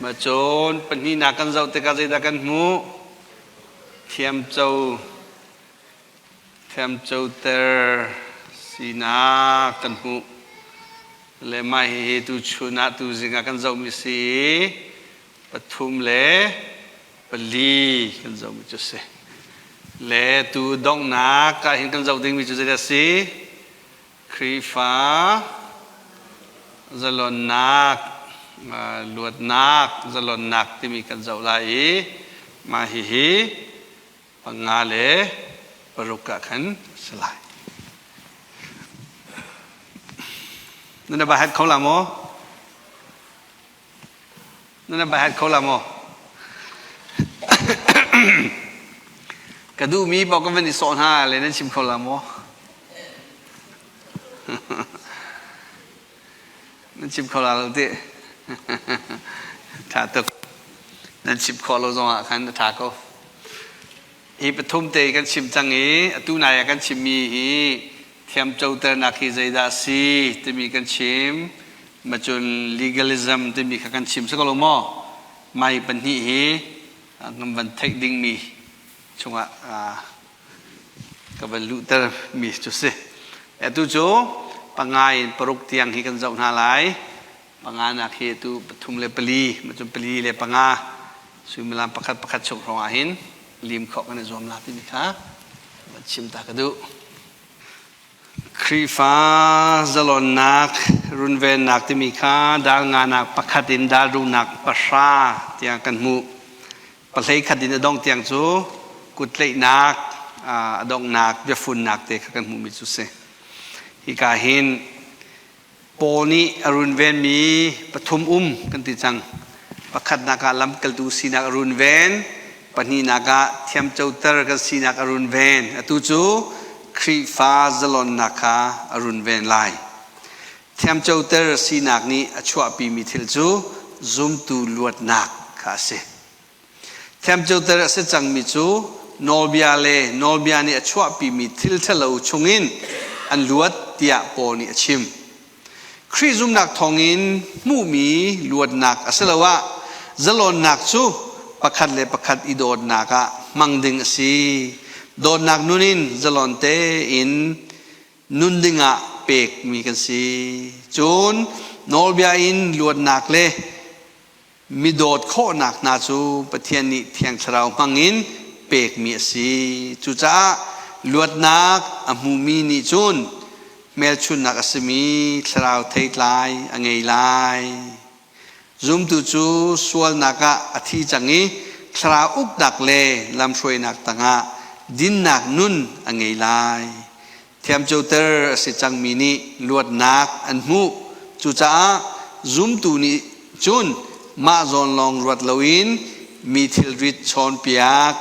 Ma cun pahnihnak kan zoh tikah zeidah kan hmuh? Thiamco thiamcoter sinak kan hmuh. Le mah hihi tu chun ah tu zing ah kan zohmi si i pathum le pali kan zohmi cu si. Le tu donghnak ah hin kan zoh dingmi cu zeidah si? Khrihfa zalonnak, luatnak, zalonnak timi kan zoh lai i mah hihi panga le paruk ah khan si lai. Nan i baihat kho la maw? Nan i baihat kho la maw? Ka duhmi paoh ka van i sawh hna le nan chim kho la maw? Nan chim kho la lo ti. Ṭha tuk. Nan chim khawh lo zongah khan a ṭha ko. Hi pathum te kan chim cang i atu nai ah kan chimmi hi thiamcoternak hi zeidah a si timi kan chim. Macun legalism timi kha kan chim si ko lo maw? Mai pahnih hi kan van theih dingmi chungah ka van luhter mi cu si. Atu cu panga in paruk tiang hi kan zoh hna lai. Panganak hi atu pathum le pali, macun pali le panga suimilam pakhat pakhat chung hrawng ah hin lim khawh kan i zuam la timi kha van chim ta ka duh. Khrihfa zalonnak runvennak timi kha dal nganak pakhat in dal runak pahra tiang kan hmuh. Pahlei khat in a dong tiang cu kuttlaihnak, a donghnak, biafunnak te kha kan hmuhmi cu si. Hika hin Paul nih a runvenmi pathum um kan ti cang. Pakhatnak ah lamkaltu sinak a runven, pahnihnak ah thiamcoter kan sinak a runven. Atu cu Khrihfa zalonnak kha a runven lai. Thiamcoter sinak nih a chuahpimi thil cu zumtu luatnak kha a si. Thiamcoter a si cangmi cu nawlbia le nawlbia nih a chuahpimi thil ṭhalo chungin an luat tiah Paul nih a chim. Khrih zumhnak thawngin hmuhmi luatnak asiloah zalonnak cu pakhat le pakhat i dawtnak ah hmang ding a si. Dawtnak nun in zalon tein nun dingah pekmi kan si. Cun nawlbia in luatnak le Mi dawt khawhnak hna cu Pathian nih Thiang Thlarau hmangin pekmi a si. Cucaah luatnak a hmumi nih cun hmelchunhnak a simi Thlarau theitlai a ngei lai. Zumtu cu sualnak ah a thi cang i Thlarau uknak le lamhruainak tangah dinnak nun a ngei lai. Thiamcoter a si cangmi nih luatnak an hmuh. Cucaah zumtu nih cun mah zawn lawng ruat loin mi thilrit chawnpiak,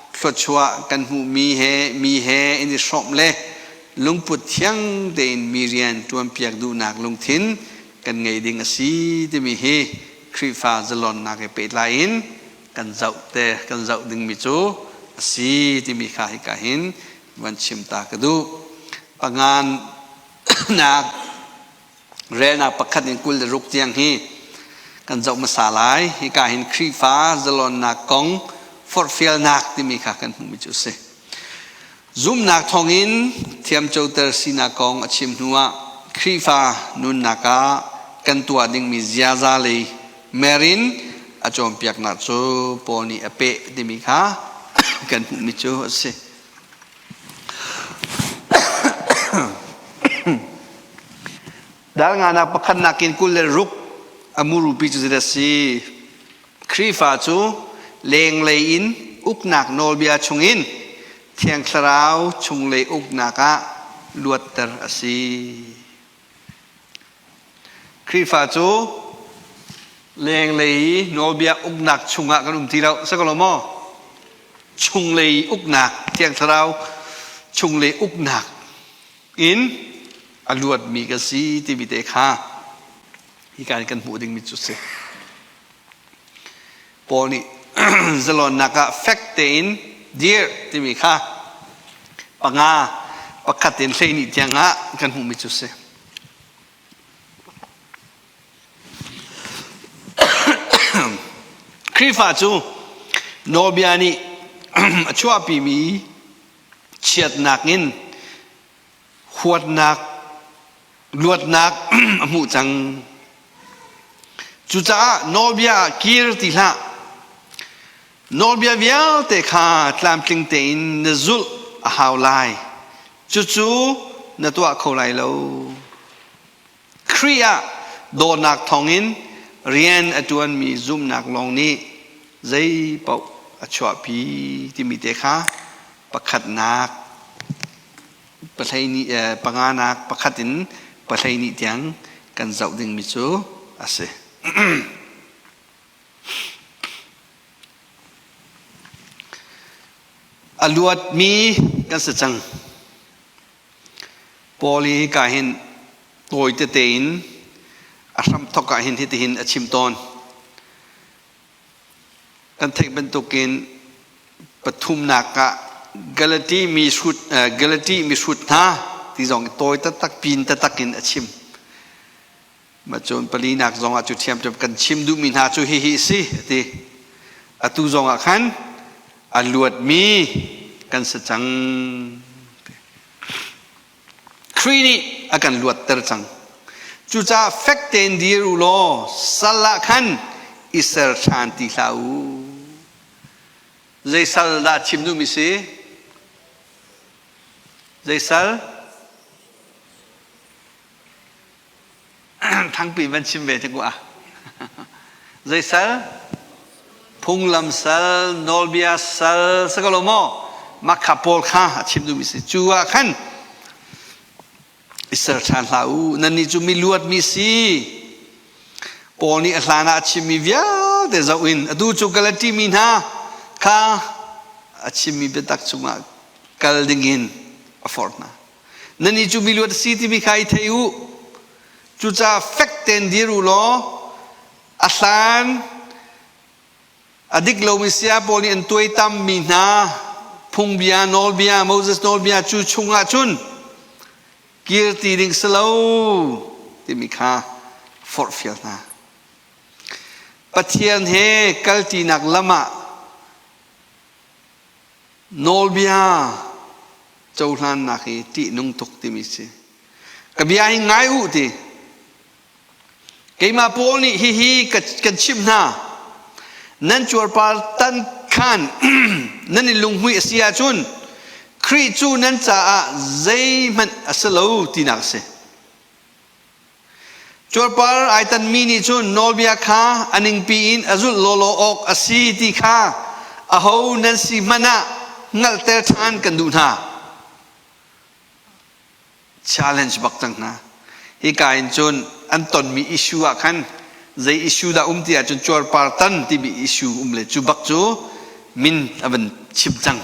thluachuah kan hmuhmi he mi he in i hrawmh le lungput thiang tein mi rian ṭuanpiak duhnak lungthin kan ngei ding a si timi hi Khrihfa zalonnak he pehtlai in kan zoh te kan zoh dingmi cu a si timi kha hika hin van chim ta ka duh. Pangan nak relnak pakhat in 26 tiang hi kan zoh hmasa lai. Hika hin Khrihfa zalonnak kong forhfialnak timi kha kan hmuhmi cu a si. Zumhnak thawngin thiamcoter sinak kong a chim hnuah Khrihfa nunnak ah kan tuah dingmi ziaza lei mer in a cawnpiaknak cu Paul nih a peh timi kha kan hmuhmi cu a si. Dal nganak pakhatnak in 26 a murupi cu zeidah a si? Khrihfa cu lenglei in uknak nawlbia chungin Thiang Thlarau chunglei uknak ah luatter a si. Khrihfa cu lenglei nawlbia uknak chungah kan um ti lo, si ko lo maw? Chunglei uknak, Thiang Thlarau chunglei uknak in a luatmi ka si timi te kha hika in kan hmuh dingmi cu si. Paul nih zalonnak ah fek tein dir timi kha panga pakhat in 12 tiang ah kan hmuhmi cu si. Khrihfa cu nawlbia nih a chuahpimi chiatnak in huatnak luatnak a hmuh cang. Cucaah nawlbia ah kir ti hlah. Nawlbia vialte kha tlamtling tein na zulh a hau lai. Cucu na tuah kho lai lo. Khrih ah dawtnak thawngin rian a ṭuanmi zumhnak lawng nih zei paoh a chuahpi timi te kha pakhatnak panganak pakhat in 12 tiang kan zoh dingmi cu a si. A luatmi kan si cang. Paul hi hika hin tawi tete in a hramthawk ah hin hitihin a chim tawn. Kan theih bantukin pathumnak ah Galati mi hrut Galati mi hrut hna ti zong tawi taktak pin taktak in a chim. Ma cun palinak zong ah cu ṭhiamṭhiam kan chim duhmi hna cu hihi a si a ti. Atu zong ah khan a luatmi kan si cang. Khrih nih a kan luatter cang. Cucaah fek tein dir u law sal ah khan i ser ṭhan ti hlah u. Zei sal dah chim duhmi si? Zei sal? Thangpi van chim ve te ku ah. Zei sal? Phunglam sal, nawlbia sal, sa ko lo maw? Makha pawl kha a chim duhmi si. Cu ah khan i ser ṭhan hlah u. Nannih cu mi luatmi si. Paul nih a hlan ah a chimmi vialte zoh in atu cu Galati mi hna kha a chimmi biatak chungah kal dingin a forh hna. Nannih cu miluat a si timi kha i thei u. Cucaah fek tein dir u law a hlan a dik lomi saya pawl nih an tuaitammi hna phungbia, nawlbia, Moses nawlbia cu chungah cun kir ti ding si lo timi kha forhfial hna. Pathian he kalṭinak lam ah Nawlbia cohlannak hi ṭihnung tuk timi si. Ka bia hi ngai u ti. Keimah Paul nih hihi kan chimh hna. Nan cuarpar tan khan nan i lunghmuih a si ahcun Khrih cu nan caah zeihmanh a si lo tinak a si. Cuarpar ai tanmi nih cun nawlbia kha a ningpi in a zulh lawlaw awk a si ti kha aho nan si hmanh ah hngalhter ṭhan kan duh hna. Challenge bak cang hna. Hika in cun an tonmi issue ah khan zei issue dah um ti ahcun cuarpar tan timi issue um le cu bak cu min a van chim cang.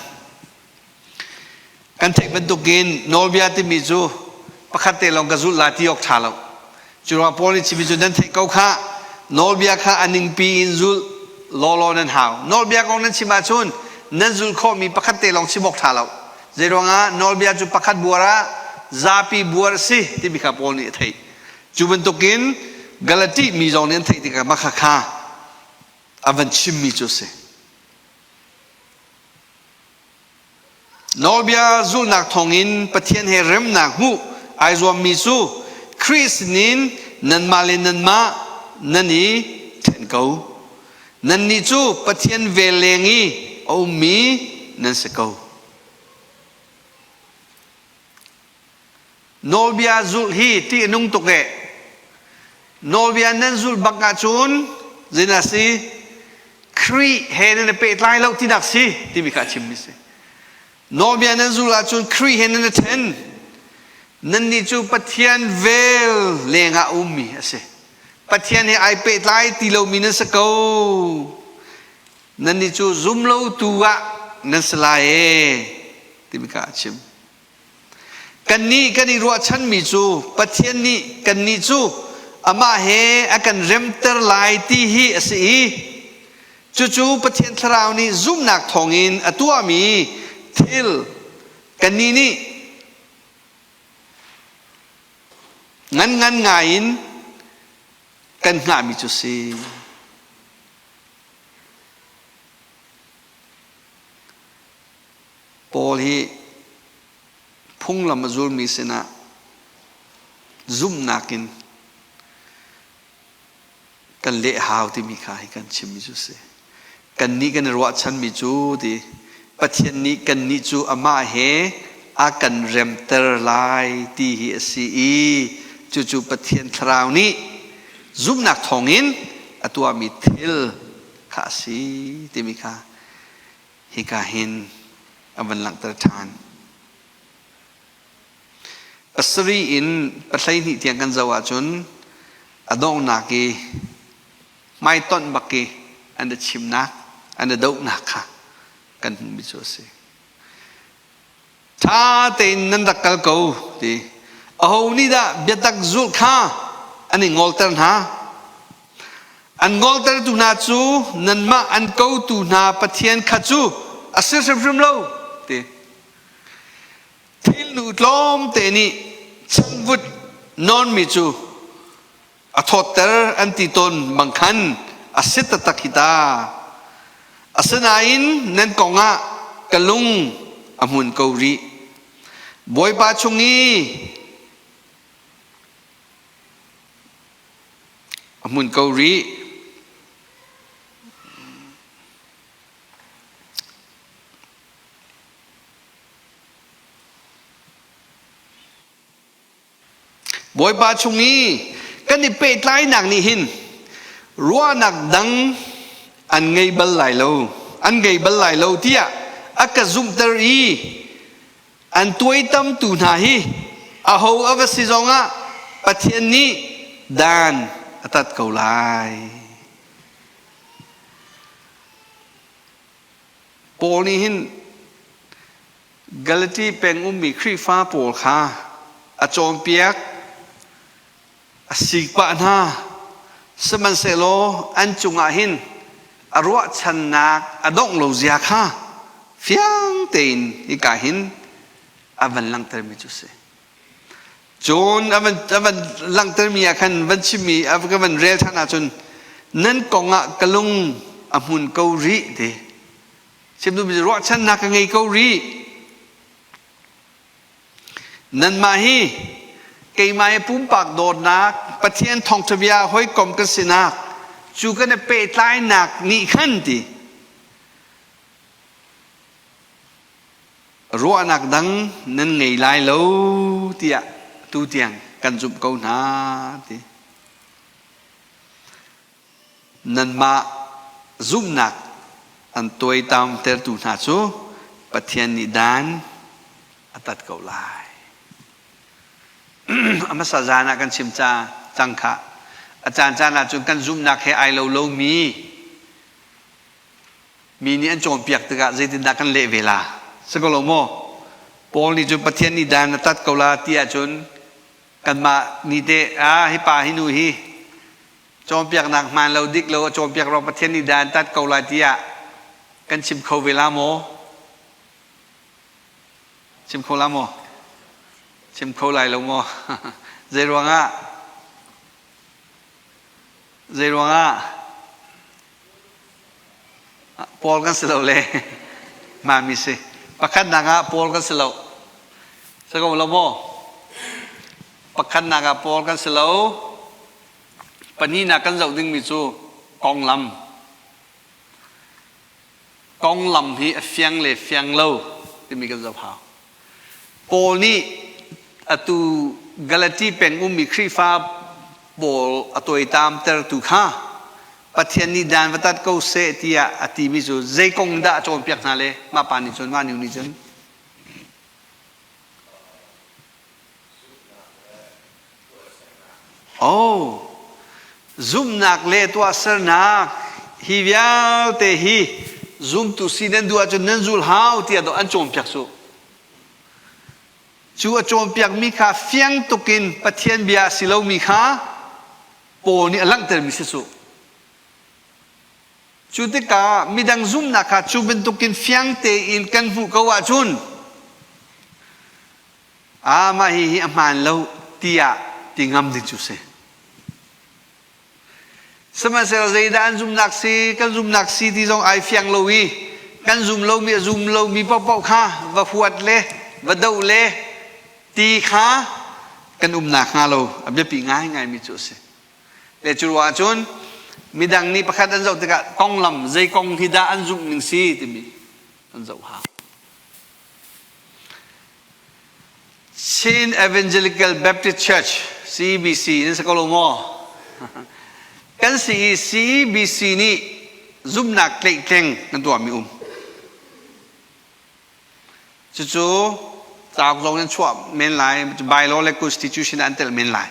Kan theih bantukin nawlbia timi cu pakhat te lawng ka zulh lai ti awk ṭha lo. Cu ruang Paul nih chimmi cu nan theih ko khah. Nawlbia kha a ningpi in zulh lawlaw nan hau. Nawlbia kong nan chim ahcun nan zulh khawhmi pakhat te lawng chim awk ṭha lo. Zeiruangah nawlbia cu pakhat buar ah zapi buar a si timi kha Paul nih a theih. Cu bantukin Galati mi zong nih an theih tikah mah kha a van chimmi cu a si. Nawlbia zulhnak thawngin Pathian he remnak hmuh ai zuammi cu Khrih sinin nanmah le nanmah nan i ṭhen ko. Nannih cu Pathian vel leng i a ummi nan si ko. Nawlbia zulh hi ṭih a nung tuk eh. Nawlbia nan zulh bak ahcun zeidah si? Khrih he nan i pehtlai lo tinak si timi kha a chimmi si. Nawlbia nan zulh ahcun Khrih he nan i ṭhen. Nannih cu Pathian vel lengah a ummi a si. Pathian he ai pehtlai ti lomi nan si ko. Nannih cu zumlotu ah nan si lai ee timi kha a chim. Kannih kan i ruahchanmi cu Pathian nih kannih cu amah he a kan remter lai ti hi a si i cucu Pathian Thlarau nih zumhnak thawngin a tuahmi thil kannih nih ngan ngan ngaiin kan hngahmi cu si. Paul hi phunglam a zulmi sinah zumhnak in kan leh hau timi kha hi kan chimmi cu si. Kannih kan i ruahchanmi cu ti Pathian nih kannih cu amah he a kan remter lai ti hi a si i cucu Pathian Thlarau nih zumhnak thawngin a tuahmi thil kha a si timi kha hika hin a van langhter ṭhan. Pasarih in 12 tiang kan zoh ahcun a donghnak i hmaitonh bak i an i chimnak, an i dohnak kha kan hmuhmi cu a si. Ṭha tein nan rak kal ko ti. Aho nih dah biatak zulh kha an i ngolter hna? An ngoltertu hna cu nanmah an kotu hna Pathian kha cu a si hrimhrim lo ti. Thilnu tlawmte nih changvut nawnmi cu a thawtter an ti tawn bang khan a si taktak hi ta. Asinain nan kong ah ka lung a hmun ko rih. Bawipa chung i a hmun ko rih. Bawipa chung i kan i pehtlainak nih hin ruahnak dang an ngei bal lai lo, an ngei bal lai lo tiah a ka zumhter i an tuaitamtu hna hi aho a va si zongah Pathian nih dan a tat ko lai. Paul nih hin Galati peng ummi Khrihfa pawl kha a cawnpiak, a sikpah hna. Sihmanhsehlaw an cungah hin a ruahchannak a dongh lo zia kha fiang tein hika hin a van langhtermi cu a si. Cun a van langhtermi ah khan van chimmi a ka van rel ṭhan ahcun nan kong ah ka lung a hmun ko rih ti. Chim duhmi cu ruahchannak ka ngei ko rih. Nanmah hi keimah hi pumpak dawtnak Pathian thawngṭha bia hawikom kan sinak cu kan i pehtlainak nih khan ti ruahnak dang nan ngei lai lo tiah tu tiang kan zumh ko hna ti. Nanmah zumhnak an tuaitamtertu hna cu Pathian nih dan a tat ko lai. A hmasa zan ah kan chim ca cang kha. A caan caan ah cun kan zumhnak he ai lo lomi mi nih an cawnpiak tikah zeitindah kan leh ve la? Si ko lo maw? Paul nih cun Pathian nih dan a tat ko la ti ahcun. Kanmah nih teh ah hi pa hi nu hi cawnpiaknak hmaan lo dik lo a cawnpiak ruang Pathian nih dan tat ko lai tiah kan chim kho ve la maw? Chim kho la maw? Chim kho lai lo maw? Zei ruangah? Zei ruangah? Paul kan si lo le mami si. Pakhatnak ah Paul kan si lo. Si ko lo maw? Pakhatnak ah Paul kan si lo. Pahnihnak kan zoh dingmi cu konglam. Konglam hi a fiang le fiang lo timi kan zoh hau. Paul nih atu Galati peng ummi Khrihfa pawl a tuaitamtertu kha Pathian nih dan va tat ko seh tiah a timi cu zei kong dah a cawnpiak hna le mah pa nih cun mah nu nih cun Oh, zumhnak le tuahsernak hi vialte hi zumtu si nan duh ahcun nan zul hau tiah an cawnpiak cu. Cu a cawnpiakmi kha fiang tukin Pathian bia a si lomi kha Paul nih a langhtermi si cu. Cu tikah midang zumhnak kha cu bantukin fiang tein kan hmuh ko ahcun ah mah hihi a hmaan lo tiah ti ngam ding cu si. Sihmanhsehlaw zeidah an zumhnak si, kan zumhnak si ti zong ai fiang lo i kan zum lomi a zum lomi paohpaoh kha va huat le va doh le ti kha kan umnak hnga lo a biapi ngaingaimi cu a si. Le cu ruah ahcun midang nih pakhat an zoh tikah konglam zei kong hi dah an zumh ning si timi an zoh hau. Chin Evangelical Baptist Church CEBC nan si ko lo maw? Kan si i CEBC nih zumhnak tleihtleng kan tuahmi um. Cucu cauk zong in chuah men lai, bylaw le constitution an telh men lai.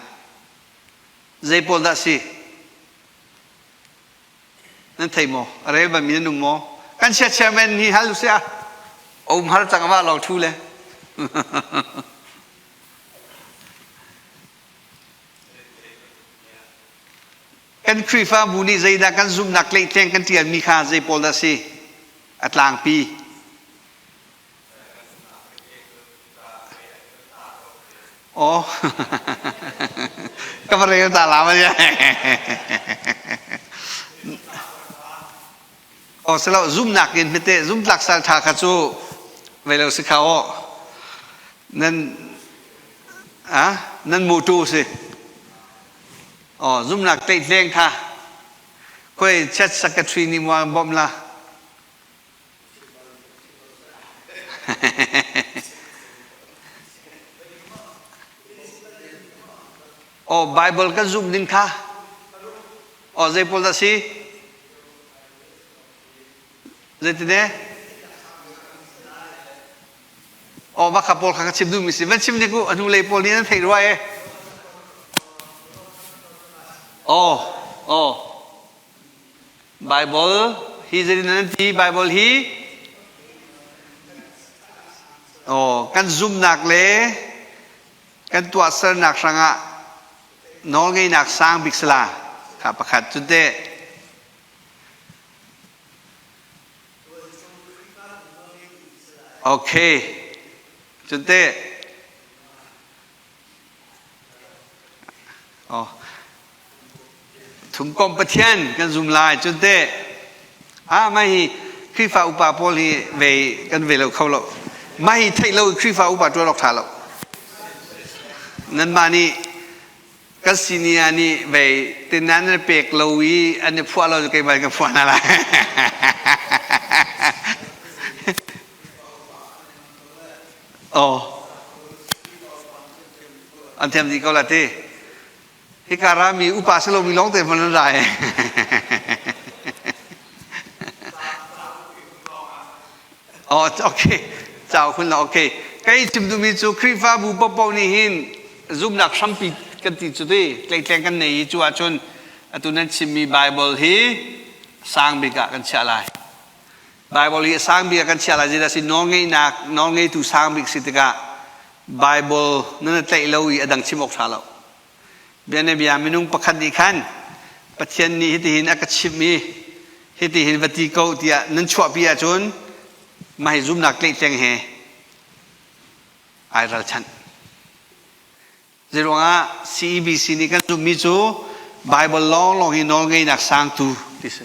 Zei pawl dah si? Nan thei maw? A rel bal mi nan um maw? Kan chia chairman hi hal usih ah um har cang wa lawng thu le. Kan Khrihfabu nih zeidah kan zumhnak tleihtleng kan ṭialmi kha zei pawl dah si? A tlangpi. Oh, ka va rel ta la ma Oh, selo zumnak in hmete zumtlak sal tha kha cu vei lo si kha aw. Nan ah nan mutu si. Oh, zumnak tleihtleng kha khoi chat secretary nih muang bom la. Aw Bible kan zumh ding kha aw zei pawl dah si? Zeitine? Aw mah kha pawl kha ka chim duhmi si. Van chim nik u, a hnulei pawl nih nan theih rua e. Aw, aw. Bible hi zeitin nan ti Bible hi oh kan zumhnak le kan tuahsernak hrangah nawlngeihnak sang bik sala kha pakhat cu teh Okay cun teh Oh. Thumkomh Pathian kan zum lai cun teh ah mai hi Khrihfa upa pawl hi ve kan ve lo kho lo. Mai hi theih lo Khrihfa upa tuan awk tha lo. Nanmah nih kan senior nih ve tin nan pek lo i an i phuah lo keimah kan phuah hna lai. Oh. An thiam dih ko la ti. Hika rami upa si lomi lawng te hmanh an ra e. Oh, okay. Cau khun la okay. Kai chim duhmi cu Khrihfabu paohpaoh nih hin zumhnak hrampi kan ti cu ti tleitleng kan nei i cu ahcun atu nan chimmi Bible hi sang bik ah kan chiah lai. Bible hi sang bik ah kan chiah lai zeidah si nawlngeihnak nawlngeitu sang bik si tikah. Bible nan tlaih lo i a dang chim awk ṭha lo. Bianabia minung pakhat nih khan Pathian nih hitihin a ka chimh i hitihin va ti ko tiah nan chuahpi ahcun mah hi zumnak tlaihtleng he ai ralchanh. Zeiruangah CEBC nih kan zumhmi cu Bible lawnglawng hi nawlngeihnak sangtu ti si.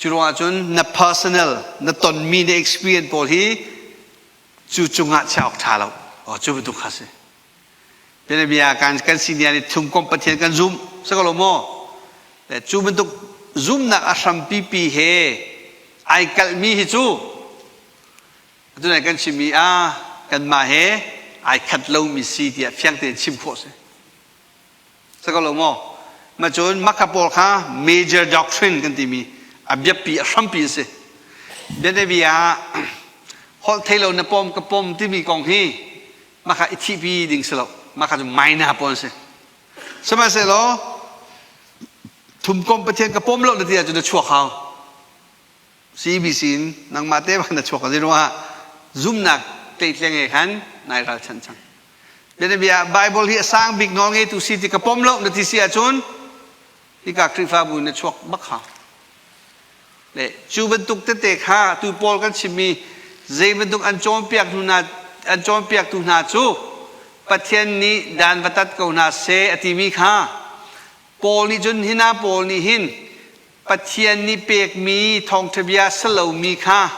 Cu ruangah cun na personal, na tonmi na experience pawl hi cu cungah chiah awk ṭha lo. Oh, cu bantuk kha si. Bianabia kan kan senior nih thumkomh Pathian kan zumh, si ko lo maw? Le cu bantuk zumhnak a hrampi pi he ai kalhmi hi cu atu nai kan chimmi ah kanmah he ai khat lomi si tiah fiang tein chim khawh si. Si ko lo maw? Ma cun makha pawl kha major doctrine kan timi a biapi a hrampi a si. Bianabia ah holh thei lo na pom ka pom timi kong hi maka i thihpi ding si lo. Maka cu minor pawl si. Sihmanhsehlaw thumkom Pathian ka pom lo na ti ahcun na chuak hau. CBC in nangmah te bak na chuak a ruangah zumnak tleitleng he khan nai ralchanh cang. Bianabia Bible hi a sang bik nawl ngeitu si ti ka pom lo na ti si ahcun hika Khrihfabu na chuak bak hau. Le cu bantuk tete kha tu Paul kan chimmi zei bantuk an cawnpiak hnu hna an cawnpiaktu hna cu Pathian nih dan va tat ko hna seh a timi kha Paul nih cun hina Paul nih hin Pathian nih pekmi thawngṭhabia si lomi kha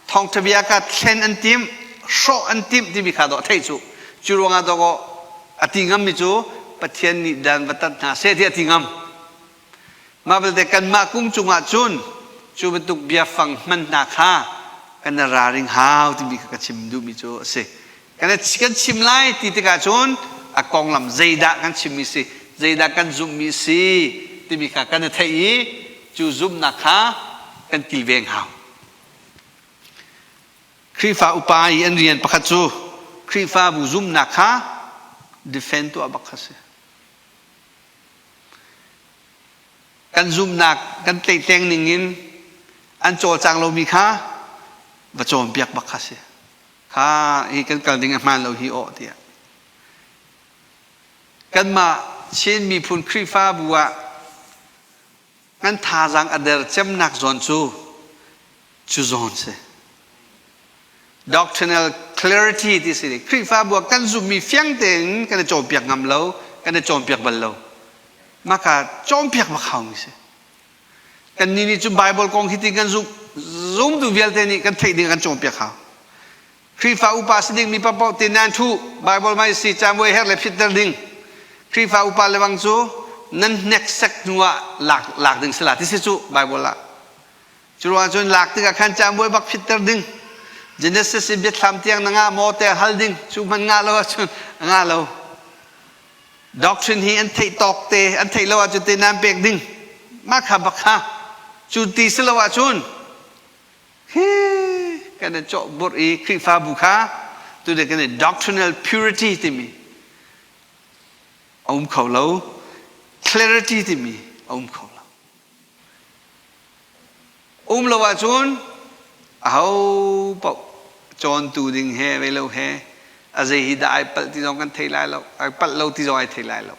thawngṭhabia kha thlen an timh, hrawh an timh timi kha dawh theih cu. Cu ruangah dawkaw a ti ngammi cu Pathian nih dan va tat hna seh ti a ti ngam. Mah belte kanmah kum cungah cun cu bantuk biafang hman hna kha kan i ralring hau timi kha ka chim duhmi cu a si. Kan kan chim lai ti tikah cun a konglam zeidah kan chimmi si, zeidah kan zumhmi si timi kha kan i theih i cu zumhnak kha kan kilveng hau. Khrihfa upa i an rian pakhat cu Khrihfabu zumhnak kha defend tuah bak kha si. Kan zumhnak kan tlaihtleng ning in an cawlcang lomi kha va cawnpiak bak kha si. Kha hi kan kal ding a hmaan lo hi awh tiah. Kanmah Chin miphun Khrihfabu ah kan thazaang a der cemnak zawn cu cu zawn si. Doctrinal clarity ti si. Khrihfabu ah kan zumhmi fiang tein kan i cawnpiak ngam lo, kan i cawnpiak bal lo. Maka cawnpiak bak haumi si. Kannih nih cun Baibal kong hi ti kan zumh zumtu vialte nih kan theih ding kan cawnpiak hau. Khrihfa upa si ding mi paohpaoh te nan thu Baibal mai si camuai her le phitter ding. Khrihfa upa le bang cu nan hneksek hnu ah lak lak ding si la ti si cu Baibal ah. Cu ruang cun lak tikah khan camuai bak phitter ding. Genesis in biathlam tiang na ngah maw te hal ding. Cu hman ngah lo ahcun a ngah lo. Doctrine hi an theih tawk te an theih lo ahcun te nan pek ding mah kha bak kha cu ti si lo ahcun hi kan i cawh burh i Khrihfabu kha tu kan i doctrinal purity timi a um kho lo clarity timi a um kho lo Um lo ahcun aho paoh cawntu ding he vei lo he a zei hi dah ai palh ti zong kan thei lai lo ai palh lo ti zong ai thei lai lo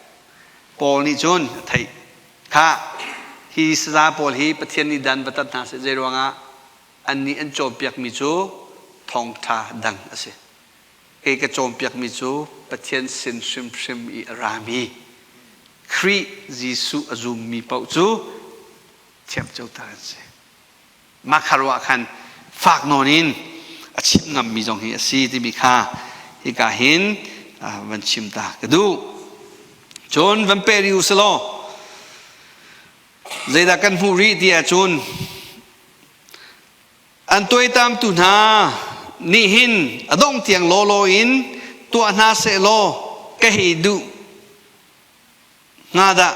Paul nih cun a theih kha hi saza pawl hi Pathian nih dan va tat hna seh zei ruangah annih an cawnpiakmi cu thawngṭha dang a si kei ka cawnpiakmi cu Pathian sin hrimhrim i a rami Khrih Jesuh a zummi paoh cu thiamcoter an si. Mah kha ruah khan fak nawn in a chim ngammi zong hi a si timi kha hika hin van chim ta ka duh. Cun van pe rih u silaw zeidah kan hmuh rih ti ahcun an tuaitamtu hna nih hin a dongh tiang lawlaw in tuah hna seh law ka hei duh hnga dah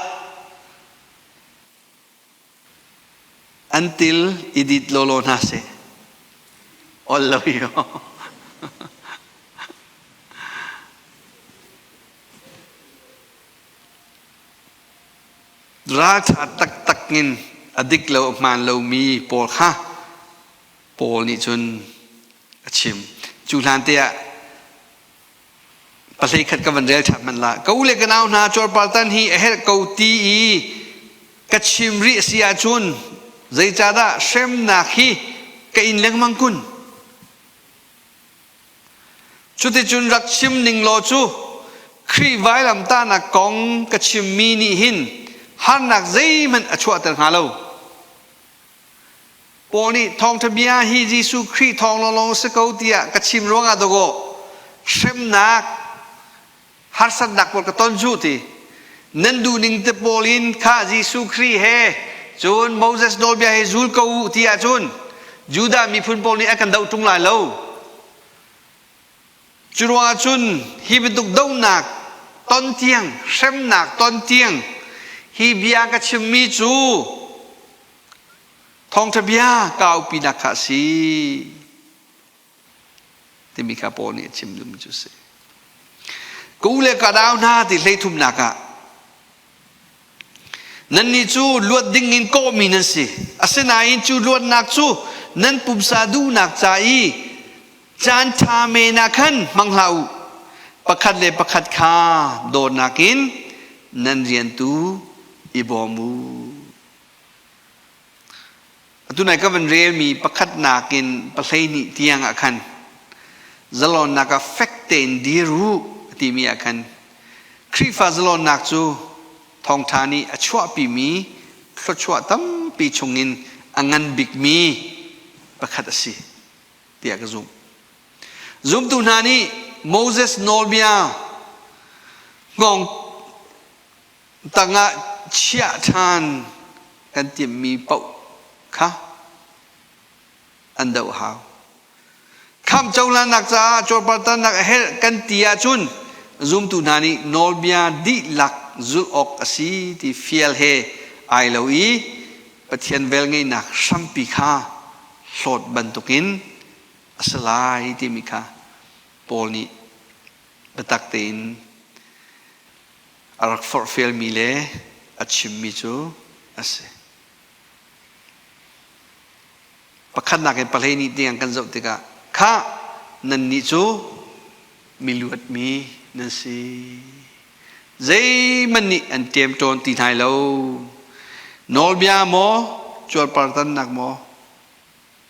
An til i dit lawlaw hna seh. Ol lo hi Ralṭha taktak in a dik lo a hmaan lomi pawl kha Paul nih cun a chim. Cu hlan te ah. Pahlei khat ka van rel ṭhan hmanh la. Ka u le ka nau hna cuarpartan hi a herh ko ti i ka chim rih a si ahcun zeicahdah hremnak hi ka in lengmang kun? Cuticun rak chim ning law cu Khrih vailamtahnak kong ka chimmi nih hin harnak zeihmanh a chuahter hnga lo. Paul nih thawngṭha bia hi Jesuh Khrih thawng lawnglawng a si ko tiah ka chim ruangah dawkaw hremnak harsatnak pawl ka ton cu ti. Nan duhning te pawl in kha Jesuh Khrih he cun Moses nawlbia he zul ko u ti ahcun Judah miphun pawl nih a kan doh ṭung lai lo. Cu ruangah cun hi bantuk dohnak ton tiang, hremnak ton tiang hi bia ka chimmi cu Thawngṭha bia kaupinak kha a si timi kha Paul nih a chim duhmi cu a si. Ka u le ka nau hna ti hleithumnak ah nannih cu luat ding in kawhmi nan si. Asinain cu luatnak cu nan pumsa duhnak ca i caan ṭha men ah khan hmang hlah u. Pakhat le pakhat kha dawtnak in nan rian tu i bawm u. Atu nai ka van relmi pakhatnak in 12 tiang ah khan zalonnak ah fek tein dir u timi ah khan Khrihfa zalonnak cu thawngṭha nih a chuahpimi thluachuah tampi chungin a ngan bikmi pakhat a si tiah ka zumh. Zumtu hna nih Moses nawlbia hngawng tangah chiah ṭhan kan timhmi paoh kha an doh hau. Khamh cohlannak caah cuarpartannak a herh kan ti ahcun zumtu hna nih nawlbia dihlak zulh awk a si ti fial he ai lo i Pathian velngeihnak hrampi kha hlawt bantukin a si lai timi kha Paul nih biatak tein a rak forhfialmi le a chimmi cu a si. Pakhatnak in 12 tiang kan zoh tikah kha nannih cu miluatmi nan si. Zeihmanh nih an ṭemṭawn ti hna lo. Nawlbia maw, cuarpartannak maw,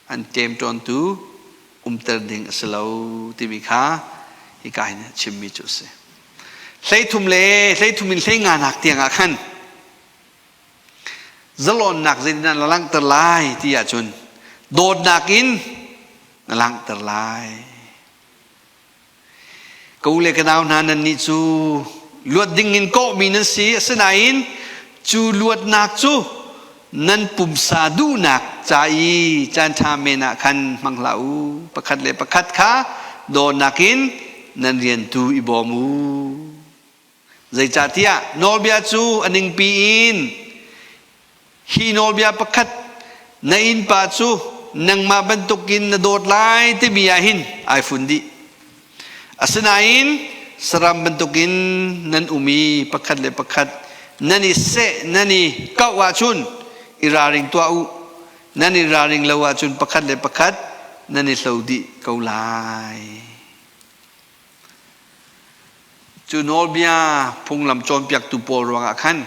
an ṭemṭawntu umter ding a si lo timi kha hika hin chimmi cu a si. 13 le 13 in 15nak tiang ah khan zalawnnak zeitindah na langhter lai ti ahcun dawtnak in na langhter lai. Ka u le ka nau hna nannih cu luat ding in kawhmi nan si asinain cu luatnak cu nan pumsa duhnak ca i caanṭha men ah khan hmang hlah u. Pakhat le pakhat kha dawtnak in nan rian tu i bawm u. Zeicahtiah nawlbia cu a ningpi in Hi nawlbia pakhat na innpa cu nangmah bantukin na dawt lai timi ah hin ai fun dih. Asinain saram bantukin nan um i pakhat le pakhat nan i seh nan i kauh ahcun i ralring tuah u. Nan i ralring lo ahcun pakhat le pakhat nan i hlo dih ko lai. Cu nawlbia phunglam cawnpiaktu pawl ruangah khan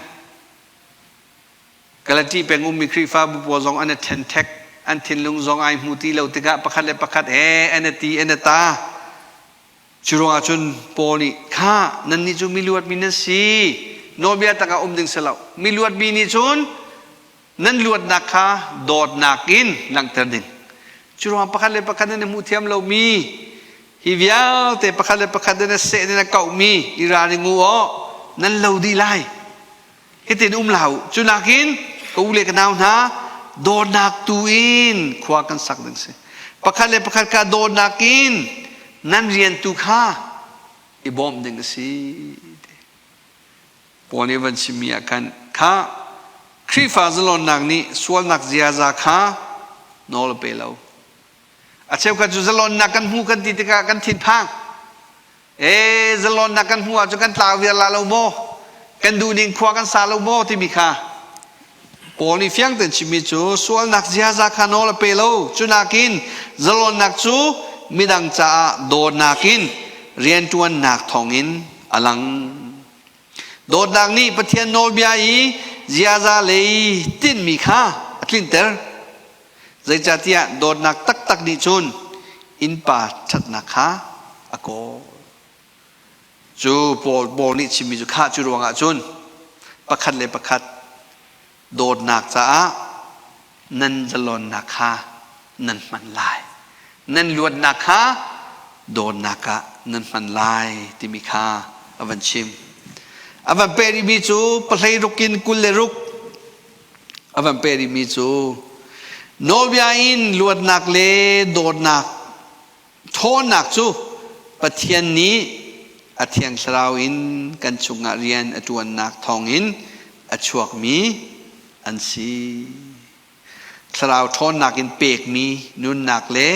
Galati peng ummi Khrihfabu pawl zong an i ṭhenṭhek, an thinlung zong ai hmu ti lo tikah pakhat le pakhat he an i ti an i ta. Cu ruangah cun Paul nih kha nannih cu miluatmi nan si, nawlbia tangah um ding si lo. Miluatmi nih cun nan luatnak kha dawtnak in langhter ding. Cu ruangah pakhat le pakhat nan i hmuh thiam lomi hi vialte pakhat le pakhat nan i seh nan i kauhmi i ralring u aw nan lo dih lai. Hitin um hlah u. Cu nakin ka u le ka nau hna dawtnak tu in khua kan sak ding si. Pakhat le pakhat kha dawtnak in nan rian tu kha i bawmh ding a si. Paul nih van chimmi ah khan kha Khrihfa zalonnak nih sualnak ziaza kha nawl a pe lo. A cheukhat cu zalonnak kan hmu kan ti tikah kan thinphang. Ee zalonnak kan hmu ahcun kan tlau viar la lo maw? Kan duhning khua kan sa lo maw timi kha Paul nih fiang tein chimmi cu sualnak ziaza kha nawl a pe lo. Cu nakin zalonnak cu midang caah dawtnak in rianṭuannak thawngin a lang. Dawtnak nih Pathian nawlbia i ziaza lei tinhmi kha a tlinter. Zeicahtiah dawtnak taktak nih cun innpa ṭhatnak kha a kawl. Cu Paul Paul nih chimmi cu khah cu ruangah cun pakhat le pakhat dawtnak caah nan zalonnak kha nan hman lai. Nan luatnak kha dawtnak ah nan hman lai timi kha a van chim. A van peh rihmi cu pahlei ruk in 26 a van peh rihmi cu nawlbia in luatnak le dawtnak ṭhawnnak cu Pathian nih a Thiang Thlarau in kan chungah rian a ṭuannak thawngin a chuakmi an si. Thlarau ṭhawnnak in pekmi nunnak le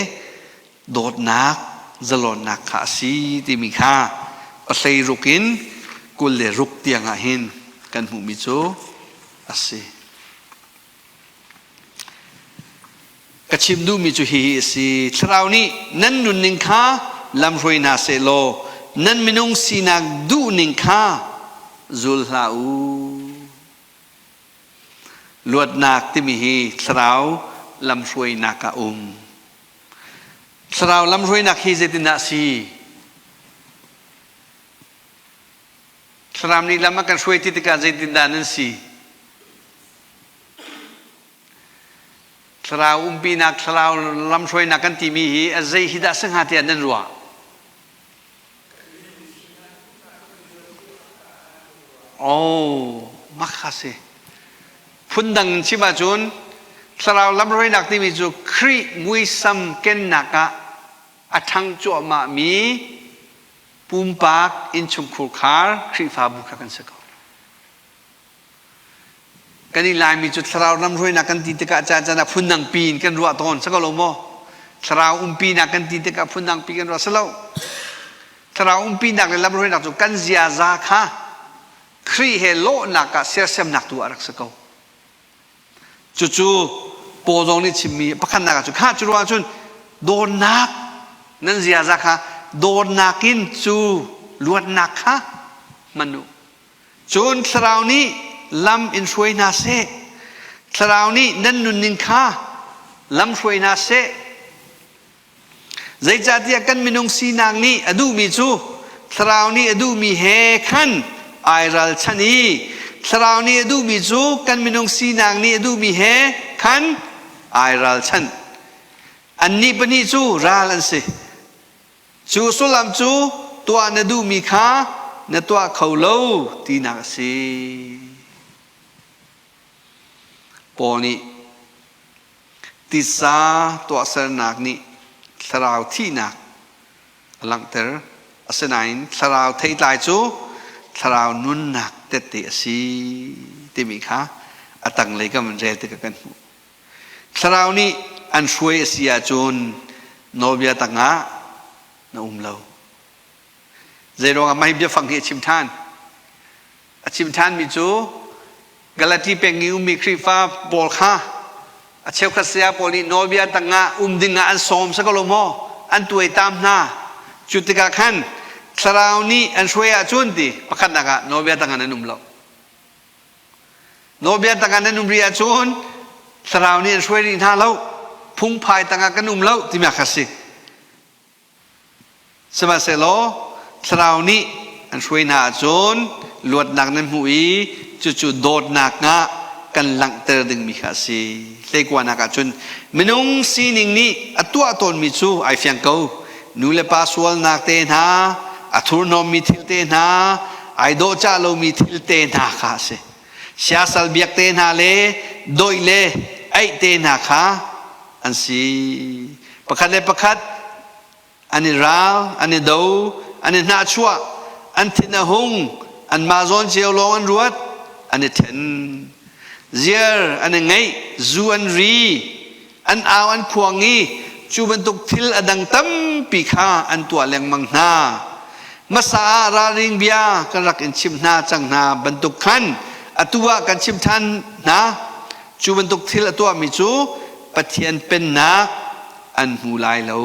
dawtnak zalonnak kha a si timi kha pahlei ruk in 26 tiangah hin kan hmuhmi cu a si. Ka chim duhmi cu hihi a si. Thlarau nih nan nunning kha lamhruai hna sehlaw nan minung sinak duhning kha zul hlah u. Luatnak timi hi thlarau lamhruainak ah um. Thlarau lamhruainak hi zeitindah a si? Thlarau nih lam a kan hruai ti tikah zeitindah nan si? Thlarau umpinak, thlarau lamhruainak kan timi hi a zei hi dah si hnga tiah nan ruah? Oh, mak kha si. Phundang in chim ahcun thlarau lamhruainak timi cu Khrih muisam kennak ah a ṭhang cuahmahmi pumpak innchungkhur khar Khrihfabu kha kan si ko. Kan i Laimi cu thlarau lamhruainak kan ti tikah caan caan ah phundang pi in kan ruah tawn si ko lo maw? Thlarau umpinak kan ti tikah phundang pi kan ruah si lo. Thlarau umpinak le lamhruainak cu kan ziaza kha Khrih he lawhnak ah sersiamnak tu ah rak si ko. Cucu Paul zong nih chimmi pakhatnak ah cu kha cu ruang cun dawtnak nan ziaza kha dawtnak in cu luatnak kha hman u. Cun Thlarau nih lam in hruai hna seh. Thlarau nih nan nunning kha lam hruai hna seh. Zeicahtiah kan minung sinak nih a duhmi cu Thlarau nih a duhmi he khan ai ralchanh i Thlarau nih a duhmi cu kan minung sinak nih a duhmi he khan ai ralchanh. Annih pahnih cu ral an si. Cu sullam cu tuah na duhmi kha na tuah kho lo tinak a si. Paul nih titsa tuahsernak nih thlarau thihnak a langhter. Asinain thlarau theitlai cu thlarau nunnak tette a si timi kha a tanglei kan van rel tikah kan hmuh. Thlarau nih an hruai a si ahcun nawlbia tangah na um lo. Zeiruangah mah hi biafang hi a chim ṭhan? A chim ṭhanmi cu Galati peng i ummi Khrihfa pawl kha a cheukhat saya pawl nih nawlbia tangah um dingah an sawm si ko lo maw? An tuaitam hna. Cu tikah khan Thlarau nih an hruai ahcun ti pakhatnak ah nawlbia tangah nan um lo. Nawlbia tangah nan um rih ahcun thlarau nih an hruai rih hna lo. Phungphai tangah kan um lo timi kha si. Sihmanhsehlaw thlarau nih an hruai hna ahcun luatnak nan hmuh i cucu dawtnak ah kan langhter dingmi kha a si. Hleikuanak ahcun minung sining nih a tuah tawnmi cu ai fiang ko. Nu le pa sualnak te hna, a thurhnawmmi thil te hna, ai dawhcah lomi thil te hna kha a si. Siasal biak te hna le doih le aih te hna kha an si. Pakhat le pakhat an i ral, an i do, an i hnahchuah, an thin a hung, anmah zawn cio lawng an ruat, an i ṭhen. Ziar an i ngeih, zu an ri, an au an khuang i cu bantuk thil a dang tampi kha an tuah lengmang hna. Hmasa ah ralring bia kan rak in chimh hna cang hna bantuk khan atu ah kan chim ṭhan hna. Cu bantuk thil a tuahmi cu Pathian pennak an hmu lai lo.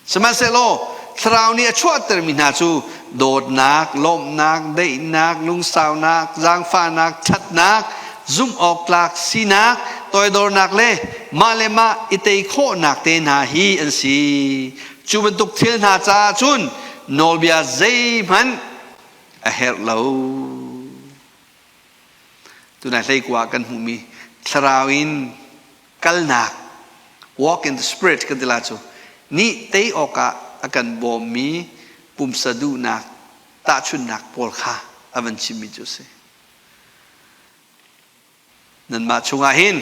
Sihmanhsehlaw Thlarau nih a chuahtermi hna cu dawtnak, lawmhnak, daihnak, lungsaunak, zaangfahnak, ṭhatnak, zumhawktlak sinak, toidornak le mah le mah i tei khawhnak te hna hi an si. Cu bantuk thil hna caah cun nawlbia zeihmanh a herh lo. Tunai hleikua kan hmuhmi thlarau in kalnak walk in the spirit kan ti la cu nih tei awkah a kan bawmmi pumsa duhnak tahchunhnak pawl kha a van chimmi cu a si. Nanmah chungah hin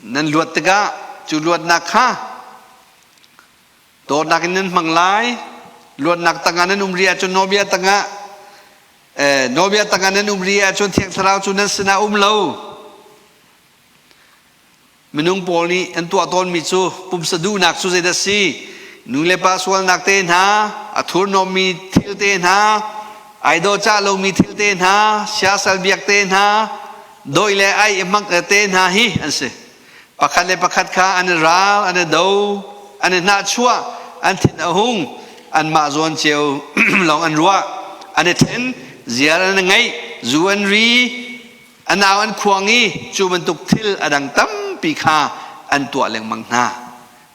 nan luat tikah cu luatnak kha dawtnak in nan hmang lai. Luatnak tangah nan um rih ahcun nawlbia tangah nawlbia tangah nan um rih ahcun Thiang Thlarau cu nan sinah um lo. Minung pawl nih an tuah tawnmi cu pumsa duhnak cu zeidah si? Nu le pa sualnak te hna, a thurhnawmmi thil te hna, ai dawcah lomi thil te hna, siasal biak te hna, doi le ai i hmang te hna hi an si. Pakhat le pakhat kha an i ral, an i do, an i hnahchuah, an thin a hung, anmah zawn cio lawng an ruah, an i then, ziar an i ngeih, zu an ri, A nau an khuang i cu bantuk thil a dang tampi kha an tuah lengmang hna.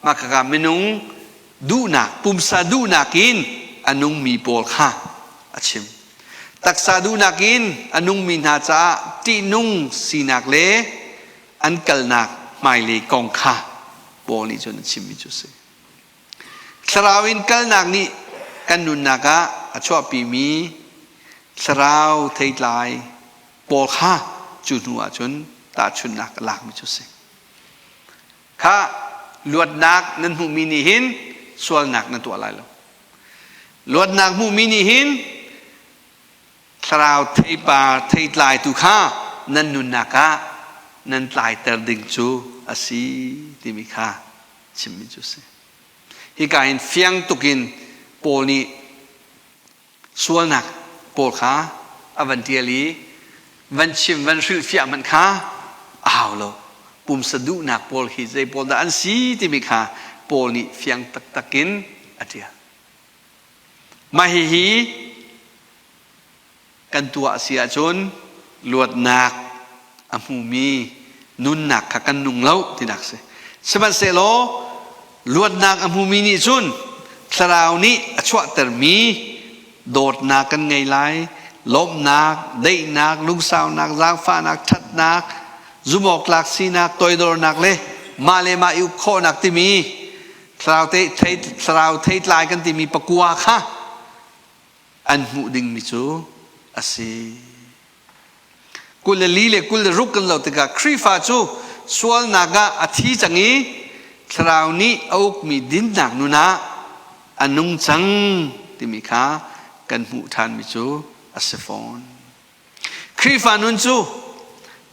Mah khakha minung duhnak, pumsa duhnak in a nungmi pawl kha a chim. Taksa duhnak in a nungmi hna caah ṭihnung sinak le an kalnak hmailei kong kha Paul nih cun a chimmi cu a si. Thlarau in kalnak nih kan nunnak ah a chuahpimi thlarau theitlai pawl kha cu hnu ahcun tahchunhnak a lakmi cu a si. Kha luatnak nan hmuhmi nih hin sualnak nan tuah lai lo. Luatnak hmuhmi nih hin thlarau theipar theitlai tu kha nan nunnak ah nan tlaiter ding cu a si timi kha chimmi cu a si. Hika hin fiang tukin Paul nih sualnak pawl kha a van ṭial i van chim van hrilhfiah hmanh kha a hau lo. Pumsa duhnak pawl hi zei pawl dah an si timi kha Paul nih fiang taktak in a ṭial. Mah hihi kan tuah a si ahcun luatnak a hmumi nunnak kha kan nung lo tinak si. Sihmanhsehlaw luatnak a hmumi nih cun thlarau nih a chuahtermi dawtnak kan ngei lai, lawmhnak, daihnak, lungsaunak, zaangfahnak, ṭhatnak, zumhawktlak sinak, toidornak le mah le mah i uk khawhnak timi thlarau theitlai kan timi pakua kha an hmuh dingmi cu a si. 24 le 26 kan zoh tikah Khrihfa cu sualnak ah a thi cang i thlarau nih a ukmi dinnak nun ah a nung cang timi kha kan hmuh ṭhanmi cu a si fawn. Khrihfa nun cu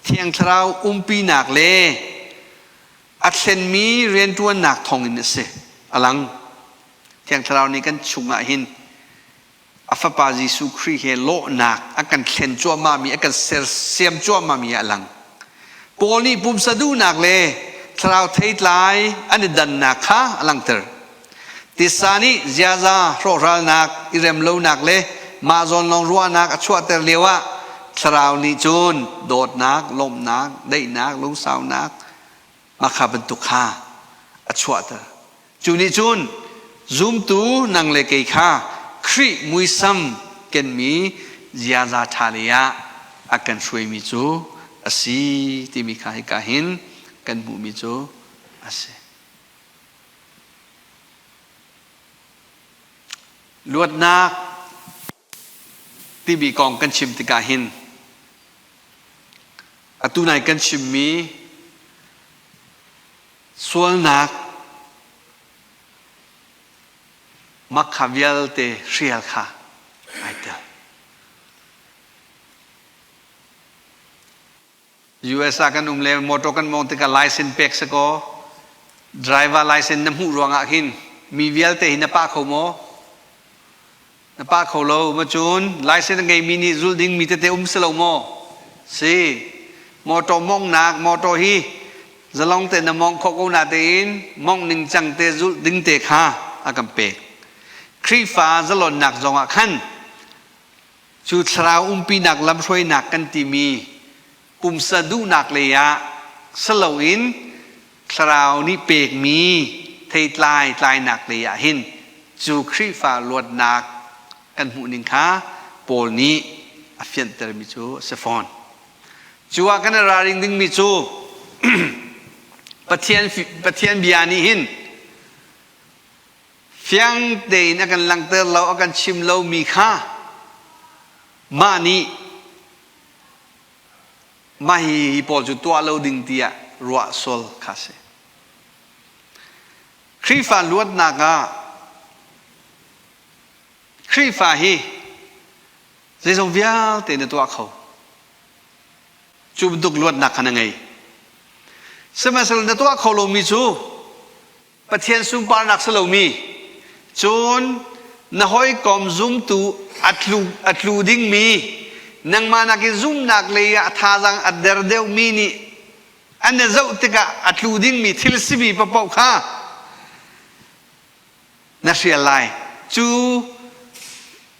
Thiang Thlarau umpinak le a thlenmi rianṭuannak thawngin a si. A lang. Thiang Thlarau nih kan chungah hin a Fapa Jesuh Khrih he lawhnak a kan thlen cuahmahmi, a kan sersiam cuahmahmi a lang. Paul nih pumsa duhnak le thlarau theitlai an i dannak kha a langhter. Tisa nih ziaza hrawhralnak, i remlonak le mah zawn lawng ruahnak a chuahter lioah thlarau nih cun dawtnak, lawmhnak, daihnak, lungsaunak, mah kha bantuk kha a chuahter. Cu nih cun zumtu nang le kei kha Khrih muisam kenmi ziaza ṭha lei ah a kan hruaimi cu a si timi kha hika hin kan hmuhmi cu a si. Luatnak timi kong kan chim tikah hin atu nai kan chimmi Sualnak mak kha vialte hrial kha ai tel. US ah kan um le motor kan mong tikah license pek si kaw driver license na hmuh ruangah hin mi vialte hi na pah kho maw? Na pah kho lo ma cun license a ngeimi nih zulh dingmi tete um si lo maw? Si. Motor monghnak motor hi zalong te na mong khawh ko na tein mongh ning cang te zulh ding te kha a kan pek. Khrihfa zalonnak zongah khan cu thlarau umpinak lamhruainak kan timi pumsa duhnak lei ah si loin thlarau nih pekmi theitlai tlainak lei ah hin cu Khrihfa luatnak kan hmuhning kha Paul nih a fianhtermi cu a si fawn. Cu ah kan i ralring dingmi cu Pathian, Pathian bia nih hin fiang tein a kan langhter lo, a kan chim lomi kha mah nih mah hi pawl cu tuah lo ding tiah ruah sual kha si. Khrihfa luatnak ah Khrihfa hi zeizong vialte na tuah kho. Cu bantuk luatnak kha na ngei. Sihmanhsehlaw na tuah kho lomi cu Pathian sunparnak si lomi cun na hawikom zumtu a tlu a tlu dingmi nangmah nakin zumnak lei ah thazaang a der deuhmi nih an i zoh tikah a tlu dingmi thil simi paohpaoh kha na hrial lai. Cu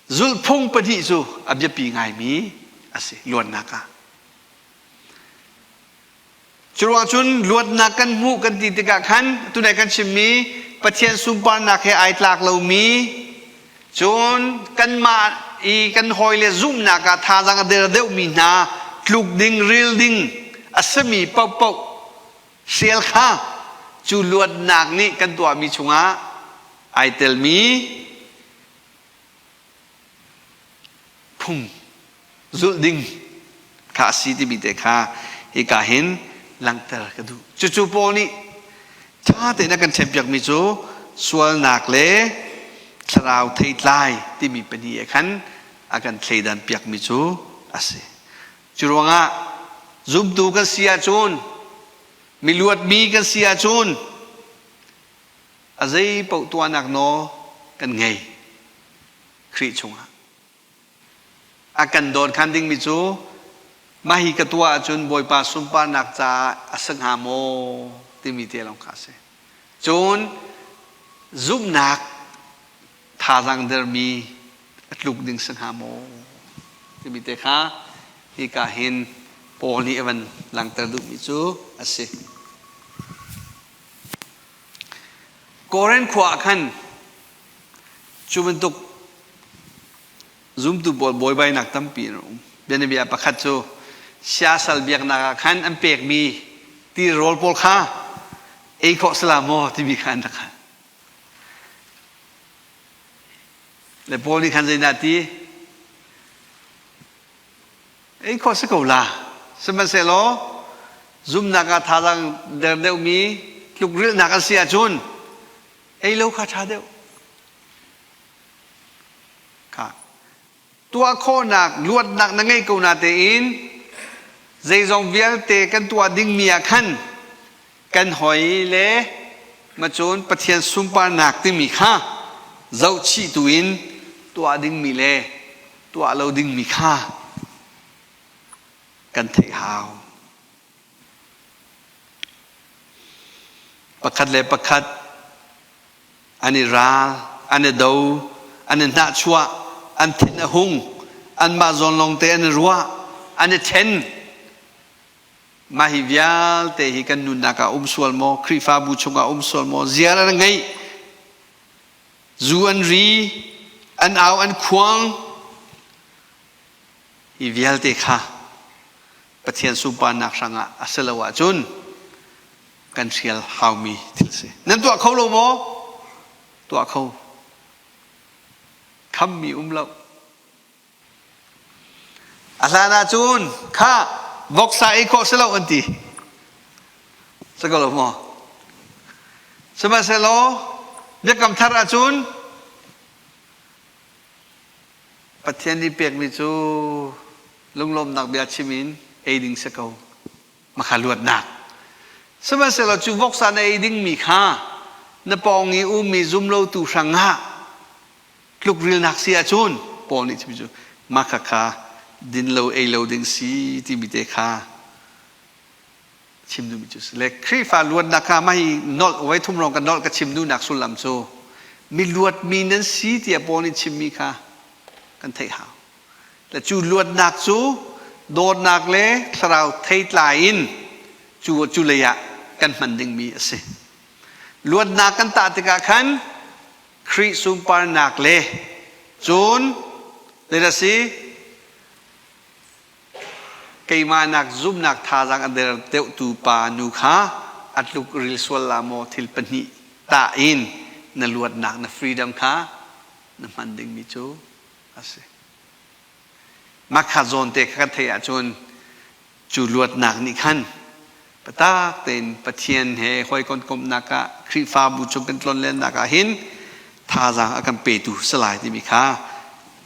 zulhphung pahnih cu a biapi ngaimi a si luannak ah. Curuang cun luatnak kan hmuh kan ti tikah khan tunai kan chimmi Pathian sunparnak he ai tlak lomi cun kanmah i kan hawile zumhnak ah thazaang a der deuhmi hna tluk ding ril ding a simi paohpaoh hrial kha cu luatnak nih kan tuahmi chungah ai telmi phung zulh ding kha a si timi te kha hika hin langhter ka duh. Cucu Paul nih ṭha tein a kan ṭhenpiakmi cu sualnak le thlarau theitlai timi pahnih he khan a kan thleidan piakmi cu a si. Cu ruangah zumtu kan si ahcun miluatmi kan si ahcun a zei paoh tuahnak nawl kan ngei Khrih chungah. A kan dawnkhan dingmi cu mah hi ka tuah ahcun Bawipa sunparnak caah a si hnga maw timi te lawng kha a si. Cun zumhnak thazaang dermi a tluk ding si hnga maw timi te kha hika hin Paul nih a van langhter duhmi cu a si. Korin khua ah khan cu bantuk zumtu pawl buaibainak tampi an um. Bianabia pakhat cu siasal biaknak ah khan an pekmi tirawl pawl kha ei khawh sala maw timi kha an rak hal. Le Paul nih khan zeidah ti? Ei khawh si ko la. Sihmanhsehlaw zumnak ah thazaang der deuhmi tlukrilhnak an si ahcun ei lo kha ṭha deuh. Kha tuah khawhnak luatnak na ngei ko na tein zeizong vialte kan tuah dingmi ah khan kan hoi le macun Pathian sunparnak timi kha zohchih tu in tuah dingmi le tuah lo dingmi kha kan theih hau. Pakhat le pakhat an i ral, an i do, an i hnahchuah, an thin a hung, anmah zawn lawngte an i ruah, an i ṭhen. Mah hi vialte hi kan nunnak ah um sual maw, Khrihfabu chungah um sual maw, ziar an ngeih, zu an ri, an au an khuang, hi vialte kha Pathian sunparnak hrangah a si lo ahcun kan hrial haumi thil si. Nan tuah kho lo maw? Tuah kho. Khammi um lo. A hlan ahcun kha voksa ei khawh si lo an ti. Si ko lo maw? Sihmanhsehlaw biakam thar ahcun Pathian nih pekmi cu lunglawmnak bia chim in ei ding si ko. Makha luatnak. Sihmanhsehlaw cu voksa na ei dingmi kha na pawng i ummi zumlotu hrangah tlukrilnak si ahcun Paul nih chim cu mah kha din lo ei lo ding si timi te kha chim duhmi cu si le Khrihfa luatnak kha mah hi nolh voi thum rong ka nolh ka chim duhnak sullam cu. Miluatmi nan si tiah Paul nih chimmi kha kan theih hau. Le cu luatnak cu dawtnak le thlarau theitlai in cu cu lei ah kan hman dingmi a si. Luatnak kan tah tikah khan Khrih sunparnak le cun zeidah si keimah nak zumnak thazaang a der deuhtu pa nu kha a tluk ril sual la maw thil pahnih tah in na luatnak na freedom kha na hman dingmi cu a si. Mah kha zawn te kha kan theih ahcun cu luatnak nih khan patak tein Pathian he hawikom komhnak ah Khrihfabu chung kan tlonlennak ah hin thazaang a kan petu salai timi kha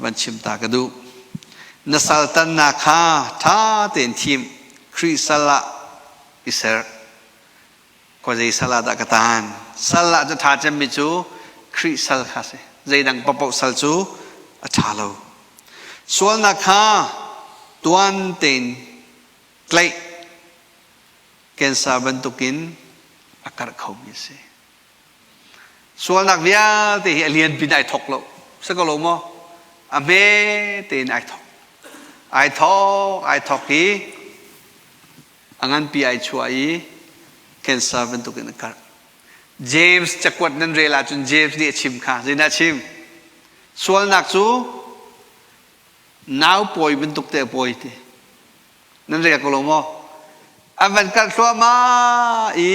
van chim ta ka duh. Na saltannak kha ṭha tein thim. Khrih sal ah i ser. Khuazei sal ah dah ka taan? Sal ah cu ṭha cemmi cu Khrih sal kha si. Zeidang paohpaoh sal cu a ṭha lo. Sualnak kha tuan tein tlaih cancer bantukin a karh khomi a si. Sualnak vialte hi a lian pin ai thok lo. Si ko lo maw? A hme tein ai thok. Ai thok, ai thok i a nganpi ai chuah i cancer bantukin a karh. James cakuat nan rel ahcun James nih a chim kha. Zeidah a chim? Sualnak cu nau pawi bantuk te a pawi ti. Nan rel ko lo maw? An van karh thluahmah i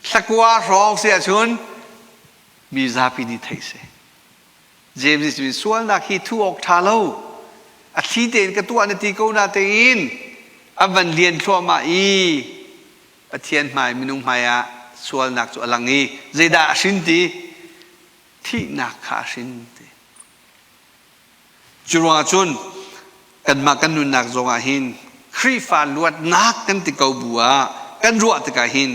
thlakua hrawng si ahcun mi zapi nih theih si. James nih sualnak hi thu awk ṭha lo. A thli tein ka tuah na ti ko na tein a van lian thluahmah i Pathian hmai minung hmai ah sualnak cu a lang i zeidah a hrin ti? Thihnak kha a hrin ti. Cu ruangah cun kanmah kan nunnak zongah hin Khrihfa luatnak kan ti ko bu ah kan ruah tikah hin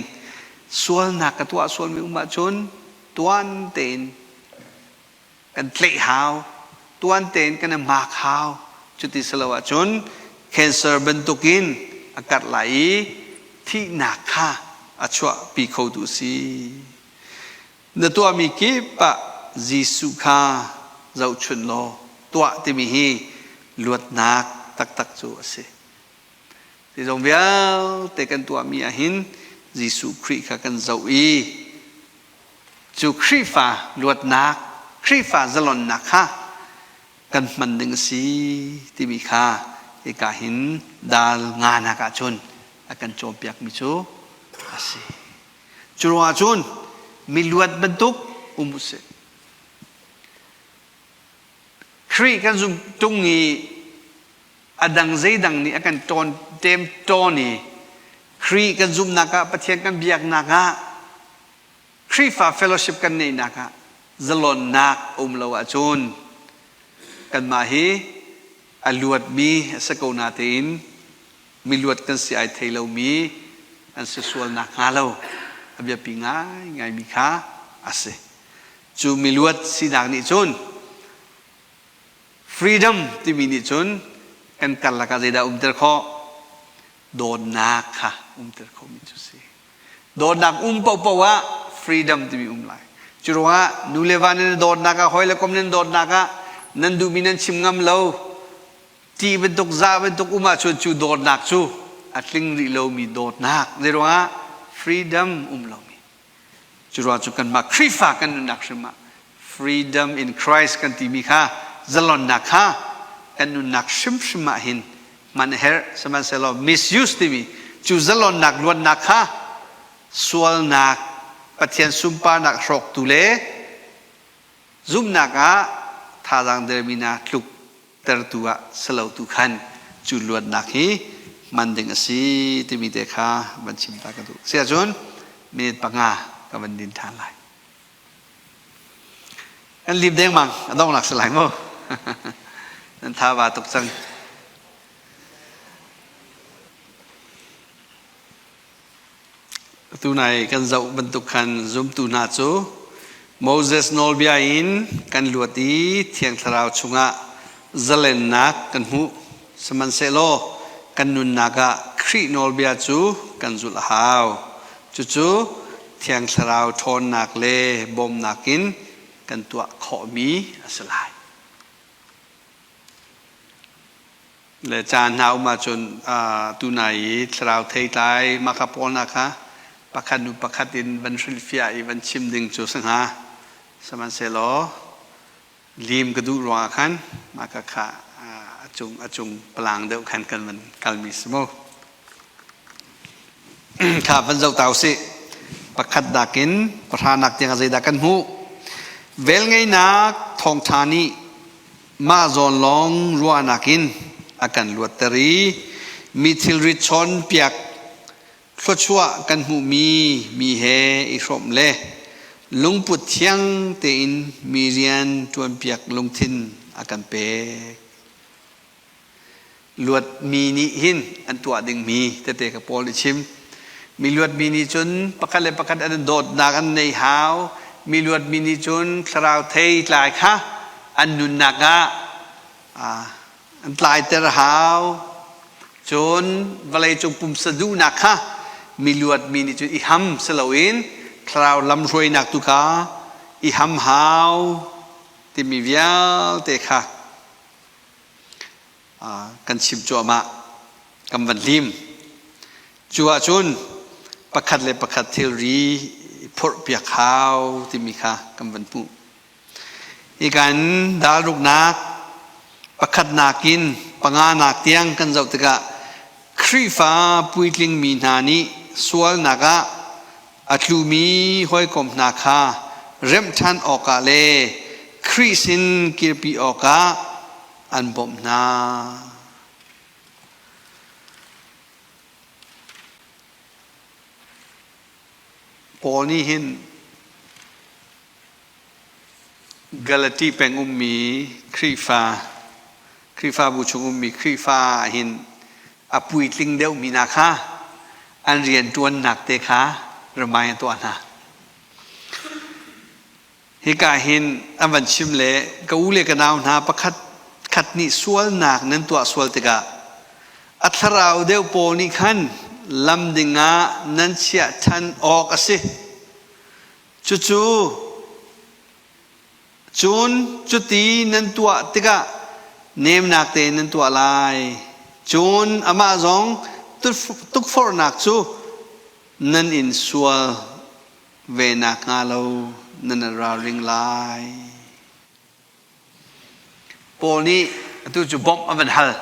sualnak ka tuah sualmi um ahcun tuan tein kan tlaih hau, tuan tein kan i maak hau. Cuti si lo ahcun cancer bantukin a karh lai i thihnak kha a chuahpi khotu si. Na tuahmi kip ah Jesuh kha zohchunh law tuah timi hi luatnak taktak cu a si. Zeizong vialte kan tuahmi ahhin Jesuh Khrih kha kan zoh i cu Khrihfa luatnak, Khrihfa zalonnak kha kan hman ding a si timi kha hika hin dal nganak ahcun a kan cawnpiakmi cu a si. Cu ruangah cun miluat bantuk um usih. Khrih kan zum tung i a dang zeidang nih a kan ṭawn tem ṭawn i Khrih kan zumhnak ah Pathian kan biaknak ah Khrihfa fellowship kan neihnak ah zalonnak um lo ahcun kanmah hi a luatmi a si ko natein miluat kan si ai thei lomi an si sual nakhnga lo a biapi ngaingaimi kha a si. Cu miluat sinak nih cun freedom timi nih cun kan karlak ah zeidah umter khawh? Dawtnak kha umter khawhmi cu si. Dawtnak um paohpaoh ah freedom timi um lai. Cu ruangah nu le va nan dawtnak ah hawi le kom nan dawtnak ah nan duhmi nan chim ngam lo Ti bantuk za bantuk um ahcun cu dawtnak cu a tling rih lomi dawtnak. Zeiruangah freedom um lomi. Cu ruang cu kanmah Khrihfa kan nunnak hrim ah freedom in Christ kan timi kha zalonnak kha kan nunnak hrimhrim ah hin hman a herh. Sihmanhsehlaw misuse timi cu zalonnak luatnak kha sualnak Pathian sunparnak hrawktu le zumhnak ah thazaang dermi hna tluk tertu ah si lo tu khan cu luatnak hi hman ding a si timi te kha van chim ta ka duh. Si ahcun minute panga ka van din ṭhan lai. Kan lim dengmang a donglak si lai mu. Nan tha va tuk cang. Tunai kan zoh bantuk khan zumtu hna cu Moses nawlbia in kan luat i Thiang Thlarau chungah zalennak kan hmuh. Sihmanhsehlaw kan nunnak ah Khrih nawlbia cu kan zulh a hau. Cucu Thiang Thlarau ṭhawnnak le bawmhnak in kan. kan tuah khawhmi a si lai. Le caan hna um ahcun tunai i thlarau theitlai maka pawl hna kha pakhat hnu pakhat in van hrilhfiah i van chim ding cu si hnga. Sihmanhsehlaw lim ka duh ruangah khan maka kha a cung a cung palang deuh khan kan van kalmi si mu. Kha van zoh ta usih. Pakhat nakin pahranak tiang zeidah kan hmuh? Velngeihnak thawngṭha nih mah zawn lawng ruahnak in a kan luatter i mi thilrit chawnpiak thluachuah kan hmuhmi mi he i hrawmh le lungput thiang tein mi rian ṭuanpiak lungthin a kan pek. Luatmi nih hin an tuah dingmi tete ka Paul nih chim. Mi luatmi nih cun pakhat le pakhat an dawtnak an nei hau. Mi luatmi nih cun thlarau thei tlai kha an nunnak ah an tlaiter hau. Cun vawleicung pumsa duhnak kha mi luatmi nih cun i ham si loin thlarau lamhruainak tu kha i ham hau timi vialte kha kan chim cuahmah kan van lim. Cu ahcun pakhat le pakhat thilri phorhpiak hau timi kha kan van hmuh. Hi kan dalruknak pakhatnak in panganak tiang kan zoh tikah Khrihfa puitling mi hna nih sualnak ah a tlumi hawikom hna kha remh ṭhan awkah le Khrih sin kirpi awkah an bawmh hna. Paul nih hin Galati peng ummi Khrihfa Khrihfabu chung ummi Khrihfa hin a puitling deuhmi hna kha an rianṭuannak te kha remind a tuah hna. Hika hin an van chim le ka u le ka nau hna pakhat khat nih sualnak nan tuah sual tikah a thlarau deuh pawl nih khan lam dingah nan chiah ṭhan awk a si. Cucu cun cuti nan tuah tikah nemnak tein nan tuah lai. Cun amah zong tukforhnak cu nan in sual ve nakhnga lo nan i ralring lai. Paul nih atu cu bawmh a van hal.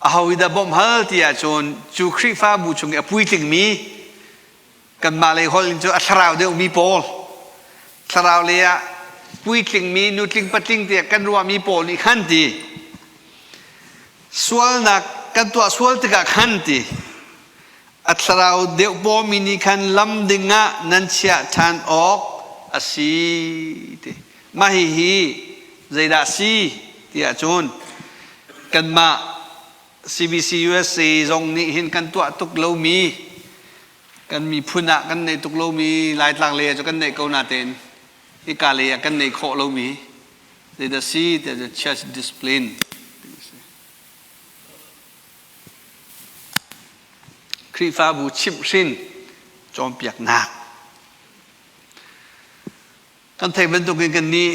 Aho i dah bawmh hal ti ahcun cu Khrihfabu chung i a puitlingmi kanmah lei holh in cu a thlarau deuhmi pawl thlarau lei ah puitlingmi nutling patling tiah kan ruahmi pawl nih khan ti sualnak kan tuah sual tikah khan ti a thlarau deuh pawmi nih khan lam ding ah nan chiah ṭhan awk a si ti mah hihi zeidah si ti ahcun kanmah CBC USA zong nih hin kan tuah tuk lomi kan miphun ah kan neih tuk lomi Laitlang lei ah cu kan neih ko natein hika lei ah kan neih khawh lomi zeidah si tiah church discipline Khrihfabu chimhhrin cawnpiaknak. Kan theih bantukin kan nih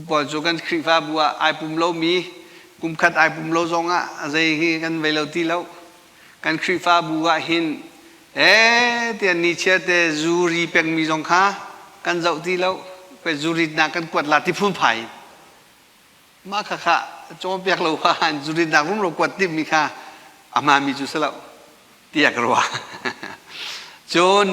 pawl cu kan Khrihfabu ah ai pum lomi kum khat ai pum lo zong ah zei hi kan vei lo ti lo. Kan Khrihfabu ah hin ee tiah ni chia te zuri pengmi zong kha kan zoh ti lo. Zuritnak kan kuat la ti phunphai in. Mah khakha cawnpiak lo kha zuritnak rumro kuat timhmi kha a hmaanmi cu si lo tiah ka ruah. Cun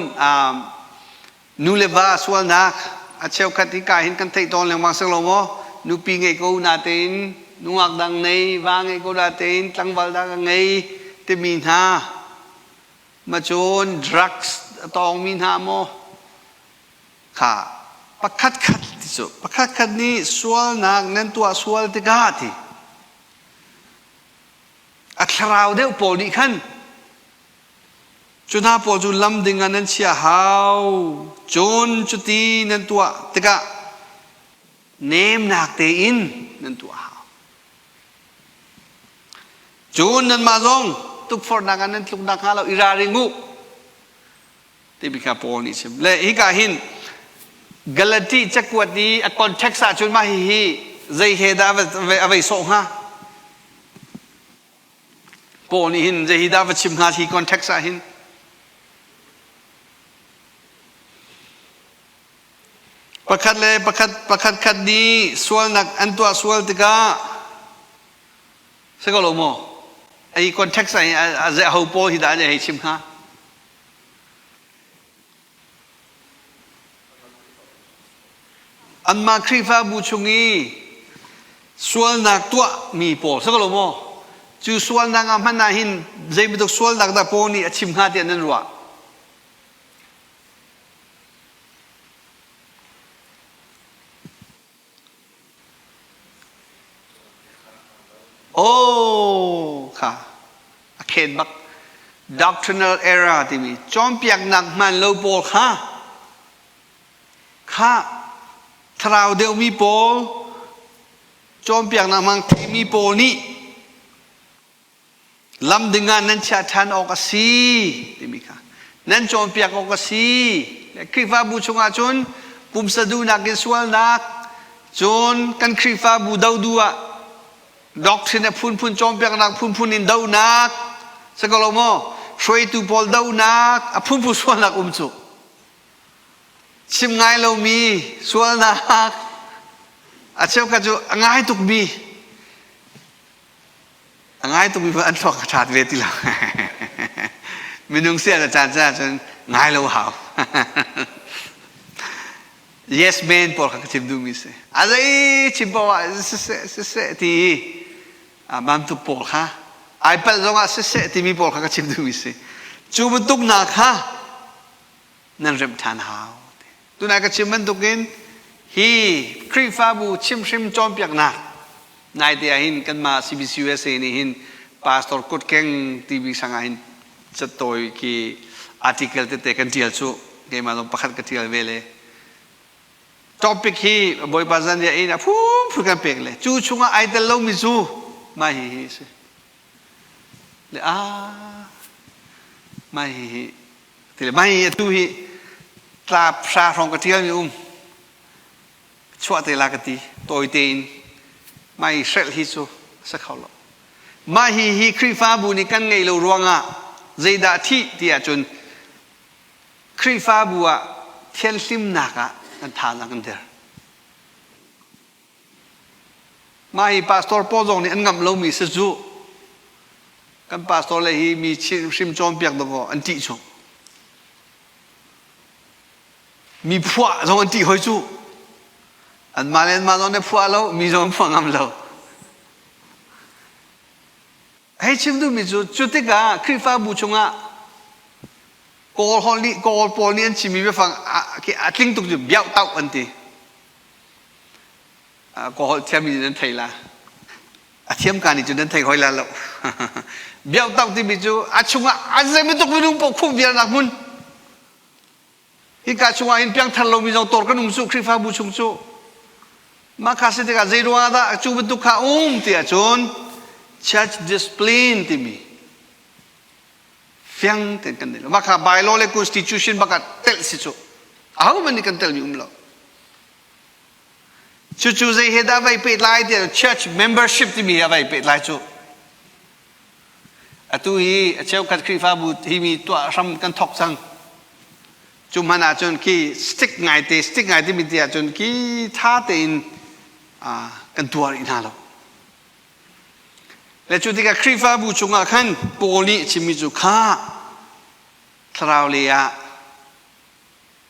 nu le va sualnak a cheukhat hi ka hin kan theih tawn lengmang si lo maw? Nupi ngei ko natein nungak dang nei, va ngei ko natein tlangval dang a ngei timi hna ma cun drugs a tawngmi hna maw kha pakhatkhat ti cu pakhatkhat nih sualnak nan tuah sual tikah ti a thlarau deuh pawl nih khan cu hna pawl cu lam ding ah nan chia hau cun cuti nan tuah tikah nemnak tein nan tuah hau cun nanmah zong tukforhnak ah nan tluk nakhnga lo i ralring u timi kha Paul nih chim. Le hika hin Galati cakuat i a context ahcun mah hihi zei he dah a vei sawh hnga? Paul nih hin zei hi dah va chim hnga hi context ah hin? Pakhat le pakhat pakhat khat nih sualnak an tuah sual tikah si ko lo maw? Ai context ah hin a zei ho pawl hi dah an hei chim hnga? Anmah Khrihfabu chung i sualnak tuahmi pawl si ko lo maw? Cu sualnak ah hmanh ah hin zei bantuk sualnak dah Paul nih a chim hnga tiah nan ruah? Oh, kha a khen bak. Doctrinal error timi cawnpiaknak hmaan lo pawl kha kha thlarau deuhmi pawl cawnpiaknak hmang theimi pawl nih Lam ding ah nan chiah ṭhan awk a si timi kha nan cawnpiak awk a si. Khrihfabu chungah cun pumsa duhnak in sualnak, cun kan Khrihfabu dodu ah doctrine a phunphun cawnpiaknak phunphun in dohnak, si ko lo maw? Hruaitu pawl dohnak, a phunphun sualnak um cu. Chim ngai lomi sualnak, a cheukhat cu a ngai tukmi A ngai tukmi an thluak a ṭhat ve ti lo. Minung si a caan caan ahcun ngai lo hau. Yes man pawl kha ka chim duhmi si. A zei chim paoh ah siseh siseh ti i bantuk pawl kha ai palh zongah siseh timi pawl kha ka chim duhmi si. Cu bantuk hna kha nan remh ṭhan hau. Tunai ka chim bantukin hi Khrihfabu chimhrim cawnpiaknak naite ah hin kanmah CBCUSA nih hin pastor kutkeng TV sangah hin catawi ki article tete kan ṭial cu keimah zong pakhat ka ṭial ve le topic hi Bawipa zan in a phunphun kan pek le cu chungah ai tel lomi cu mah hi hi si le a mah hi hi Ti le mai atu hi tlap hra hrawng ka ṭialmi um chuah te la ka ti tawi tein mai hrelh hi cu a si kho lo. Mah hi hi Khrihfabu nih kan ngeih lo ruangah zeidah thih ti ahcun Khrihfabu ah thianhlimnak ah kan thazaang kan der. Mah hi pastor pawl zong nih an ngamh lomi si cu kan pastor le hi mi hrim cawnpiak dawkaw an ṭih cu. Mi phuah zong an ṭih hoi cu. Anmah le anmah zong nih phuah lo, mi zong an phuah ngam lo. Hei chim duhmi cu cu tikah Khrihfabu chungah Kawl holh nih Kawl pawl nih an chimmi biafang a tling tuk cu biauh an ti. Kawl holh thiammi nih nan thei la. A thiam ka nih cun nan thei hoi la lo. Biauh timi cu a chungah a zei tuk minung paoh khumh vialnak hmun. Hika chungah hin piangthar lomi zong tor kan um cu Khrihfabu chung cu. Mah kha si tikah zei ruangah dah cu bantuk kha um ti ahcun church discipline timi fiang tein kan nei lo. Mah kha bylaw le constitution bak ah telh si cu. Ahohmanh nih kan telmi um lo. Cucu zei he dah vai pehtlai tiah church membership timi he a vai pehtlai cu. Atu hi a cheukhat Khrihfabu hi mi tuah hram kan thok cang. Cu hmanh ahcun khi stick ngaite stick ngai timi ti ahcun khi tha tein kan tuah rih hna lo. Le cu tikah Khrihfabu chungah khan Paul nih a chimmi cu kha thlarau lei ah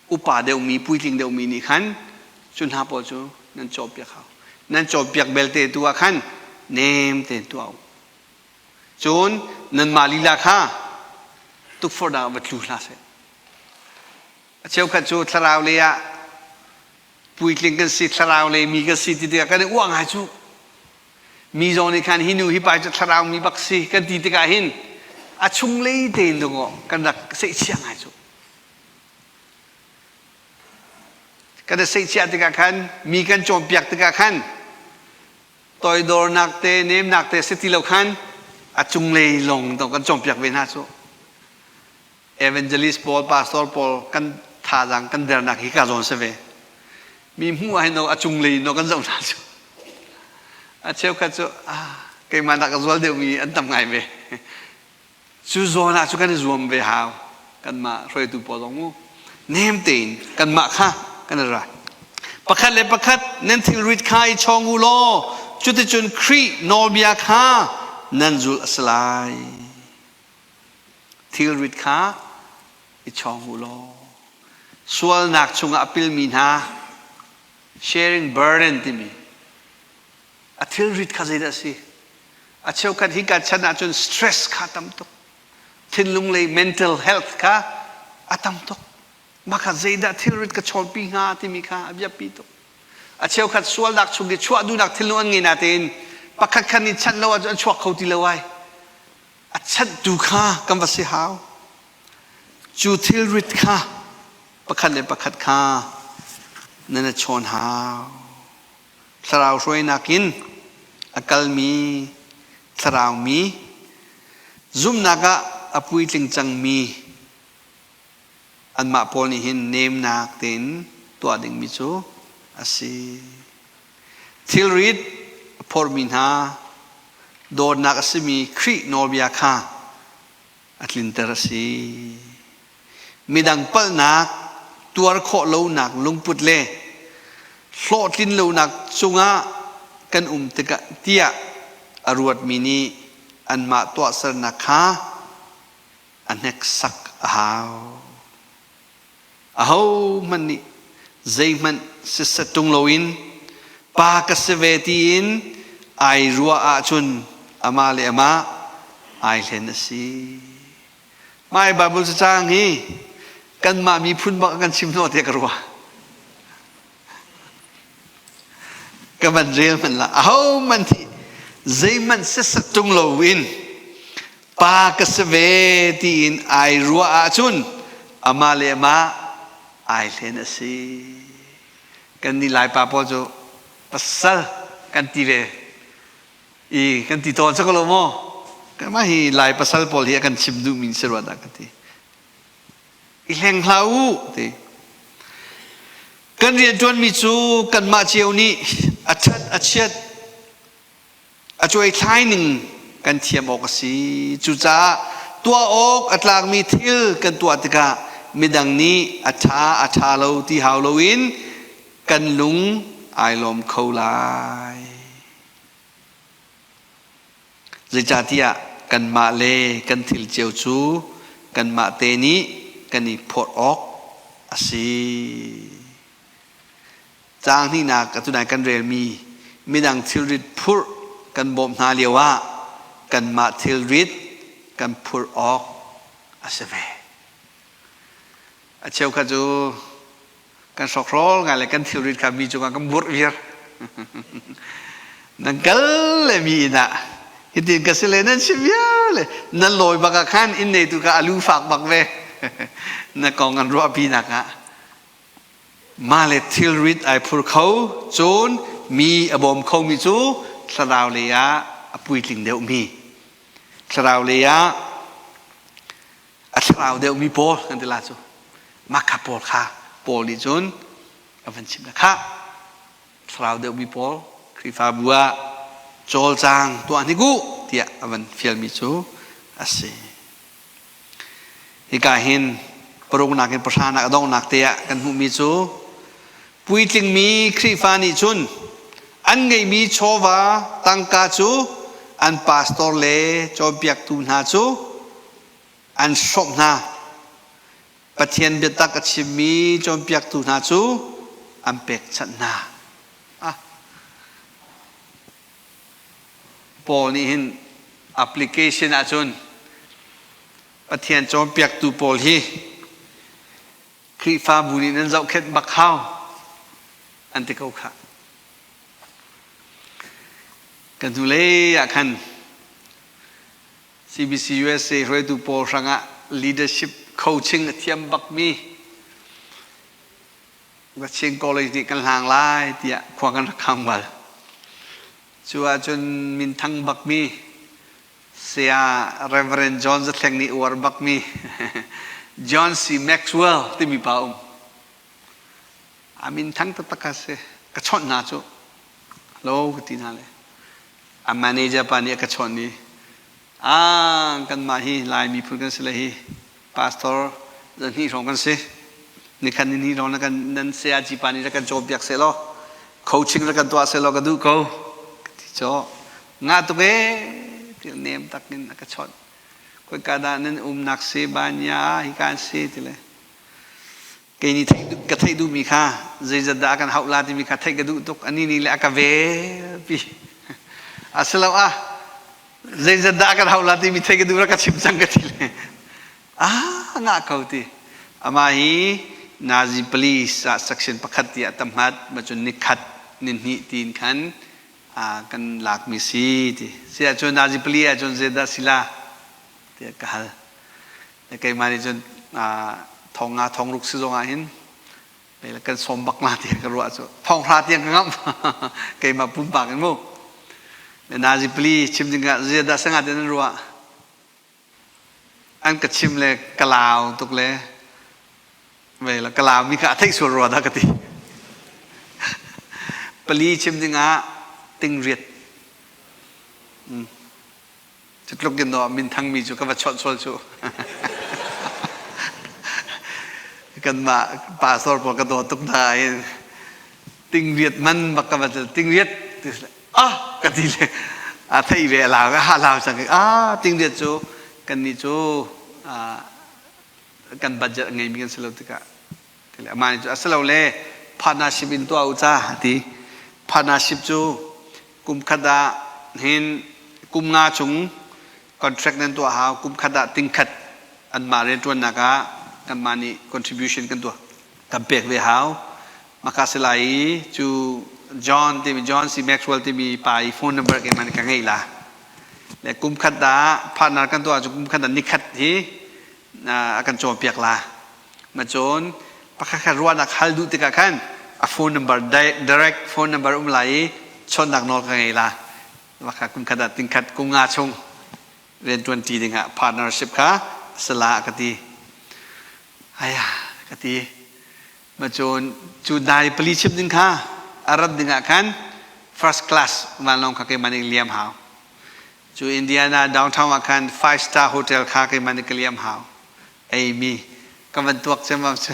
upa deuhmi puitling deuhmi nih khan cu hna pawl cu nan cawnpiak hau. Nan cawnpiak belte tu ah khan nem tein tuah u. Cun nanmah lila kha tukforhnak ah va tlu hlah seh. A cheukhat cu thlarau lei ah puitling kan si, thlarau lei mi kan si ti tikah kan i uah ngai cu. Mi zong nih khan hi nu hi pa cu thlarau mi bak si kan ti tikah hin a chunglei tein dawh kan rak seihchiah ngai cu. Kan i seihchiah tikah khan mi kan cawnpiak tikah khan toidornak te nemnak te si ti lo khan a cunglei lawng dong kan cawnpiak ve hna cu evangelist pawl pastor pawl kan thazaang kan dernak hi ka zawn si ve. Mi hmuh ah hin a cunglei in kan zoh hna cu. A cheukhat cu ah keimah nak a zual deuhmi an tam ngai ve. Cu zawn ah cu kan i zuam ve hau. Kanmah hruaitu pawl zong mu. Nem tein kanmah kha kan i ra. Pakhat le pakhat nan thilrit kha i chawng u law cuticun Khrih nawlbia kha nan zulh a si lai. Thilrit kha i chawng u law sualnak chungah a pilmi hna sharing burden timi a thilrit kha zeidah a si? A cheukhat hi kan chan ahcun stress kha tam tuk. Thinlung lei mental health kha a tam tuk. Mah kha zeidah thilrit ka chawnpi hnga timi kha a biapi tuk. A cheukhat sualnak chung i chuah duhnak thinlung an ngei natein pakhat khat nih chanh lo ahcun an chuak kho ti lo ai. A chanhtu kha kan va si hau. Cu thilrit kha pakhat le pakhat kha nan i chawn hau. Thlarau hruainak in a kalmi thlarau mi zumhnak ah a puitling cangmi anmah pawl nih hin nemnak tein tuah dingmi cu a si. Thilrit a phormi hna dawtnak a simi Khrih nawlbia kha a tlinter a si. Midang palhnak tuar khawh lonak lungput le hlawhtlin lonak cungah kan um tikah tiah a ruatmi nih anmah tuahsernak kha a hneksak a hau. Ahohmanh nih zeihmanh siseh ṭung loin pa ka si ve tiin ai ruah ahcun amah le amah ai hlen a si. Mah Bible cacang hi kanmah miphun bak kan chim hnawh tiah ka ruah. Ka van rel hmanh lah ahohmanh nih zeihmanh siseh ṭung loin pa ka si ve tiin ai ruah ahcun amah le amah ai hlen a si. Kan nih Laipa pawl cu pasal kan ti ve i kan ti tawn ko lo maw? Mah hi Lai pasal pawl hi a kan chim duhmi si rua dah ka ti. I hleng hlah u ti. Kan rianṭuanmi cu kanmah cio nih a ṭhat a chiat a cuaithlai ning kan thiam awk a si. Cucaah tuah awk a tlakmi thil kan tuah tikah midang nih a ṭha a ṭha lo ti hau loin kan lung ai lawm kho lai. Zeicahtiah kanmah le kan thil cio cu kanmah te nih kan i phawt awk a si. Caang hnihnak atu nai kan relmi midang thilrit phurh kan bawmh hna lioah kanmah thilrit kan phurh awk a si ve. A cheukhat cu kan hrokhrawl ngai le kan thilrit kha mi cungah kan burh viar. Nan kal le mi inn ah hitin ka si le nan si viar le nan lawi bak ah khan inn neitu kha a lu fak bak ve. Na kong an ruahpi nak ah Mah le thilrit ai phur kho, cun mi a bawm khomi cu thlarau lei ah a puitling deuhmi, thlarau lei ah a thlarau deuhmi pawl kan ti la cu. Mah kha pawl kha Paul nih cun a van chimh na khah. Thlarau deuhmi pawl Khrihfabu ah cawlcang tuah hnik u tiah a van fialmi cu a si. Hika hin paruknak in pahranak a donghnak te ah kan hmuhmi cu puitlingmi Khrihfa nih cun an ngeihmi chawva tangka cu an pastor le cawnpiaktu hna cu an hrawmh hna. Pathian biatak a chimmi cawnpiaktu hna cu an pekchanh hna. Ah. Paul nih hin application ahcun Pathian cawnpiaktu pawl hi Khrihfabu nih nan zohkhenh bak hau an ti ko khah. Kan hnulei ah khan CBC USA hruaitu pawl hrangah leadership coaching a thiam bakmi Kachin College nih kan hlang lai tiah khua kan rak khang bal. Cu ahcun minthang bakmi Saya Reverend John Zathleng nih uar bakmi John C. Maxwell timi pa um. A min thang taktak a si. Ka chawnh hna cu. Hello ka ti hna le. A manager pa nih a ka chawnh i ah kanmah hi Lai miphun kan si le hi pastor zahnih hrawng kan si. Nikhat ni hnih hrawng na kan nan sayaci pa nih rak kan cawnpiak seh law coaching rak kan tuah seh law ka duh ko. Ka ti caw. Nga tuk ee ti nem tak in a ka chawnh. Khoika dah nan umnak si banya hika an si ti le kei nih ka theih duhmi kha zeizat dah a kan hauh la timi kha theih ka duh tuk ani nih le a ka velpi asiloah zeizat dah a kan hauh la timi theih ka duh rak ka chim cang ka ti le ah ngah ko ti amah hi Nazi police ah section pakhat tiah tamhat macun nikhat nihnih tiin khan kan lakmi si ti si ahcun Nazi police ahcun zeidah sila tiah ka hal. Keimah nih cun thong nga thong ruk si zong ah hin kan sawm bak la tiah ka ruah cu thong hra tiang ka ngamh keimah pumpak in mu. Nazi pali chim ding ah zeidah sanga te nan ruah an ka chim le ka lau tuk le ve la ka lau mi kha a theih sual rua dah ka ti. Pali chim ding ah ting riat. Cu tluk in dawh minthangmi cu ka va chawnh sual cu. Kanmah pastor pawl ka dawt tuk hna in tingriat man bak ka va tingriat ah ka ti le a theih ve a lau a lau cang ah tingriat cu kannih cu kan budget a ngeimi kan si lo tikah amah nih cu a si lo le partnership in tuah u ca a ti partnership cu kum khat ah hin kum nga chung contract nan tuah hau kum khat ah tingkhat anmah rianṭuannak ah kanmah nih contribution kan tuah kan pek ve hau maka si lai i cu John timi John C Maxwell timi pa i phone number keimah nih ka ngeih la le kum khat ah partner kan tuah cu kum khat ah nikhat hi a kan cawnpiak la Ma cun pakhat khat ruahnak hal duh tikah khan a phone number direct phone number um lai i chawnhnak nawl ka ngei la. Maka kum khat ah tingkhat kum nga chung rianṭuan ṭi dingah partnership kha sala ka ti. Aya ka ti. Ma cun cu dai pali chim ding kha a rat dingah khan first class vanlawng kha keimah nih liam hau. Cu Indiana downtown ah khan five star hotel kha keimah nih ka liam hau. Eimi ka van tuak ciammam cu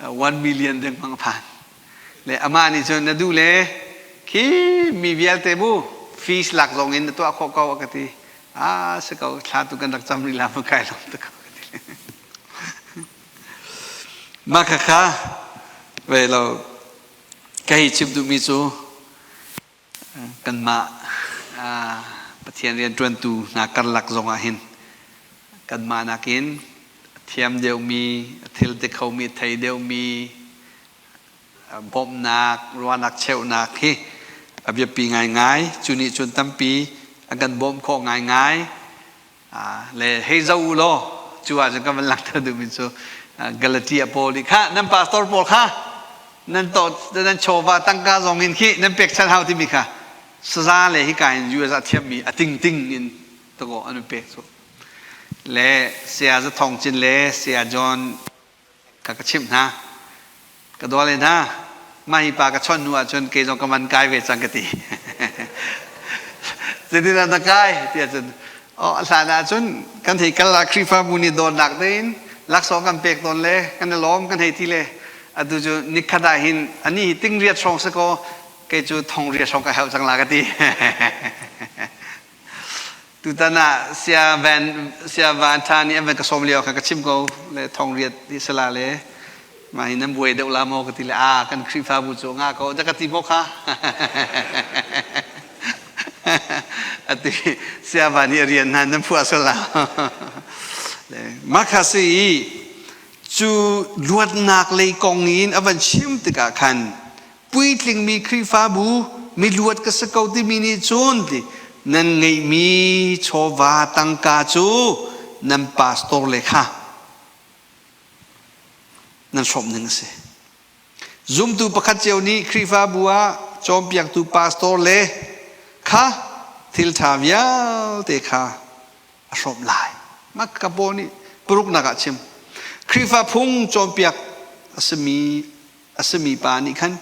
1 million dengmang phan. Le amah nih cun na duh le khi mi vialte bu fees lak zong in na tuah khawh ko a ka ti. Ah si ko thla tu kan rak cam rih la ma kai lawm tuk ko ka ti. Mah khakha ve lo ka hi chim duhmi cu Kanmah Pathian rianṭuantu hna karlak zongah hin kanmah nakin a thiam deuhmi, a thil ti khomi, a thei deuhmi bawmhnak, ruahnak cheuhnak hi a biapi ngaingai. Cu nih cun tampi a kan bawmh khawh ngaingai. Le hei zoh u law cu ahcun kan van langhter duhmi cu Galatia pawl nih kha nan pastor pawl kha nan to nan chawva tangka zong in khi nan pekchanh hau timi kha saza le hika in US ah thiammi a tingting in takaw an pek cu le saya Za Thawng Cin le saya John ka ka chimh hna ka dawle hna mah hi pa ka chawnh hnu ahcun kei zong ka man kai ve cang ka ti zeitindah na kai tiah cun oh hlan ahcun kan hei kal ah Khrihfabu nih dawtnak tein laksawng kan pek tawn le kan i lawm kan hei ti le atu cu nikhat ah hin ani hi ting riat hrawng si kaw kei cu thong riat hrawng ka heuh cang la ka ti. Tutan ah sia van sia van tha nih an van ka sawm lio kha ka chim ko le thong riat hi sala le mah hi nan buai deuh la maw ka ti le a kan Khrihfabu cu nga ko da ka ti maw kha ati sia van hi rian hna nan phuah sala le mah kha si i cu luatnak lei kong in a van chim tikah khan puitlingmi Khrihfabu miluat ka si ko timi nih cun ti nan ngeihmi chawva tangka cu nan pastor le kha nan hrawmh ning a si. Zumtu pakhat cio nih Khrihfabu ah cawnpiaktu pastor le kha thil ṭha vialte kha a hrawmh lai. Mah ka pawl nih paruknak ah chim. Khrihfa phung cawnpiak a simi. a simi pa nih khan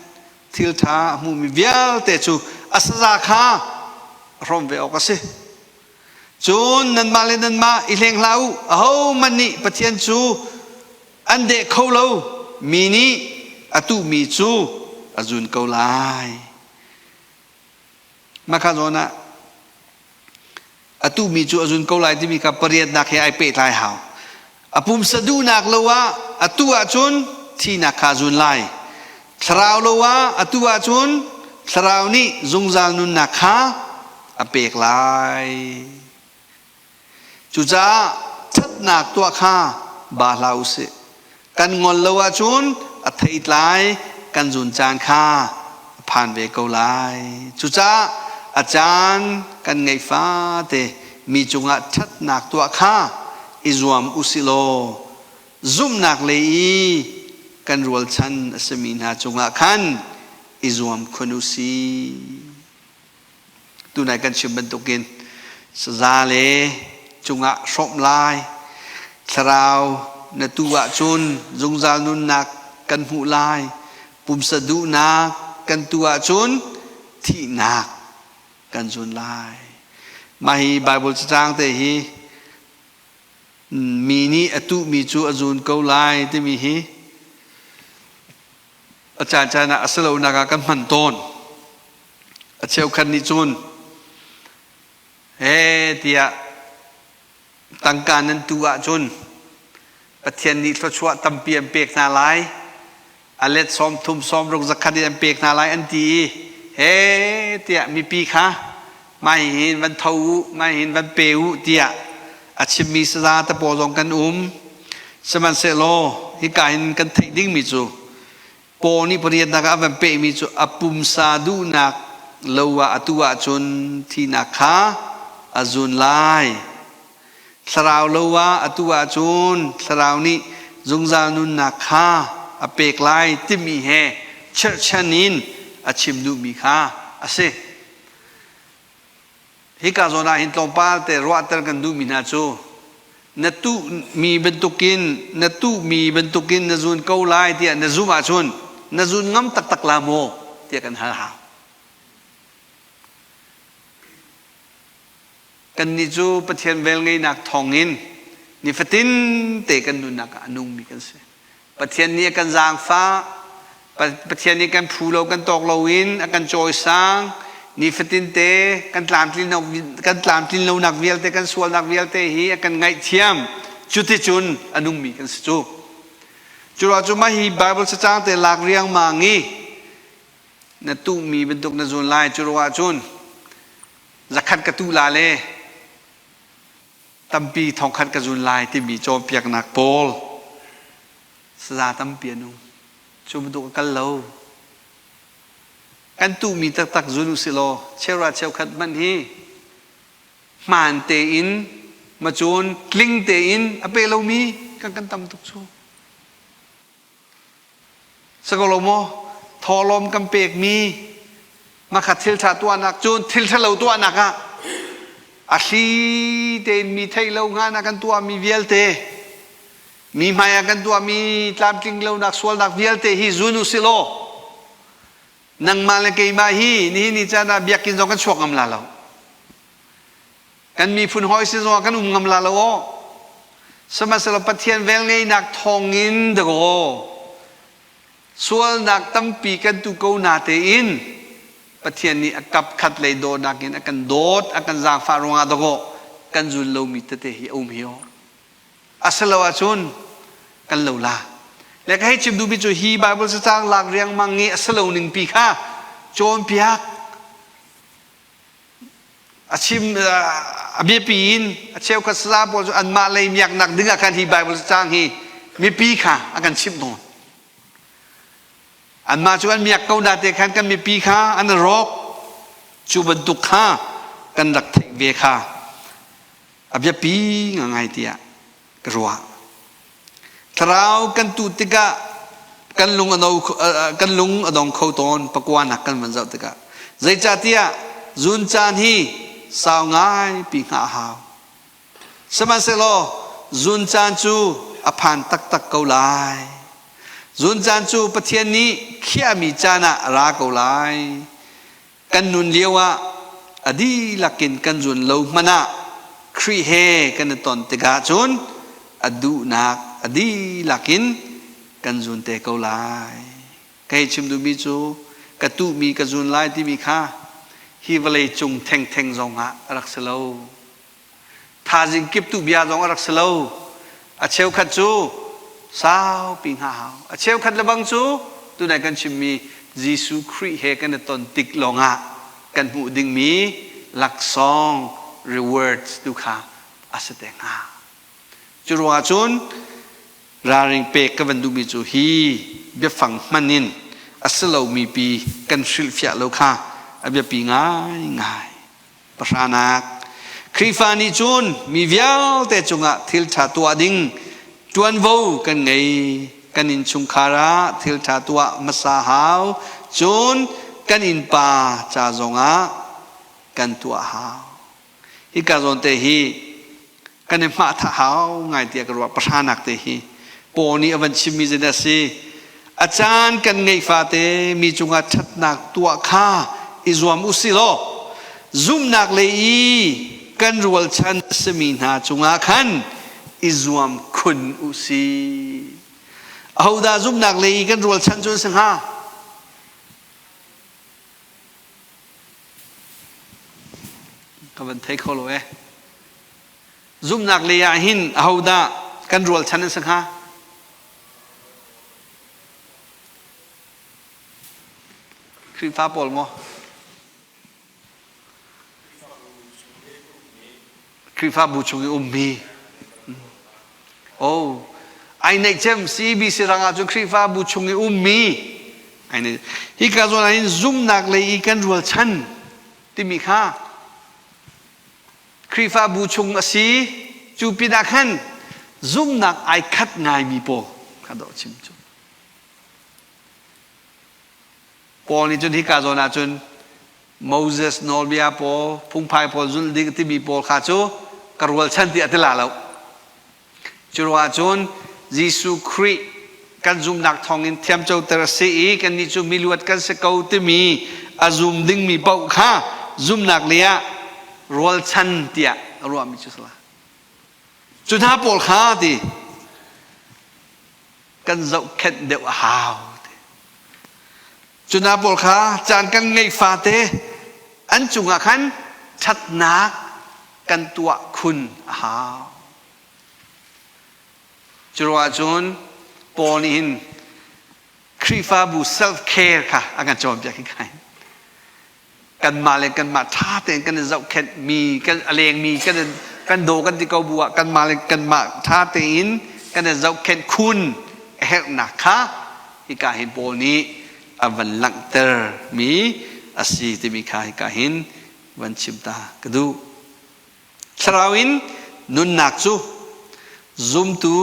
thil ṭha a hmumi vialte cu a saza kha a hrawm ve awk a si. Cun nanmah le nanmah i hleng hlah u, ahohmanh nih Pathian cu an deh kho lo, mi nih a tuhmi cu a zun ko lai. Mahka zawn ah a tuhmi cu a zun ko lai timi kha pariatnak he ai pehtlai hau. A pumsa duhnak lo ah a tuh ahcun thihnak kha a zun lai. Thlarau lo ah a tuh ahcun thlarau nih zungzal nunnak kha a pek lai. Cucaah ṭhatnak tuah kha ba hlah u sih. Kan ngol lo ahcun a theitlai kan zun caan kha a phan ve ko lai. Cucaah a caan kan ngeih fate mi cungah ṭhatnak tuah kha i zuam u sih law zumhnak lei i kan rualchan a simi hna cungah khan i zuam khun u sih. Tunai kan chim bantukin saza le cungah hrawmh lai thlarau na tu ahcun zungzal nunnak kan hmuh lai pumsa duhnak kan tu ahcun thihnak kan zun lai. Mah hi Bible cacang te hi mi nih a tuhmi cu a zun ko lai timi hi a caan ah a si lonak ah kan hman tawn. A cheukhat nih cun he tiah tangka nan tu ahcun Pathian nih thluachuah tampi an pek hna lai. A let 30 60 zakhat in an pek hna lai an ti i he tiah mipi kha mai hin van tho u, mai hin van pe u tiah a chimmi saza te pawl zong kan um. Sihmanhsehlaw hika hin kan theih dingmi cu Paul nih pariatnak ah a van pehmi cu a pumsa duhnak lo ah atu ahcun thihnak kha a zun lai. Thlarau lo ah atu ahcun thlarau nih zungzal nunnak kha a pek lai timi he cherhchan in a chim duhmi kha a si. Hika zawn ah hin tlawmpal te ruahter kan duhmi hna cu na tuhmi bantukin na tuhmi bantukin na zun ko lai tiah na zumh ahcun na zun ngam taktak la maw tiah kan hal hau. Kannih cu Pathian velngeihnak thawngin nifatin te kan nunnak ah a nungmi kan si. Pathian nih a kan zaangfah, Pathian nih kan phu lo kan tawk loin a kan cawisang, nifatin te kan tlamtlin kan tlamtlin lonak vialte kan sualnak vialte hi a kan ngaihthiam. Cuticun a nungmi kan si cu. Cu ruah cu mah hi Bible cacang te lak riangmang i na tuhmi bantuk na zun lai cu ruah cun zakhat ka tuh la le tampi thongkhat ka zun lai timi cawnpiaknak pawl saza tampi an um cu bantuk a kal lo kan tuhmi taktak zun usih law cheura cheukhat hmanh hi hmaan tein macun tling tein a pe lomi kan kan tam tuk cu Si ko lo maw? Thawhlawm kan pekmi makha thil ṭha tuahnak cun thil ṭhalo tuahnak ah a thli tein mi theih lo hnga kan tuahmi vialte mi hmai ah kan tuahmi tlamtling lonak sualnak vialte hi zun u si law nangmah le keimah hi nihin ni caan ah biakinn zong kan chuak ngam la lo Kan miphun hawi sin zongah kan um ngam la lo aw. Sihmanhsehlaw Pathian velngeihnak thawngin dakaw sualnak tampi kan tu ko na tein Pathian nih a kap khat lei dawtnak in a kan dawt, a kan zaangfah ruangah dakaw kan zul lomi tete hi a um hi aw. Asilo ahcun kan lo la. Le ka hei chim duhmi cu hi Bible cacang lak riangmang i a si lo ning pi kha cawnpiak A chim a biapi in a cheukhat saza pawl cu anmah lei miaknak ding ah khan hi Bible cacang hi mipi kha a kan chimh tawn. Anmah cu an miak ko na te khan kan mipi kha an rawk cu bantuk kha kan rak theih ve kha a biapi ngai tiah ka ruah. Thlarau kan tuh tikah kan lung a no kan lung a dong kho tawn pakuanak kan van zoh tikah zeicahtiah zun caan hi sau ngai pi hngah a hau. Sihmanhsehlaw zun caan cu a phan taktak ko lai. Zun caan cu Pathian nih khiahmi caan ah a ra ko lai. Kan nun lioah a dihlak in kan zun lo hmanh ah Khrih he kan i ton tikah cun a duhnak a dihlak in kan zun te ko lai. Ka hei chim duhmi cu ka tuhmi ka zun lai timi kha hi vawlei cung thengtheng zongah a rak si lo. Thazing kip tu bia zong a rak si lo. A cheukhat cu saupi hnga hau. A cheukhat lebang cu tunai kan chimmi Jesuh Khrih he kan i ton tik lawngah kan hmuh dingmi laksawng rewards tu kha a si te hnga. Cu ruangah cun ralring pek ka van duhmi cu hi biafang hman in a si lomi pi kan hrilhfiah lo kha a biapi ngaingai. Pahranak Khrihfa nih cun mi vialte cungah thil ṭha tuah ding ṭuanvo kan ngei. Kan innchungkhar ah thil ṭha tuah hmasa hau, cun kan innpa ca zongah kan tuah hau. Hika zawn te hi kan i hmahthah hau ngai tiah ka ruah. Pahranak te hi Paul nih a van chimmi zeidah a si? A caan kan ngeih fate mi cungah ṭhatnak tuah kha i zuam u sih law zumhnak lei i kan rualchan a simi hna cungah khan i zuam khun u sih. Ahodah zumhnak lei i kan rualchan cu an si hnga? Ka van thei kho lo eh. Zumhnak lei ah hin ahodah kan rualchan an si hnga? Khrihfa pawl maw? Khrihfabu chung i ummi. Oh, ai neih cem CBC rang ah cun Khrihfabu chung i ummi. Ai neih. Hika zawn ah hin zumnak lei i kan rualchan timi kha Khrihfabu chung a si. Cu pinah khan zumnak ai khat ngaimi pawl kha dawh chim cu. Paul nih cun hika zawn ah cun Moses nawlbia pawl, phungphai pawl zulh ding timi pawl kha cu ka rualchan tiah a ti la lo. Cu ruangah cun Jesuh Khrih kan zumhnak thawngin thiamcoter a si i kannih cu miluat kan si ko timi a zum dingmi paoh kha zumhnak lei ah rualchan tiah a ruahmi cu a si la. Cu hna pawl kha ti kan zohkhenh deuh a hau. Cu hna pawl kha caan kan ngeih fate an cungah khan ṭhatnak kan tuah khun a hau. Cu ruangah cun Paul nih hin Khrihfabu self care kha a kan cawnpiak hi kai. Kanmah le kanmah ṭha tein kan i zohkhenh mi kan a lengmi kan kan daw kan ti ko bu ah kanmah le kanmah ṭha tein kan i zohkhenh khun a herhnak kha hika hin Paul nih a van langhter mi a si timi kha hika hin van chim ta ka duh. Thlarau in nunnak cu zumtu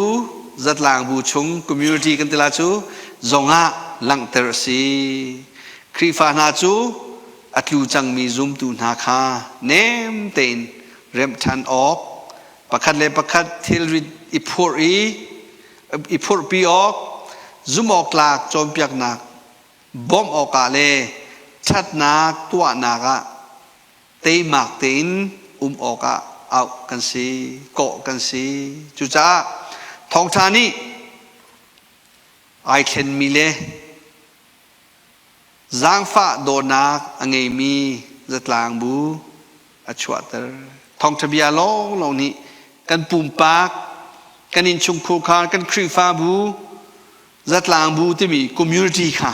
zatlangbu chung community kan ti la cu zongah langhter a si. Khrihfa hna cu a tlu cangmi zumtu hna kha nem tein remh ṭhan awk, pakhat le pakhat thilrit i phurh i i phurhpi awk, zumhawktlak cawnpiaknak bawmh awkah le ṭhatnak tuahnak ah teimak tein um awkah auh kan si, kawh kan si. Cucaah thawngṭha nih ai thlenmi le zaangfah dawtnak a ngeimi zatlangbu a chuahter. Thawngṭha bia lawnglawng nih kan pumpak, kan innchungkhur kha, kan Khrihfabu, zatlangbu timi community kha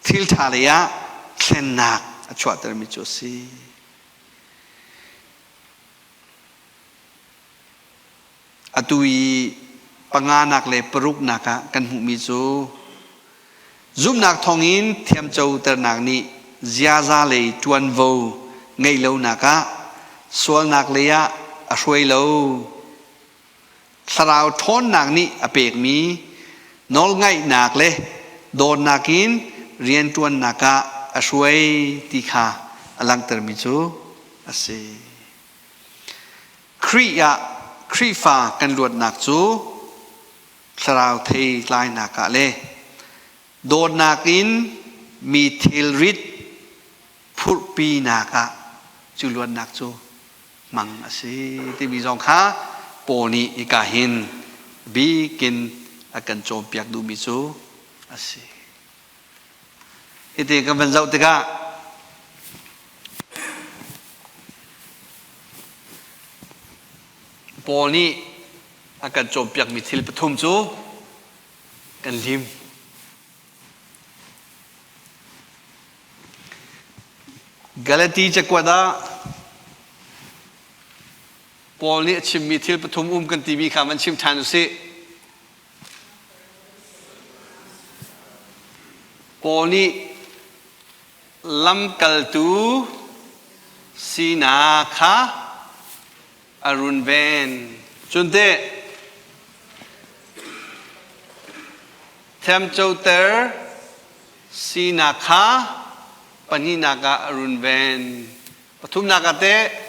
thil ṭha lei ah thlennak a chuahtermi cu a si. Atu i panganak le paruknak ah kan hmuhmi cu zumhnak thawngin thiamcoternak nih ziaza lei ṭuanvo ngeih lonak ah sualnak lei ah a hruai lo. Thlarau ṭhawnnak nih a pekmi nawlngaihnak le dawtnak in rianṭuannak ah a hruai ti kha a langhtermi cu a si. Khrih ah Khrihfa kan luatnak cu thlarau thei tlainak ah le Dawtnak in mi thilrit phurhpinak ah cu luatnak cu hmang a si timi zong kha Paul nih hika hin bikin a kan cawnpiak duhmi cu a si. Hiti kan van zoh tikah Paul nih a kan cawnpiakmi thil pathum cu kan lim. Galati cakuat ah Paul nih a chimmi thil pathum um kan timi kha van chim ṭhan u sih. Paul nih lamkaltu sinak kha a runven. Cun teh thiamcoter sinak kha pahnihnak ah a runven. Pathumnak ah teh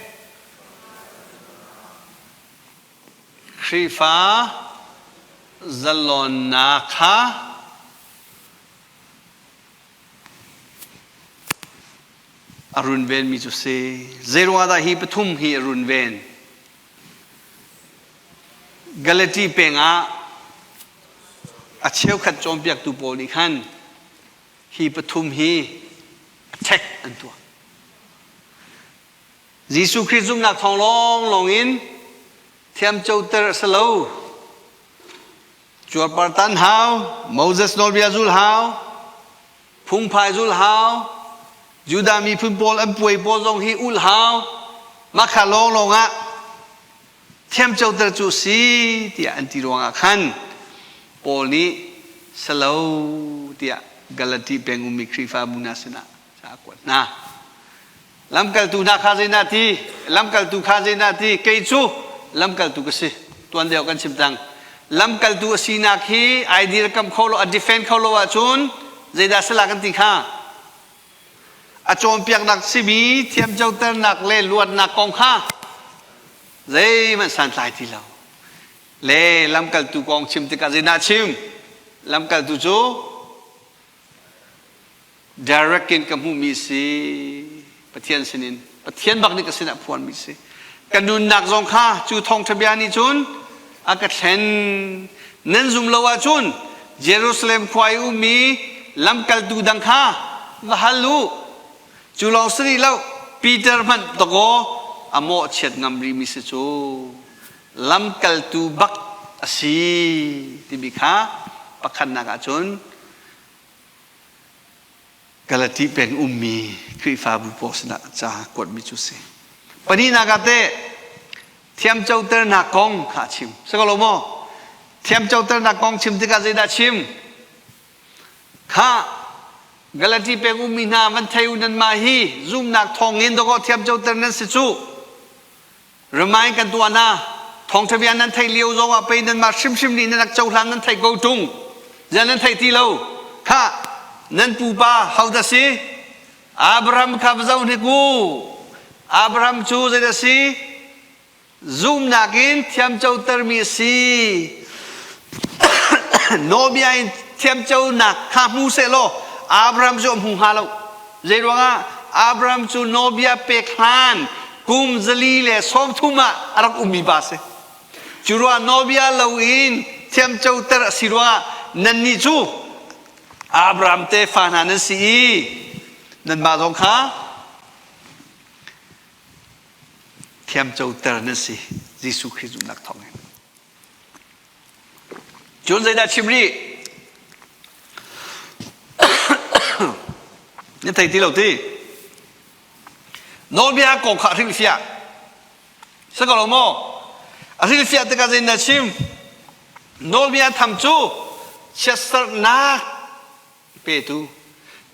Khrihfa zalonnak kha a runvenmi cu si. Zeiruangah dah hi pathum hi a runven? Galati peng ah a cheukhat cawnpiaktu pawl nih khan hi pathum hi attack an tuah. Jesuh Khrih zumhnak thawng lawnglawng in thiamcoter a si lo. Cuarpar tan hau, Moses nawlbia zul hau, phungphai zul hau, Judah miphun pawl an puai pawl zong hi ulh hau. Mah kha lawnglawng ah thiamcoter cu si tiah an ti ruangah khan Paul nih salo tiah Galati peng ummi Khrihfabu hna sinah ca a kuat hna. Lamkaltu hna kha zeidah ti? Lamkaltu kha zeidah ti? Kei cu lamkaltu ka si. Tuan deuh kan chim cang. Lamkaltu a sinak hi ai dirkamh kho lo, a defend kho lo ahcun zeidah sila kan ti kha? A cawnpiaknak simi thiamcoternak le luatnak kong kha zeihmanh santlai ti lo. Le lamkaltu kong chim tikah zeidah chim? Lamkaltu cu Direct in ka hmuhmi si Pathian sinin Pathian bak nih ka sinah phuanmi si. Ka nunnak zong kha cu thawngṭha bia nih cun a ka thlen. Nan zum lo ahcun Jerusalem khua i ummi lamkaltu dang kha va hal u. Cu lawng si rih lo, Peter hmanh dakaw a mawhchiat ngam rihmi si cu. Lamkaltu bak a si timi kha pakhatnak ahcun Galati peng ummi Khrihfabu pawl sinah ca kuatmi cu si. Pahnihnak ah teh thiamcoternak kong kha a chim. Si ko lo maw? Thiamcoternak kong chim tikah zeidah chim? Kha Galati peng ummi hna van thei u nanmah hi zumnak thawngin dawkaw thiamcoter nan si cu. Remind kan tuah hna. Thawngṭha bia nan theih lio zong ah pei nanmah hrimhrim nih nan rak cohlan nan theih ko ṭung. Ziah nan theih ti lo. Khah, nan pupa hodah si? Abraham kha va zoh hnik u. Abraham cu zeidah si? Zumnak in thiamcotermi a si. Nawlbia in thiamconak kha hmu sehlaw Abraham cu a hmu hnga lo. Zeiruangah Abraham cu nawlbia pek hlan kum 430 ah a rak ummi pa a si. Cu ruah nawlbia loin thiamcoter a si ruangah nannih cu Abraham tefa hna nan si i nanmah zong kha thiamcoter nan si Jesuh Khrih zumhnak thawngin. Cun zeidah chim rih? Na thei ti lo ti. Nawlbia kong kha a hrilhfiah. Si ko lo maw? A hrilhfiah tikah zeitin na chim? Nawlbia tham cu chiatserhnak petu.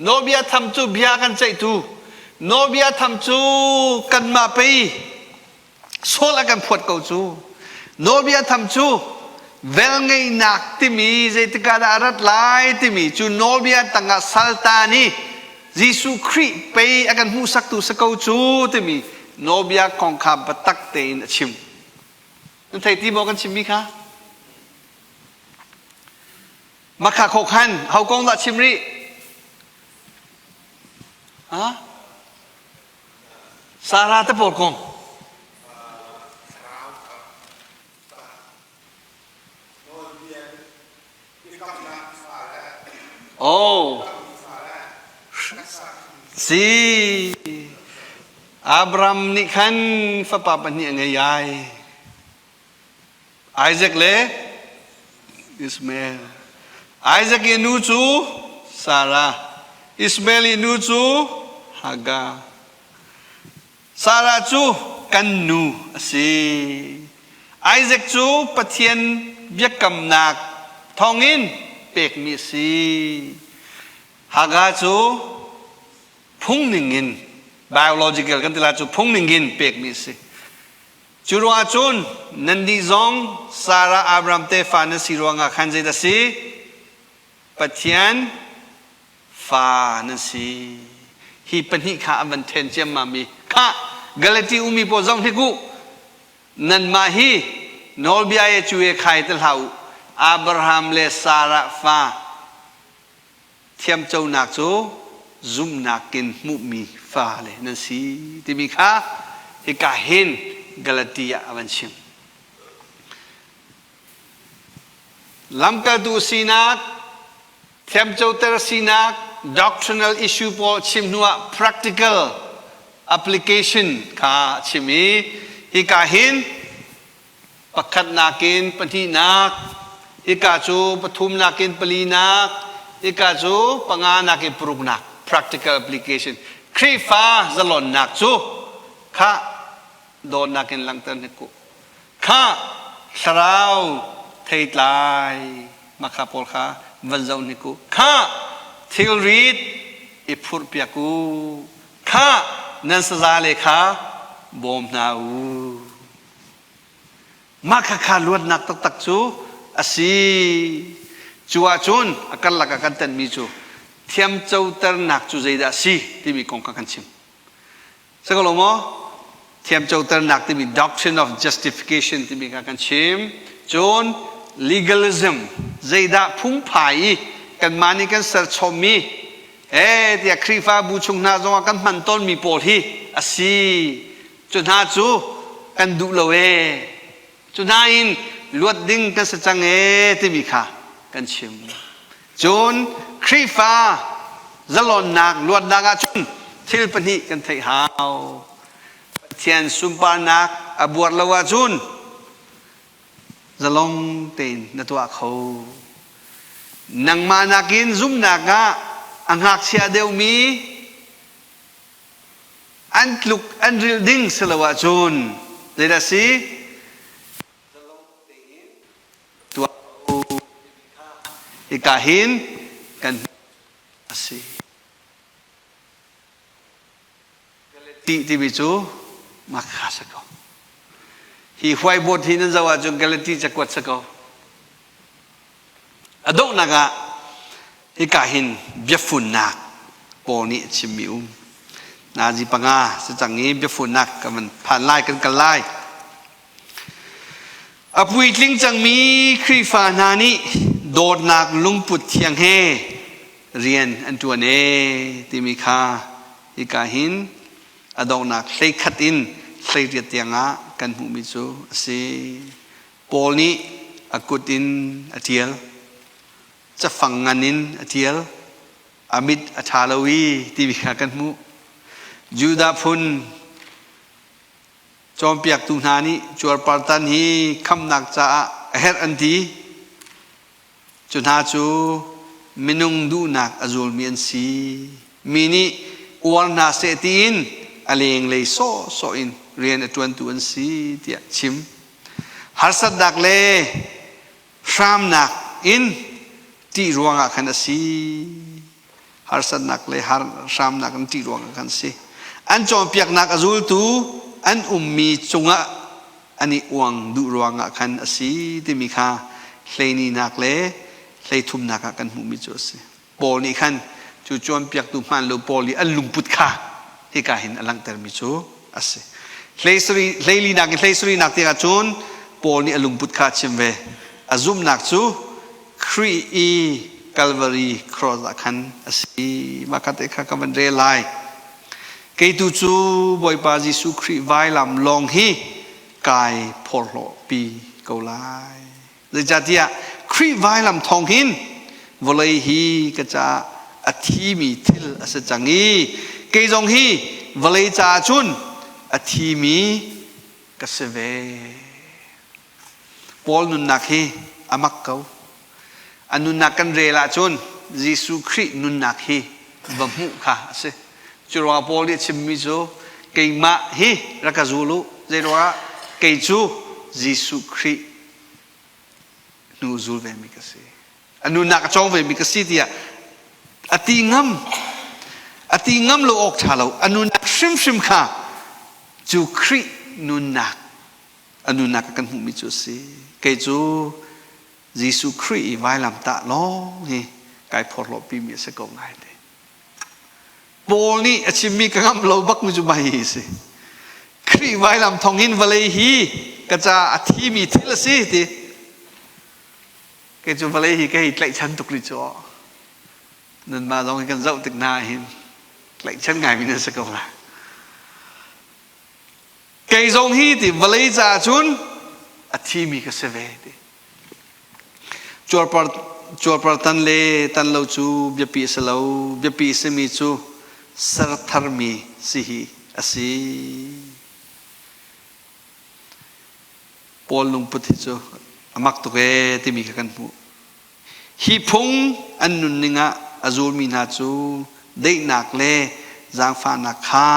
Nawlbia tham cu bia kan ceihtu. Nawlbia tham cu kanmah pei Saul a kan phuat ko cu. Nawlbia tham cu velngeihnak timi zeitikah dah a rat lai timi cu nawlbia tangah saltan i Jesuh Khrih pei a kan hmuhsaktu si ko cu timi nawlbia kong kha biatak tein a chim. Nan thei ti maw kan chimmi kha? Makha kho khan ho kong dah chim rih? Ha? Sarah te pawl kong. Oh. Si. Abraham nih khan fapa pahnih a ngei ai. Isaac le Ishmael. Isaac i nu cu Sarah. Ishmael i nu cu Hagar. Sarah cu kan nu a si. Isaac cu Pathian biakamnak thawngin pekmi a si. Hagar cu phung ningin biological kan ti lai cu phung ningin pekmi a si. Cu ruangah cun nannih zong Sarah Abraham tefa nan si ruangah khan zeidah si? Pathian fa nan si. Hi pahnih kha an van then ciammam i khah Galati ummi pawl zong hnik u nanmah hi nawlbia ye cu ye khai te hlah u Abraham le Sarah fa thiamconak cu zumhnak in hmuhmi fale nan si timi kha hika hin Galati ah a van chim. Lamkaltu sinak, thiamcoter sinak, doctrinal issue pawl chim hnuah practical application kha a chim i hika hin pakhatnak in pahnihnak, hika cu pathumnak in palinak, hika cu panganak in paruknak practical application. Khrihfa zalonnak cu kha dawtnak in langhter hnik u. Kha thlarau theitlai makha pawl kha van zoh hnik u. Kha thilrit i phurhpiak u. Kha nan saza le kha bawm hna u. Mah khakha luatnak taktak cu a si. Cu ahcun a karlak ah kan tenhmi cu thiamcoternak cu zeidah a si timi kong kha kan chim. Si ko lo maw? Thiamcoternak timi doctrine of justification timi kha kan chim. Cun legalism zeidah phungphai i kanmah nih kan serchommi eh tiah Khrihfabu chung hna zongah kan hman tawnmi pawl hi a si. Cu hna cu kan duh lo ee. Cu hna in luat ding kan si cang ee timi kha kan chim. Cun Khrihfa zalonnak luatnak ahcun thil pahnih kan theih hau. Pathian sunparnak a buar lo ahcun zalong tein na tuah kho. Nangmah nakin zumhnak ah a ngakchia deuhmi an tluk an rilh ding si lo ahcun zeidah si? Tuah hika hin kan a si. Ti timi cu makha si ko. Hi whiteboard hi nan zoh ahcun Galati cakuat si ko. A donghnak ah hika hin biafunnak Paul nih a chimmi um. Nazi panga si cang i biafunnak kan van phan lai kan kal lai. A puitling cangmi Khrihfa hna nih dawtnak lungput thiang he rian an ṭuan ee timi kha hika hin a donghnak hleikhat in hleiriat tiangah kan hmuhmi cu a si. Paul nih a kut in a ṭial, cafang ngan in a ṭial, a mit a ṭha lo i timi kha kan hmuh. Judah phun cawnpiaktu hna nih cuarpartan hi khamhnak caah a herh an ti. Cu hna cu minung duhnak a zulmi an si. Mi nih uar hna seh tiin a lenglei sawhsawh in rian a ṭuantu an si tiah chim. Harsatnak le hramnak in ṭih ruangah khan a si. Harsatnak le hramnak in ṭih ruangah khan a si. An cawnpiaknak a zultu an ummi cungah an i uang duh ruangah khan a si timi kha hleininak le hleithumnak ah kan hmuhmi cu a si. Paul nih khan cu cawnpiaktu hmaan lo pawl i an lungput kha hika hin a langhtermi cu a si. Hleilinak in hleisarinak tiangah cun Paul nih a lungput kha a chim ve. A zumhnak cu. Khrih i Calvary cross ah khan a si. Mah kha te kha ka van rel lai. Kei tu cu Bawipa Jesuh Khrih vailam lawng hi kai phorhlawh pi ko lai. Zeicahtiah Khrih vailam thawng hin vawlei hi ka caah a thimi thil a si cang i kei zong hi vawlei caah cun a thimi ka si ve. Paul nunnak hi a mak ko. A nunnak kan rel ahcun Jesuh Khrih nunnak hi va hmuh kha a si. Cu ruangah Paul nih a chimmi cu keimah hi rak ka zul u. Zeiruangah kei cu Jesuh Khrih hnu zul vemi ka si. A nunnak a cawng vemi ka si tiah a ti ngam. A ti ngam lo awk ṭha lo. A nunnak hrimhrim kha cu Khrih nunnak a nunnak kan hmuhmi cu a si. Kei cu Jesuh Khrih i vailamtah lawng hi kai phorhlawhpimi a si ko ngai te. Paul nih a chimmi ka ngamh lo bakmi cu mah hi a si. Khrih vailam thawng hin vawlei hi ka caah a thimi thil a si ti. Kei cu vawlei hi ka hei tlaihchan tuk rih cu. Nanmah zong hi kan zoh tik hna hin tlaihchan ngaimi nan si ko lai. Kei zong hi ti vawlei caah cun a thimi ka si ve ti. Cuarpar tan le tan lo cu biapi a si lo. Biapi a simi cu ser tharmi si hi a si. Paul lungput hi cu a mak tuk ee timi kha kan hmuh. Hi phung an nunning ah a zulmi hna cu daihnak le zaangfahnak kha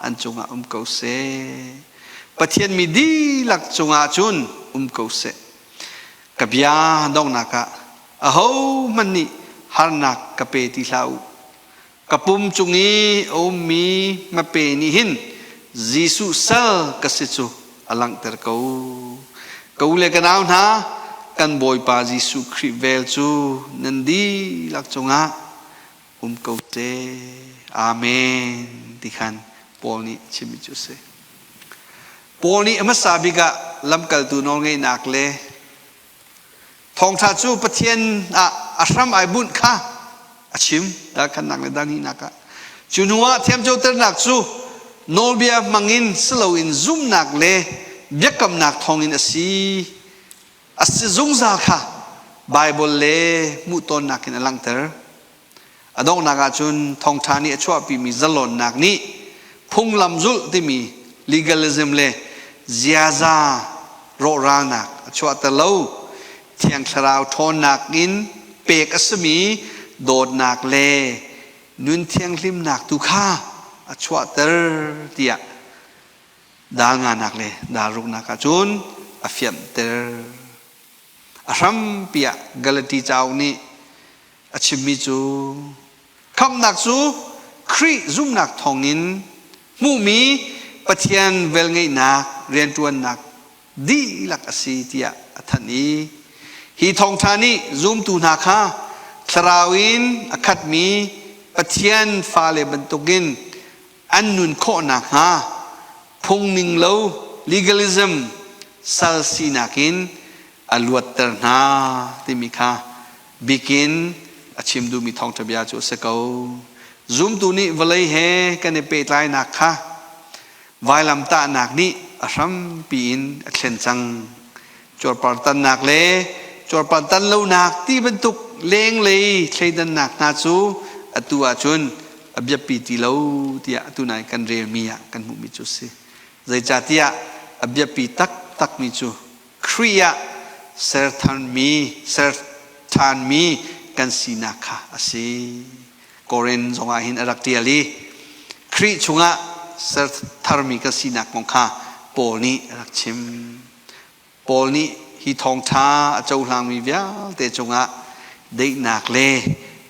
an cungah um ko seh. Pathian mi dihlak cungah cun um ko seh. Ka bia donghnak ah ahohmanh nih harnak ka pe ti hlah u. Ka pum cung i a ummi hmape nih hin Jesuh sal ka si cu a langhter ko. Ka u le ka nau hna, kan Bawipa Jesuh Khrih vel cu nan dihlak cungah um ko seh. Amen ti khan Paul nih a chimmi cu a si. Paul nih a hmasa bik ah lamkaltu nawlngeihnak le thawngṭha cu Pathian ah a hram ai bunh kha a chim dalkhannak le dalhnihnak ah. Cu hnu ah thiamcoternak cu nawlbia hmangin si loin zumhnak le biakamnak thawngin a si. A si zungzal kha Baibal le hmuhtonnak in a langhter. A donghnak ahcun thawngṭha nih a chuahpimi zalonnak nih phunglam zulh timi legalism le ziaza rawhralnak a chuahter lo. Thiang Thlarau ṭhawnnak in pek a simi dawtnak le nun thianghlimnak tu kha a chuahter tiah dal nganak le dal ruknak ahcun a fianhter. A hrampi ah Galati cauk nih a chimmi cu khamhnak cu Khrih zumhnak thawngin hmuhmi Pathian velngeihnak rianṭuannak dihlak a si tiah a thanh i hi thawngṭha nih zumtu hna kha thlarau in a khatmi Pathian fale bantukin an nun khawh nakhnga phungning lo legalism sal sinak in a luatter hna timi kha bikin a chim duhmi thawngṭha bia cu a si ko. Zumtu nih vawlei he kan i pehtlainak kha vailamtahnak nih a hrampi in a thlen cang. Cuarpartannak le cuarpartan lonak ti bantuk lenglei thleidannak hna cu atu ahcun a biapi ti lo tiah atu nai kan relmi ah kan hmuhmi cu a si. Zeicahtiah a biapi taktakmi cu Khrih ah serthanmi serthanmi kan sinak kha a si. Korin zongah hin a rak ṭial i Khrih chungah sertharmi kan sinak kong kha Paul nih a rak chim. Paul nih hi thawngṭha a cohlangmi vialte cungah daihnak le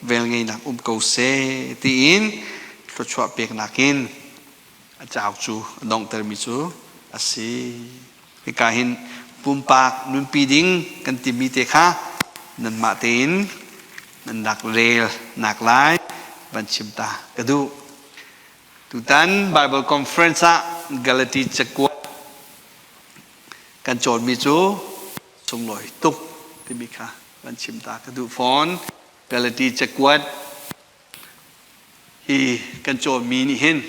velngeihnak um ko seh tiin thluachuah peknak in a cauk cu a donghtermi cu a si. Hika hin pumpak nunpi ding kan timi te kha nanmah tein nan rak rel nak lai van chim ta ka duh. Tutan Bible Conference ah Galati cakuat kan cawnmi cu sunglawi tuk timi kha van chim ta ka duh fawn. Galati cakuat hi kan cawnmi nih hin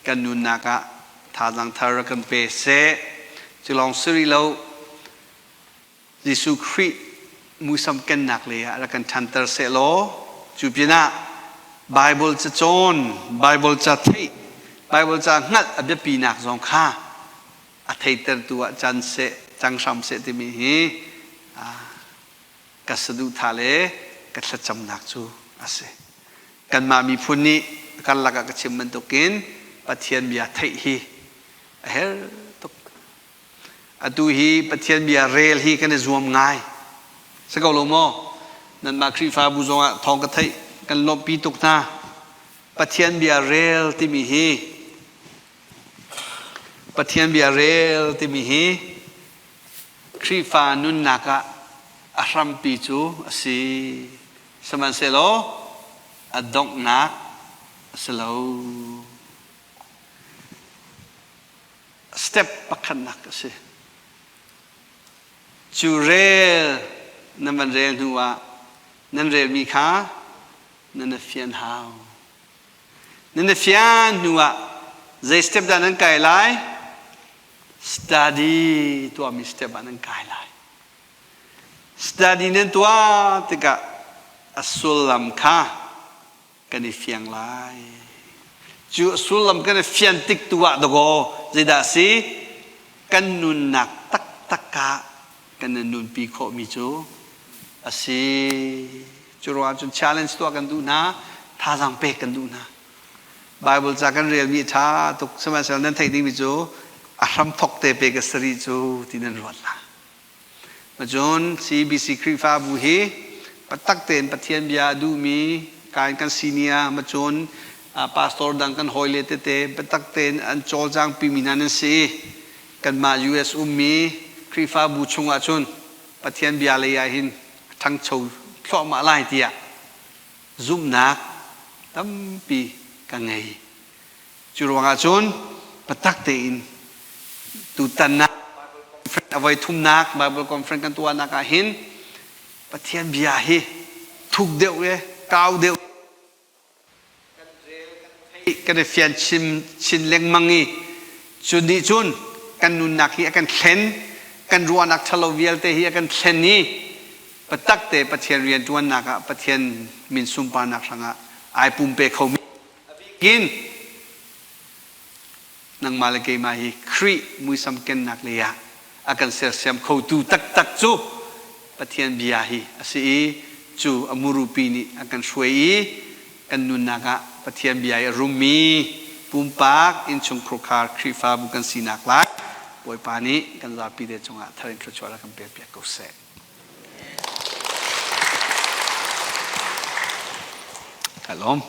kan nunnak ah thazaang thar rak kan pe seh. Cu lawng si rih lo, Jesuh Khrih muisam kennak lei ah rak kan ṭhanter seh law cu pinah Bible ca cawn, Bible ca theih, Bible ca hngalh a biapinak zong kha a theitertu ah can seh, cang hram seh timi hi ka saduhthah le ka thlacamnak cu a si. Kanmah miphun nih karlak ah ka chim bantukin Pathian bia theih hi a herh tuk. Atu hi Pathian bia rel hi kan i zuam ngai. Si ko lo maw? Nanmah Khrihfabu zongah thawng ka theih, kan lawmhpi tuk hna. Pathian bia rel timi hi Pathian bia rel timi hi Khrihfa nunnak ah a hrampi cu a si. Sihmanhsehlaw a donghnak a si lo. Step pakhatnak a si. Cu rel nan van rel hnu ah nan relmi kha nan i fian hau. Nan i fian hnu ah zei step dah nan kai lai? Study tuahmi step ah nan kai lai. Study nan tuah tikah a sullam kha kan i fiang lai. Cu sullam kan i fian tik tu ah dakaw zeidah a si? Kan nunnak taktak ah kan i nunpi khawhmi cu a si. Cu ruangah cun challenge tuah kan duh hna, thazaang pek kan duh hna. Bible ca kan relmi a ṭha tuk, sihmanhsehlaw nan theih dingmi cu a hramthok te pe ka sari cu ti nan ruat la. Cun CBC Khrihfabu hi patak tein Pathian bia a duhmi kain kan senior macun pastor dang kan hawile tete biatak tein an cawlcang pimi hna nan si. Kanmah US ummi Khrihfabu chungah cun Pathian bia lei ah hin a ṭhangcho thluahmah lai tiah zumhnak tampi ka ngei. Cu ruangah cun biatak tein tutan ah a voi thumnak Bible conference kan tuahnak ah hin Pathian bia hi thuk deuh le kau deuh kan rel kan theih kan i fian chin, chin lengmang i cu nih cun kan nunnak hi a kan thlen kan ruahnak ṭhalo vialte hi a kan thlen i biatak te Pathian rianṭuannak ah Pathian min sunparnak hrangah ai pumpe khomi A bikin nangmah le keimah hi Khrih muisam kennak lei ah a kan sersiam khotu taktak cu Pathian bia hi a si i cu a murupi nih a kan hruai i kan nunnak ah Pathian bia i a rummi pumpak innchungkhar Khrihfabu kan sinak lai Bawipa nih kan zapi te cungah thar in thluachuah rak kan pekpiak ko seh. Ka lawm.